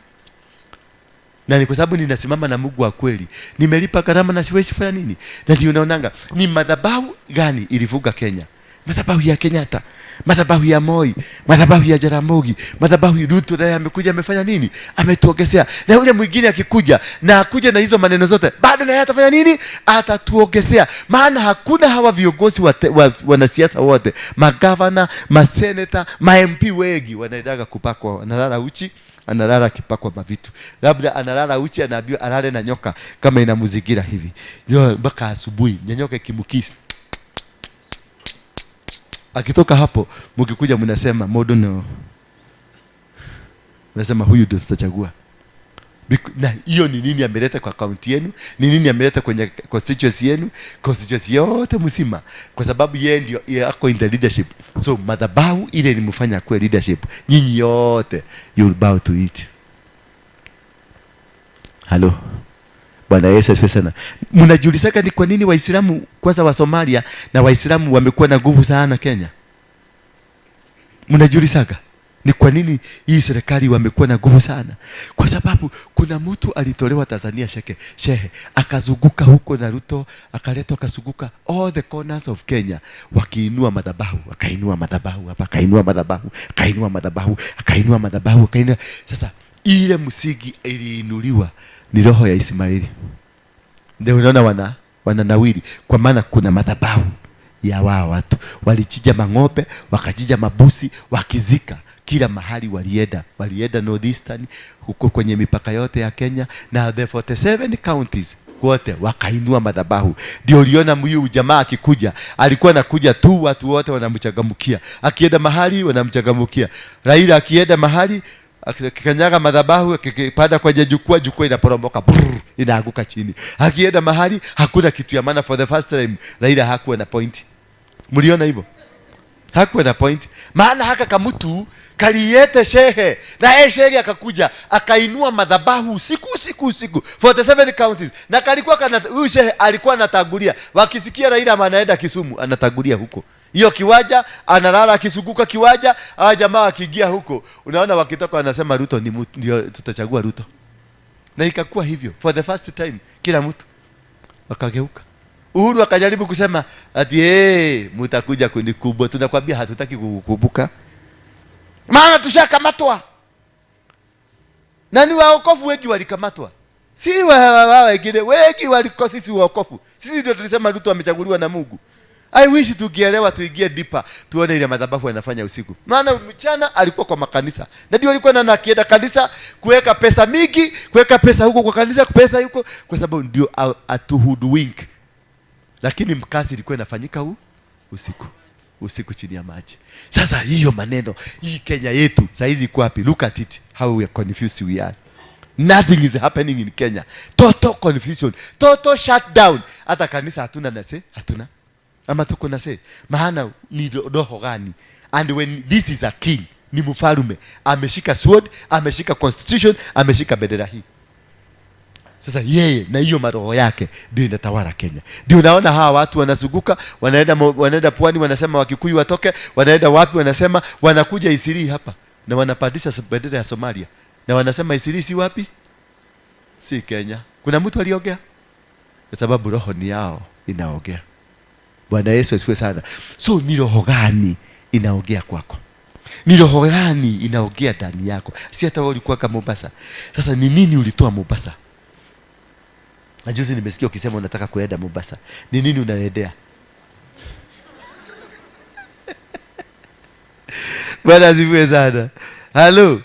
Na ni kwa sababu ninasimama na Mungu wa kweli. Nimelipa gharama na siwezi fanya nini? Na ndio unaonanga ni madhabahu gani ilivuga Kenya? Madhabahu ya Kenyatta, madhabahu ya Moi, madhabahu ya Jaramogi, madhabahu ya Ruto. Naye amekuja amefanya nini? Ametuongezea. Na yule mwingine akikuja na akuja na hizo maneno zote, bado naye atafanya nini? Atatuongezea. Maana hakuna hawa viongozi wanasiasa wote, magavana, maseneta, ma MP wengi wanaendaga kupakwa, wanalala uchi, analala akipakwa mavitu. Labda analala uchi, anaambiwa alale na nyoka kama inamzingira hivi. Mpaka asubuhi nyoka ikimkisi. Akitoka hapo mkikuja mnasema modo no. Mnasema huyu ndio tutachagua. Na hiyo ni nini ameleta kwa kaunti yenu? Ni nini ameleta kwenye constituency yenu? Constituency yote mzima. Kwa sababu yeye ndio ako in the leadership. So madhabahu ile ilimfanya kuwa leadership. Nyinyi yote you will bow to it. Hello. Bwana Yesu asifiwe sana. Mnajiulizaga ni kwa nini Waislamu kwanza wa Somalia na Waislamu wamekuwa na nguvu sana Kenya? Mnajiulizaga ni kwa nini hii serikali wamekuwa na nguvu sana? Kwa sababu kuna mtu alitolewa Tanzania shehe akazunguka huko na Ruto, akaletwa akazunguka all the corners of Kenya wakiinua madhabahu, akainua madhabahu hapa, akainua madhabahu, akainua madhabahu, akainua madhabahu, akainua. Sasa ile msingi iliinuliwa ni roho ya Ismaili. Ndio unaona wananawiri, kwa maana kuna madhabahu ya wao watu. Walichinja mang'ombe, wakachinja mabusi, wakizika kila mahali walienda. Walienda Northeastern, huko kwenye mipaka yote ya Kenya na the 47 counties wote wakainua madhabahu. Ndio uliona huyu jamaa akikuja, alikuwa anakuja tu watu wote wanamchangamkia. Akienda mahali wanamchangamkia. Raila akienda mahali akikanyaga madhabahu, akipanda kwenye jukwaa, jukwaa inaporomoka, brrr, inaanguka chini. Akienda mahali hakuna kitu ya maana. For the first time Raila hakuwa na point. Mliona hivyo? Hakuwa na point. Maana haka kamutu kaliete shehe, na yeye shehe akakuja akainua madhabahu usiku usiku usiku 47 counties. Na kalikuwa huyu shehe alikuwa anatangulia. Wakisikia Raila anaenda Kisumu, anatangulia huko. Hiyo kiwaja analala akizunguka kiwaja, hawa jamaa akiingia huko, unaona wakitoka wanasema Ruto ni ndio tutachagua Ruto. Na ikakuwa hivyo for the first time, kila mtu wakageuka. Uhuru akajaribu kusema ati hey, mtakuja kunikubwa, tunakwambia hatutaki kukukumbuka. Maana tushakamatwa. Na ni waokofu wengi walikamatwa. Si wa wengine, wengi walikuwa sisi waokofu. Sisi ndio tulisema Ruto amechaguliwa na Mungu. I wish tukielewa tuingie deeper, tuone ile madhabahu anafanya usiku. Maana mchana alikuwa kwa makanisa. Na ndio alikuwa na akienda kanisa kuweka pesa mingi, kuweka pesa huko kwa kanisa, pesa huko, kwa sababu ndio atuhoodwink. Lakini mkasi ilikuwa inafanyika huu usiku. Usiku chini ya maji. Sasa hiyo maneno, hii Kenya yetu saa hizi iko wapi? Look at it, how we are confused we are. Nothing is happening in Kenya. Total confusion, total shutdown. Hata kanisa hatuna nase, hatuna. Ama tuko na se. Maana ni roho gani? And when this is a king, ni mfalme, ameshika sword, ameshika constitution, ameshika bendera hii. Sasa yeye na hiyo maroho yake ndio inatawala Kenya. Ndio unaona hawa watu wanazunguka, wanaenda pwani wanasema Wakikuyu watoke, wanaenda wapi wanasema, wanakuja Isiri hapa na wanapandisha bendera ya Somalia. Na wanasema Isiri si wapi? Si Kenya. Kuna mtu aliongea? Kwa sababu roho ni yao inaongea. Bwana Yesu asifiwe sana. So ni roho gani inaongea kwako? Ni roho gani inaongea ndani yako? Si hata wewe ulikuwa kama Mombasa. Sasa ni nini ulitoa Mombasa? Na juzi nimesikia ukisema unataka kuenda Mombasa. Ni nini unaendea? Bwana asifiwe sana. Hello.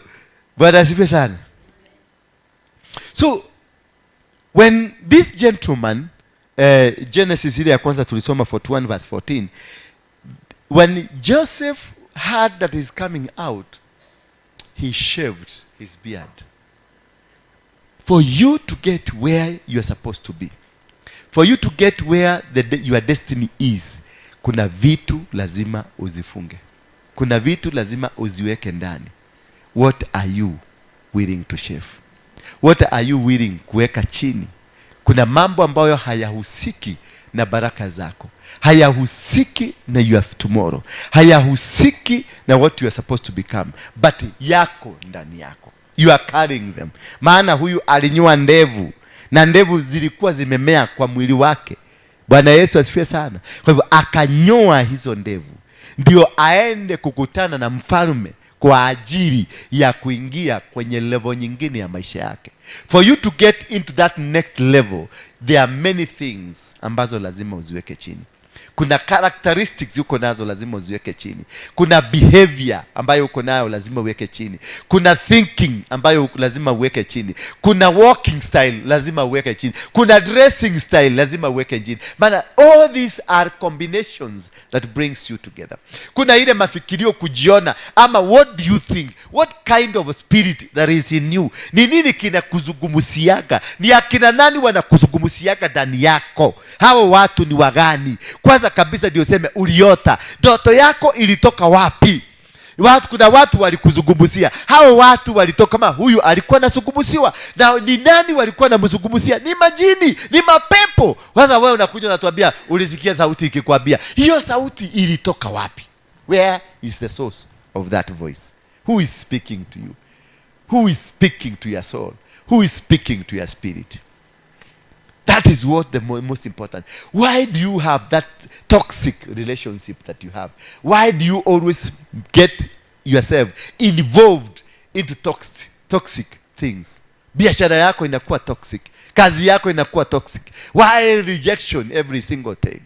Bwana asifiwe sana. So when this gentleman, Genesis ile ya kwanza tulisoma 41 verse 14, when Joseph heard that he's coming out, he shaved his beard. For you to get where you are supposed to be, for you to get where your destiny is, kuna vitu lazima uzifunge. Kuna vitu lazima uziweke ndani. What are you willing to shave? What are you willing kuweka chini? Kuna mambo ambayo hayahusiki na baraka zako, hayahusiki na your tomorrow, hayahusiki na what you are supposed to become, but yako ndani yako. You are carrying them. Maana huyu alinyoa ndevu, na ndevu zilikuwa zimemea kwa mwili wake. Bwana Yesu asifiwe sana. Kwa hivyo akanyoa hizo ndevu ndio aende kukutana na mfalme kwa ajili ya kuingia kwenye level nyingine ya maisha yake. For you to get into that next level, there are many things ambazo lazima uziweke chini. Kuna characteristics uko nazo lazima uziweke chini. Kuna behavior ambayo uko nayo lazima uweke chini. Kuna thinking ambayo lazima uweke chini. Kuna walking style lazima uweke chini. Kuna dressing style lazima uweke chini. Maana all these are combinations that brings you together. Kuna ile mafikirio, kujiona, ama what do you think? What kind of a spirit that is in you? Ni nini kinakuzungumziaga? Ni akina nani wanakuzungumziaga ndani yako? Hao watu ni wagani? Kwanza kabisa ndio useme uliota ndoto yako ilitoka wapi? Kuna watu walikuzungumzia. Hao watu walitoka, kama huyu alikuwa anazungumziwa. Na ni nani walikuwa wanamzungumzia? Ni majini, ni mapepo. Sasa wewe unakuja unatuambia ulisikia sauti ikikwambia. Hiyo sauti ilitoka wapi? Where is the source of that voice? Who is speaking to you? Who is speaking to your soul? Who is speaking to your spirit? That is what the most important. Why do you have that toxic relationship that you have? Why do you always get yourself involved into toxic things? Biashara yako inakuwa toxic. Kazi yako inakuwa toxic. Why rejection every single time?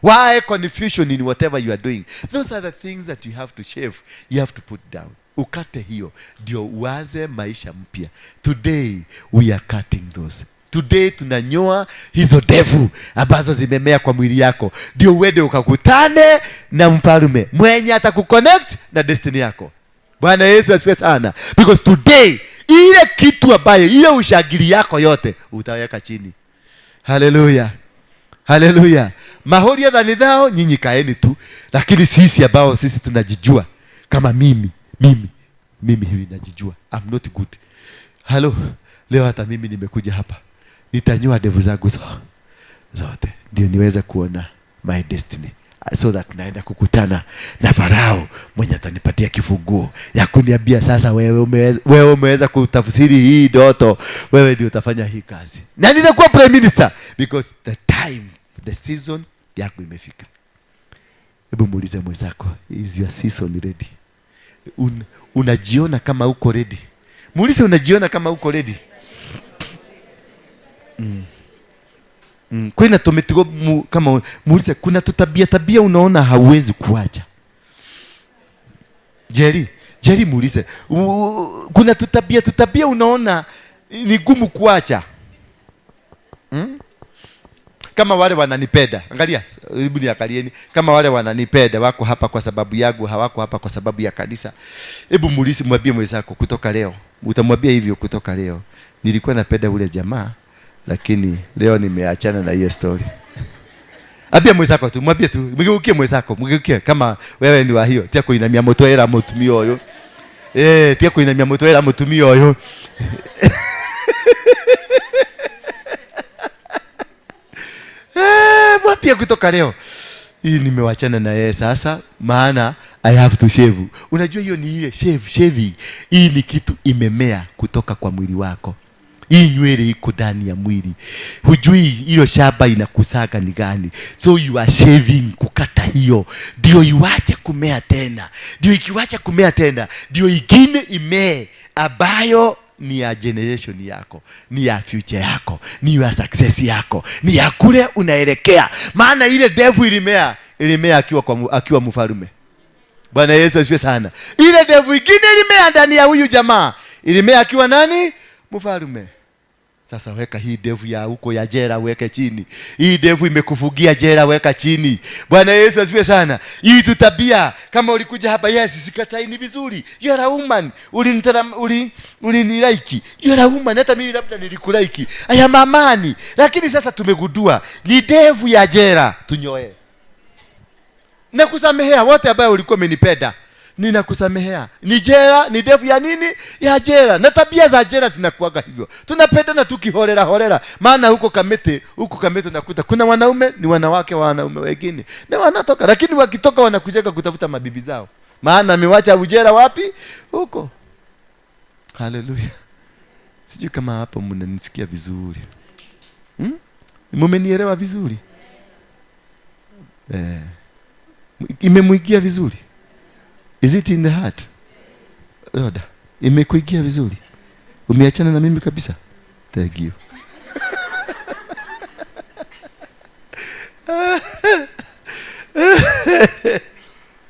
Why confusion in whatever you are doing? Those are the things that you have to shave. You have to put down. Ukate hiyo ndio uanze maisha mpya. Today we are cutting those. Today tunanyoa hizo ndevu ambazo zimemea kwa mwili yako, ndio uende ukakutane na mfalme mwenye atakuconnect na destiny yako. Bwana Yesu asifiwe sana. Because today ile kitu ambayo ile ushagiri yako yote utaweka chini. Haleluya. Haleluya. Mahori ya dhani dhao nyinyi kaeni tu, lakini sisi ambao sisi tunajijua, kama mimi hivi najijua, I'm not good. Hello, leo hata mimi nimekuja hapa, nitanyoa ndevu zangu zote ndio niweze kuona my destiny, so that naenda kukutana na Farao mwenye atanipatia kifunguo ya kuniambia sasa wewe umeweza kutafsiri hii ndoto, wewe ndio utafanya hii kazi na nitakuwa prime minister, because the time, the season yako imefika. Hebu muulize mwenzako, is your season ready? Unajiona kama uko ready? Muulize, unajiona kama uko ready? Kuna tumetigo kama muulize, kuna tabia unaona hauwezi kuacha. Jerry muulize, kuna tutabia unaona ni gumu kuacha. Kama wale wananipenda, angalia, hebu niangalieni, kama wale wananipenda wako hapa kwa sababu yangu, hawako hapa kwa sababu ya kanisa. Hebu muulize, mwambie mwenzako kutoka leo, utamwambia hivyo, kutoka leo nilikuwa napenda ule jamaa, lakini leo nimeachana na hiyo story. Ambia mwenzako tu, mwambie tu, mgeukie mwenzako, mgeukie kama wewe ni wa hiyo, tia kuinamia mutwera mutumia uyu. Tia kuinamia mutwera mutumia uyu. Mwambie kutoka leo, hii nimewachana na yeye sasa, maana I have to shave. Unajua hiyo ni ile shaving. Hii ni kitu imemea kutoka kwa mwili wako. Hii nywele iko ndani ya mwili, hujui hiyo shaba inakusaga ni gani. So you are shaving, kukata hiyo ndio iwache kumea tena, ndio ikiwacha kumea tena ndio ingine imee ambayo ni ya generation yako, ni ya future yako, ni ya success yako, ni ya kule unaelekea. Maana ile ndevu ilimea, ilimea akiwa mfalme. Bwana Yesu asifiwe sana. Ile ndevu ingine ilimea ndani ya huyu jamaa, ilimea akiwa nani? Mfalme. Sasa weka hii ndevu ya huko ya jela, weke chini. Hii ndevu imekufugia jela, weka chini. Bwana Yesu asifiwe sana. Hii tutabia, kama ulikuja hapa, yes, sikatai, ni vizuri. You are a woman. Ulinilike. You are a woman. Hata mimi labda nilikulike. I am a man. Lakini sasa tumegundua ni ndevu ya jela, tunyoe. Nakusamehea wote ambao ulikuwa umenipenda. Ninakusamehea. Ni jela, ni ndevu ya nini? Ya jela. Na tabia za jela zinakuwaga hivyo. Tunapendana tukiholela holela. Maana huko Kamete, huko Kamete unakuta kuna wanaume ni wanawake wa wanaume wengine. Na wanatoka, lakini wakitoka wanakujaga kutafuta mabibi zao. Maana amewacha ujera wapi? Huko. Haleluya. Sijui kama hapo mnanisikia vizuri. Mmenielewa vizuri? Imemuingia vizuri? Is it in the heart? Roda, imekuingia vizuri? Umeachana na mimi kabisa? Thank you.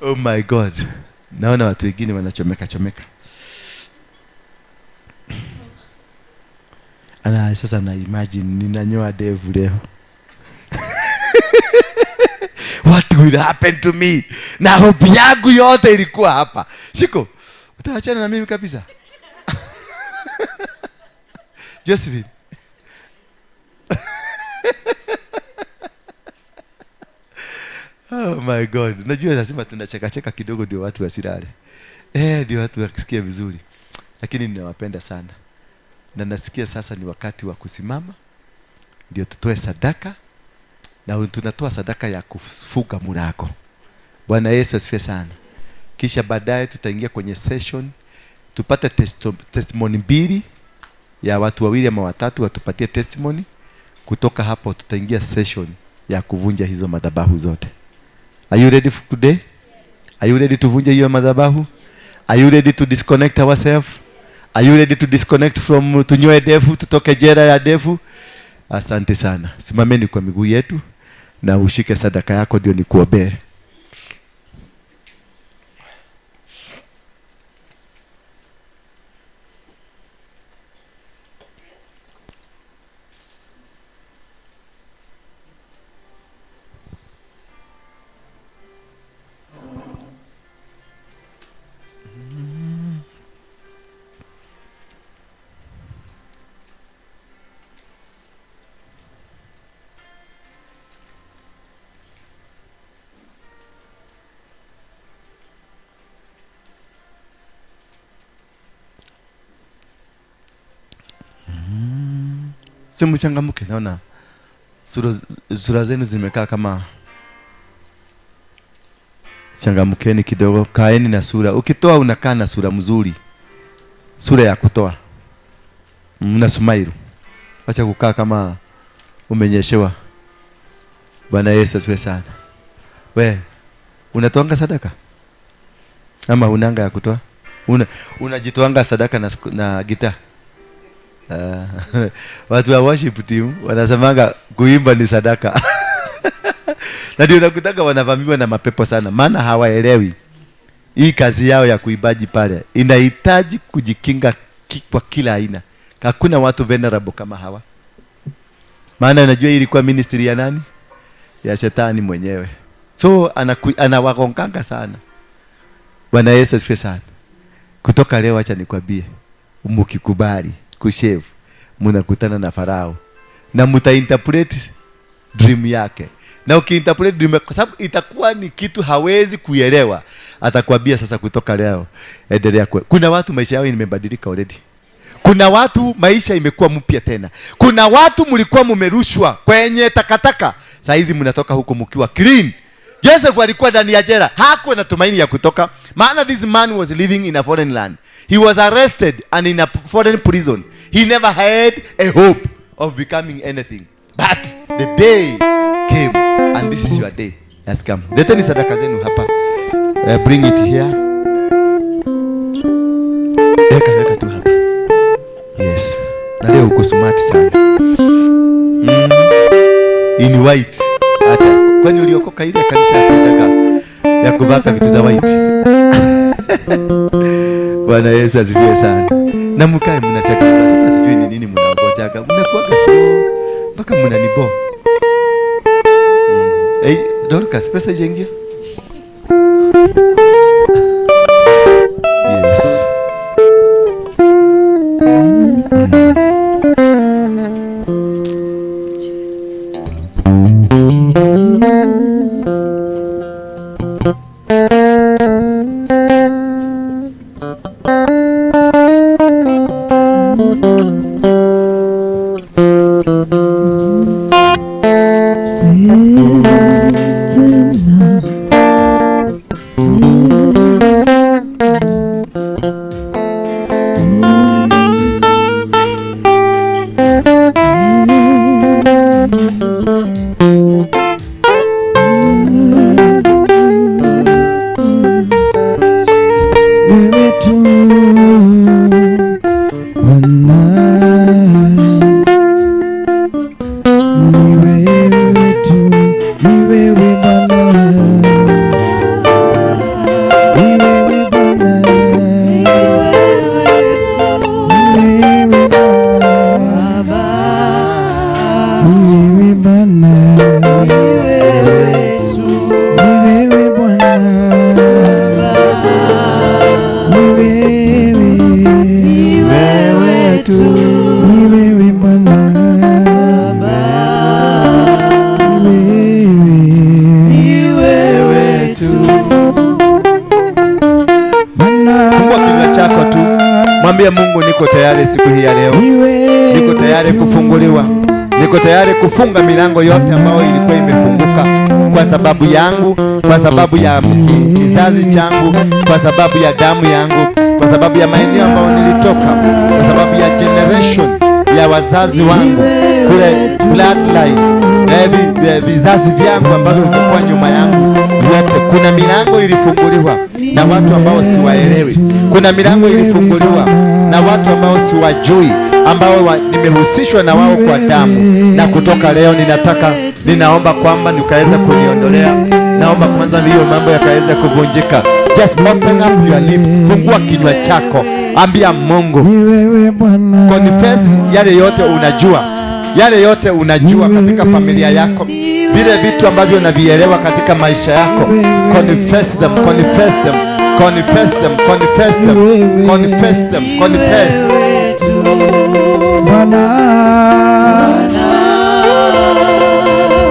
Oh my God. Naona watu wengine wanachomeka chomeka. Ana sasa na imagine ninanyoa ndevu leo. What will happen to me? Na hope yangu yote ilikuwa hapa. Shiko, utaachana na mimi kabisa? Josephine. Oh my God. Najua lazima tunacheka cheka kidogo ndio watu wasilale. Ndio watu wakisikia vizuri. Lakini ninawapenda sana. Na nasikia sasa ni wakati wa kusimama ndio tutoe sadaka. Na tunatoa sadaka ya kufuga mlango. Bwana Yesu asifiwe sana. Kisha baadaye tutaingia kwenye session, tupate testimony mbili ya watu wawili ama watatu watupatie testimony. Kutoka hapo tutaingia session ya kuvunja hizo madhabahu zote. Are you ready for today? Are you ready to vunja hiyo madhabahu? Are you ready to disconnect ourselves? Are you ready to disconnect from tunyoe ndevu, tutoke jela ya ndevu? Asante sana. Simameni kwa miguu yetu na ushike sadaka yako ndio nikuombee. Simuchangamuke, naona sura zenu zimekaa kama changamkeni kidogo, kaeni na sura. Ukitoa unakaa na sura mzuri. Sura ya kutoa. Mna smile. Acha kukaa kama umenyeshewa. Bwana Yesu asifiwe sana. We, unatoanga sadaka? Ama unanga ya kutoa? Unajitoanga sadaka na gitaa? Watu wa worship team wanasemanga kuimba ni sadaka. Na ndio unakutaka wanavamiwa na mapepo sana, maana hawaelewi hii kazi yao ya kuibaji pale inahitaji kujikinga kwa kila aina. Hakuna watu venerable kama hawa. Maana unajua ilikuwa ministry ya nani? Ya shetani mwenyewe. So anawagonganga sana. Bwana Yesu asifiwe sana. Kutoka leo acha nikwambie, mkikubali kushave mnakutana na Farao na mtainterpret dream yake. Na ukiinterpret dream, kwa sababu itakuwa ni kitu hawezi kuelewa, atakwambia sasa kutoka leo endelea. Kuna watu maisha yao imebadilika already. Kuna watu maisha imekuwa mpya tena. Kuna watu mlikuwa mumerushwa kwenye takataka, saa hizi mnatoka huko mkiwa clean. Joseph alikuwa ndani ya jela, hakuwa na tumaini ya kutoka, maana this man was living in a foreign land. He was arrested and in a foreign prison. He never had a hope of becoming anything. But the day came, and this is your day has come. Leteni sadaka zenu hapa. Bring it here. Weka, weka tu hapa. Yes. Na leo uko smart sana. In white. Acha. Kwani uliokoka ile kanisa ya sadaka ya kuvaka vitu za white? Bwana Yesu asifiwe sana. Na mkae mnacheka. Sasa sijui ni nini mnangojaga. Mnakuwa sio mpaka mnanibo. Hey, Dorcas, pesa ijaingia? Yes. Mwambie Mungu, niko tayari siku hii ya leo. Niko tayari kufunguliwa. Niko tayari kufunga milango yote ambayo ilikuwa imefunguka kwa sababu yangu, kwa sababu ya kizazi changu, kwa sababu ya damu yangu, kwa sababu ya maeneo ambayo nilitoka, kwa sababu ya generation ya wazazi wangu, kule bloodline, vizazi vyangu ambavyo vilikuwa nyuma yangu yote. Kuna milango ilifunguliwa na watu ambao siwaelewi. Kuna milango ilifunguliwa na watu ambao siwajui, ambao nimehusishwa na wao kwa damu. Na kutoka leo ninaomba kwamba nikaweza kuniondolea. Naomba kwanza hiyo mambo yakaweza kuvunjika. Just open up your lips. Fungua kinywa chako. Ambia Mungu. Confess yale yote unajua. Yale yote unajua katika familia yako. Vile vitu ambavyo unavielewa katika maisha yako. Confess them, confess them, confess them, confess them, confess them, confess. Bwana,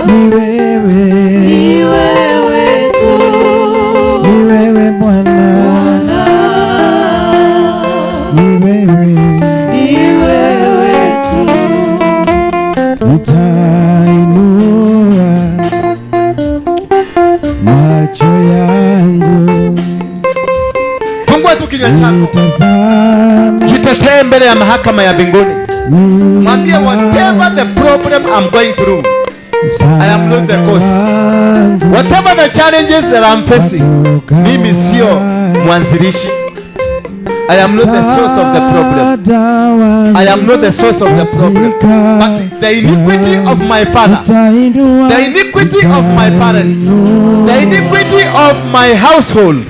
ni wewe, ni wewe tu, ni wewe Bwana, ni wewe, ni wewe tu. Nitainua macho yangu. Fungua tu kinywa chako. Jitetee mbele ya mahakama ya mbinguni. Mwambie, whatever the problem I'm going through, I am not the cause. Whatever the challenges that I'm facing, mimi sio mwanzilishi. I am not the source of the problem. I am not the source of the problem. But the iniquity of my father, the iniquity of my parents, the iniquity of my household,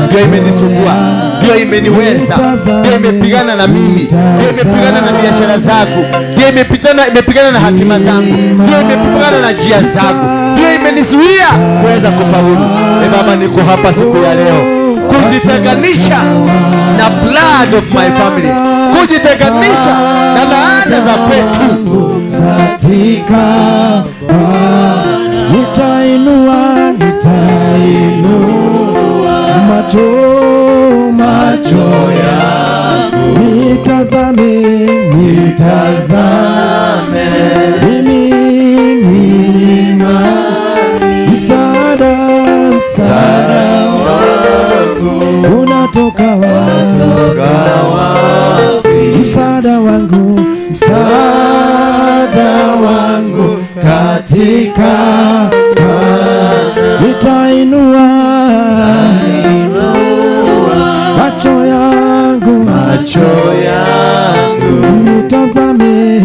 ndio imenisumbua, ndio imeniweza, ndio imepigana na mimi, ndio imepigana na biashara zangu, ndio imepigana na hatima zangu, ndio imepigana na njia zangu, ndio imenizuia kuweza kufaulu. E Baba, niko hapa siku ya leo kujitenganisha na blood of my family, kujitenganisha na laana za kwetu. Katika nitainua, nitainua macho, macho yangu, nitazame, nitazame mimi milima, msaada, msaada wangu unatoka wapi? Msaada wangu Katika Bwana. Nitainua macho yangu, macho yangu, nitazame,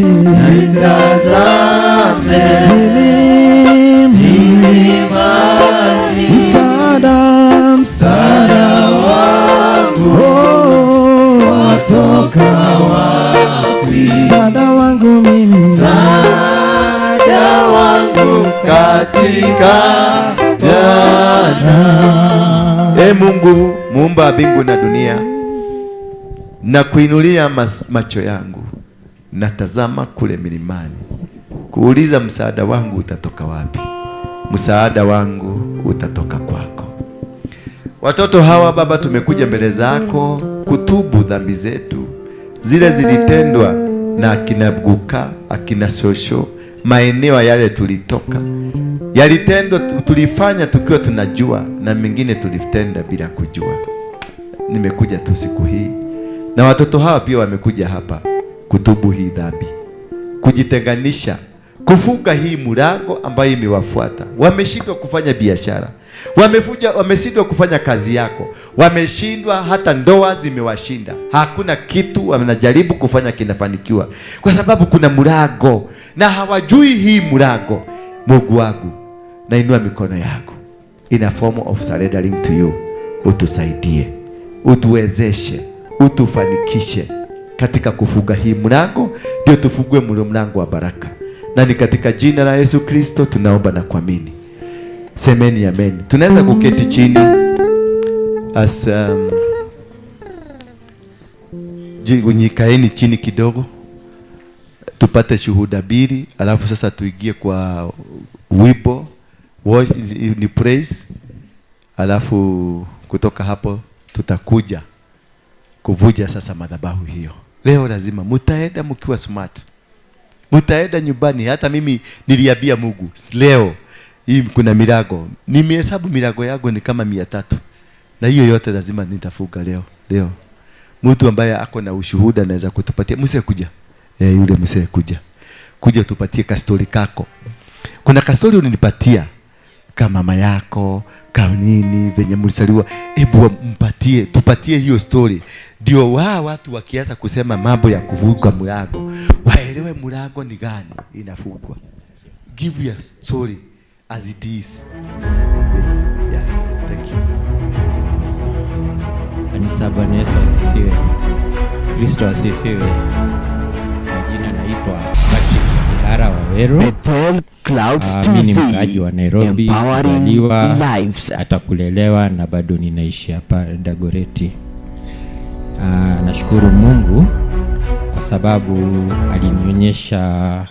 nitazame milimani, msaada, msaada wangu watoka wapi? Msaada wangu mimi, msaada wangu katika Bwana. E Mungu muumba mbingu na dunia, na kuinulia macho yangu, natazama kule milimani, kuuliza msaada wangu utatoka wapi? Msaada wangu utatoka kwako. Watoto hawa Baba, tumekuja mbele zako kutubu dhambi zetu zile zilitendwa na akina Guka, akina Shosho, maeneo yale tulitoka, yalitendwa, tulifanya tukiwa tunajua, na mengine tulitenda bila kujua. Nimekuja tu siku hii, na watoto hawa pia wamekuja hapa kutubu hii dhambi, kujitenganisha, kufunga hii mlango ambayo imewafuata. Wameshindwa kufanya biashara, wameshindwa kufanya kazi yako, wameshindwa hata ndoa zimewashinda. Hakuna kitu wanajaribu kufanya kinafanikiwa, kwa sababu kuna mlango na hawajui hii mlango. Mungu wangu, nainua mikono yangu in a form of surrendering to you. Utusaidie, utuwezeshe, utufanikishe katika kufunga hii mlango, ndio tufungue mlango wa baraka. Na ni katika jina la Yesu Kristo tunaomba na kuamini. Semeni amen. Tunaweza kuketi chini as nyikaeni chini kidogo tupate shuhuda mbili, alafu sasa tuingie kwa wimbo ni praise, alafu kutoka hapo tutakuja kuvuja sasa madhabahu hiyo. Leo lazima mtaenda mkiwa smart, mtaenda nyumbani. Hata mimi niliambia Mungu leo hii kuna milango, nimehesabu milango yangu ni kama 300, na hiyo yote lazima nitafunga leo. Leo mtu ambaye ako na ushuhuda anaweza kutupatia. Mse kuja, yule mse kuja tupatie kastori kako. Kuna kastori ulinipatia kama mama yako, kama nini venye mlisaliwa, hebu mpatie, tupatie hiyo story, ndio watu wakianza kusema mambo ya kuvuka mlango waelewe mlango ni gani inafungwa. Give your story as it is. Yeah, thank you. Kanisa, Bwana Yesu asifiwe. Kristo asifiwe. Kwa jina naitwa Patrick Kihara Waweru. Bethel Clouds TV. Mimi ni mkaaji wa Nairobi, kuzaliwa hata kulelewa na bado ninaishi hapa Dagoretti. Nashukuru Mungu kwa sababu alinionyesha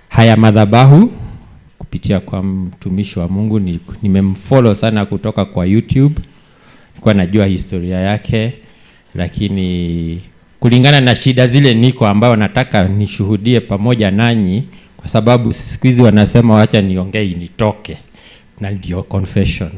haya madhabahu kupitia kwa mtumishi wa Mungu. Nimemfollow sana kutoka kwa YouTube. Nilikuwa najua historia yake, lakini kulingana na shida zile niko ambayo nataka nishuhudie pamoja nanyi, kwa sababu siku hizi wanasema wacha niongee nitoke, na ndio confession.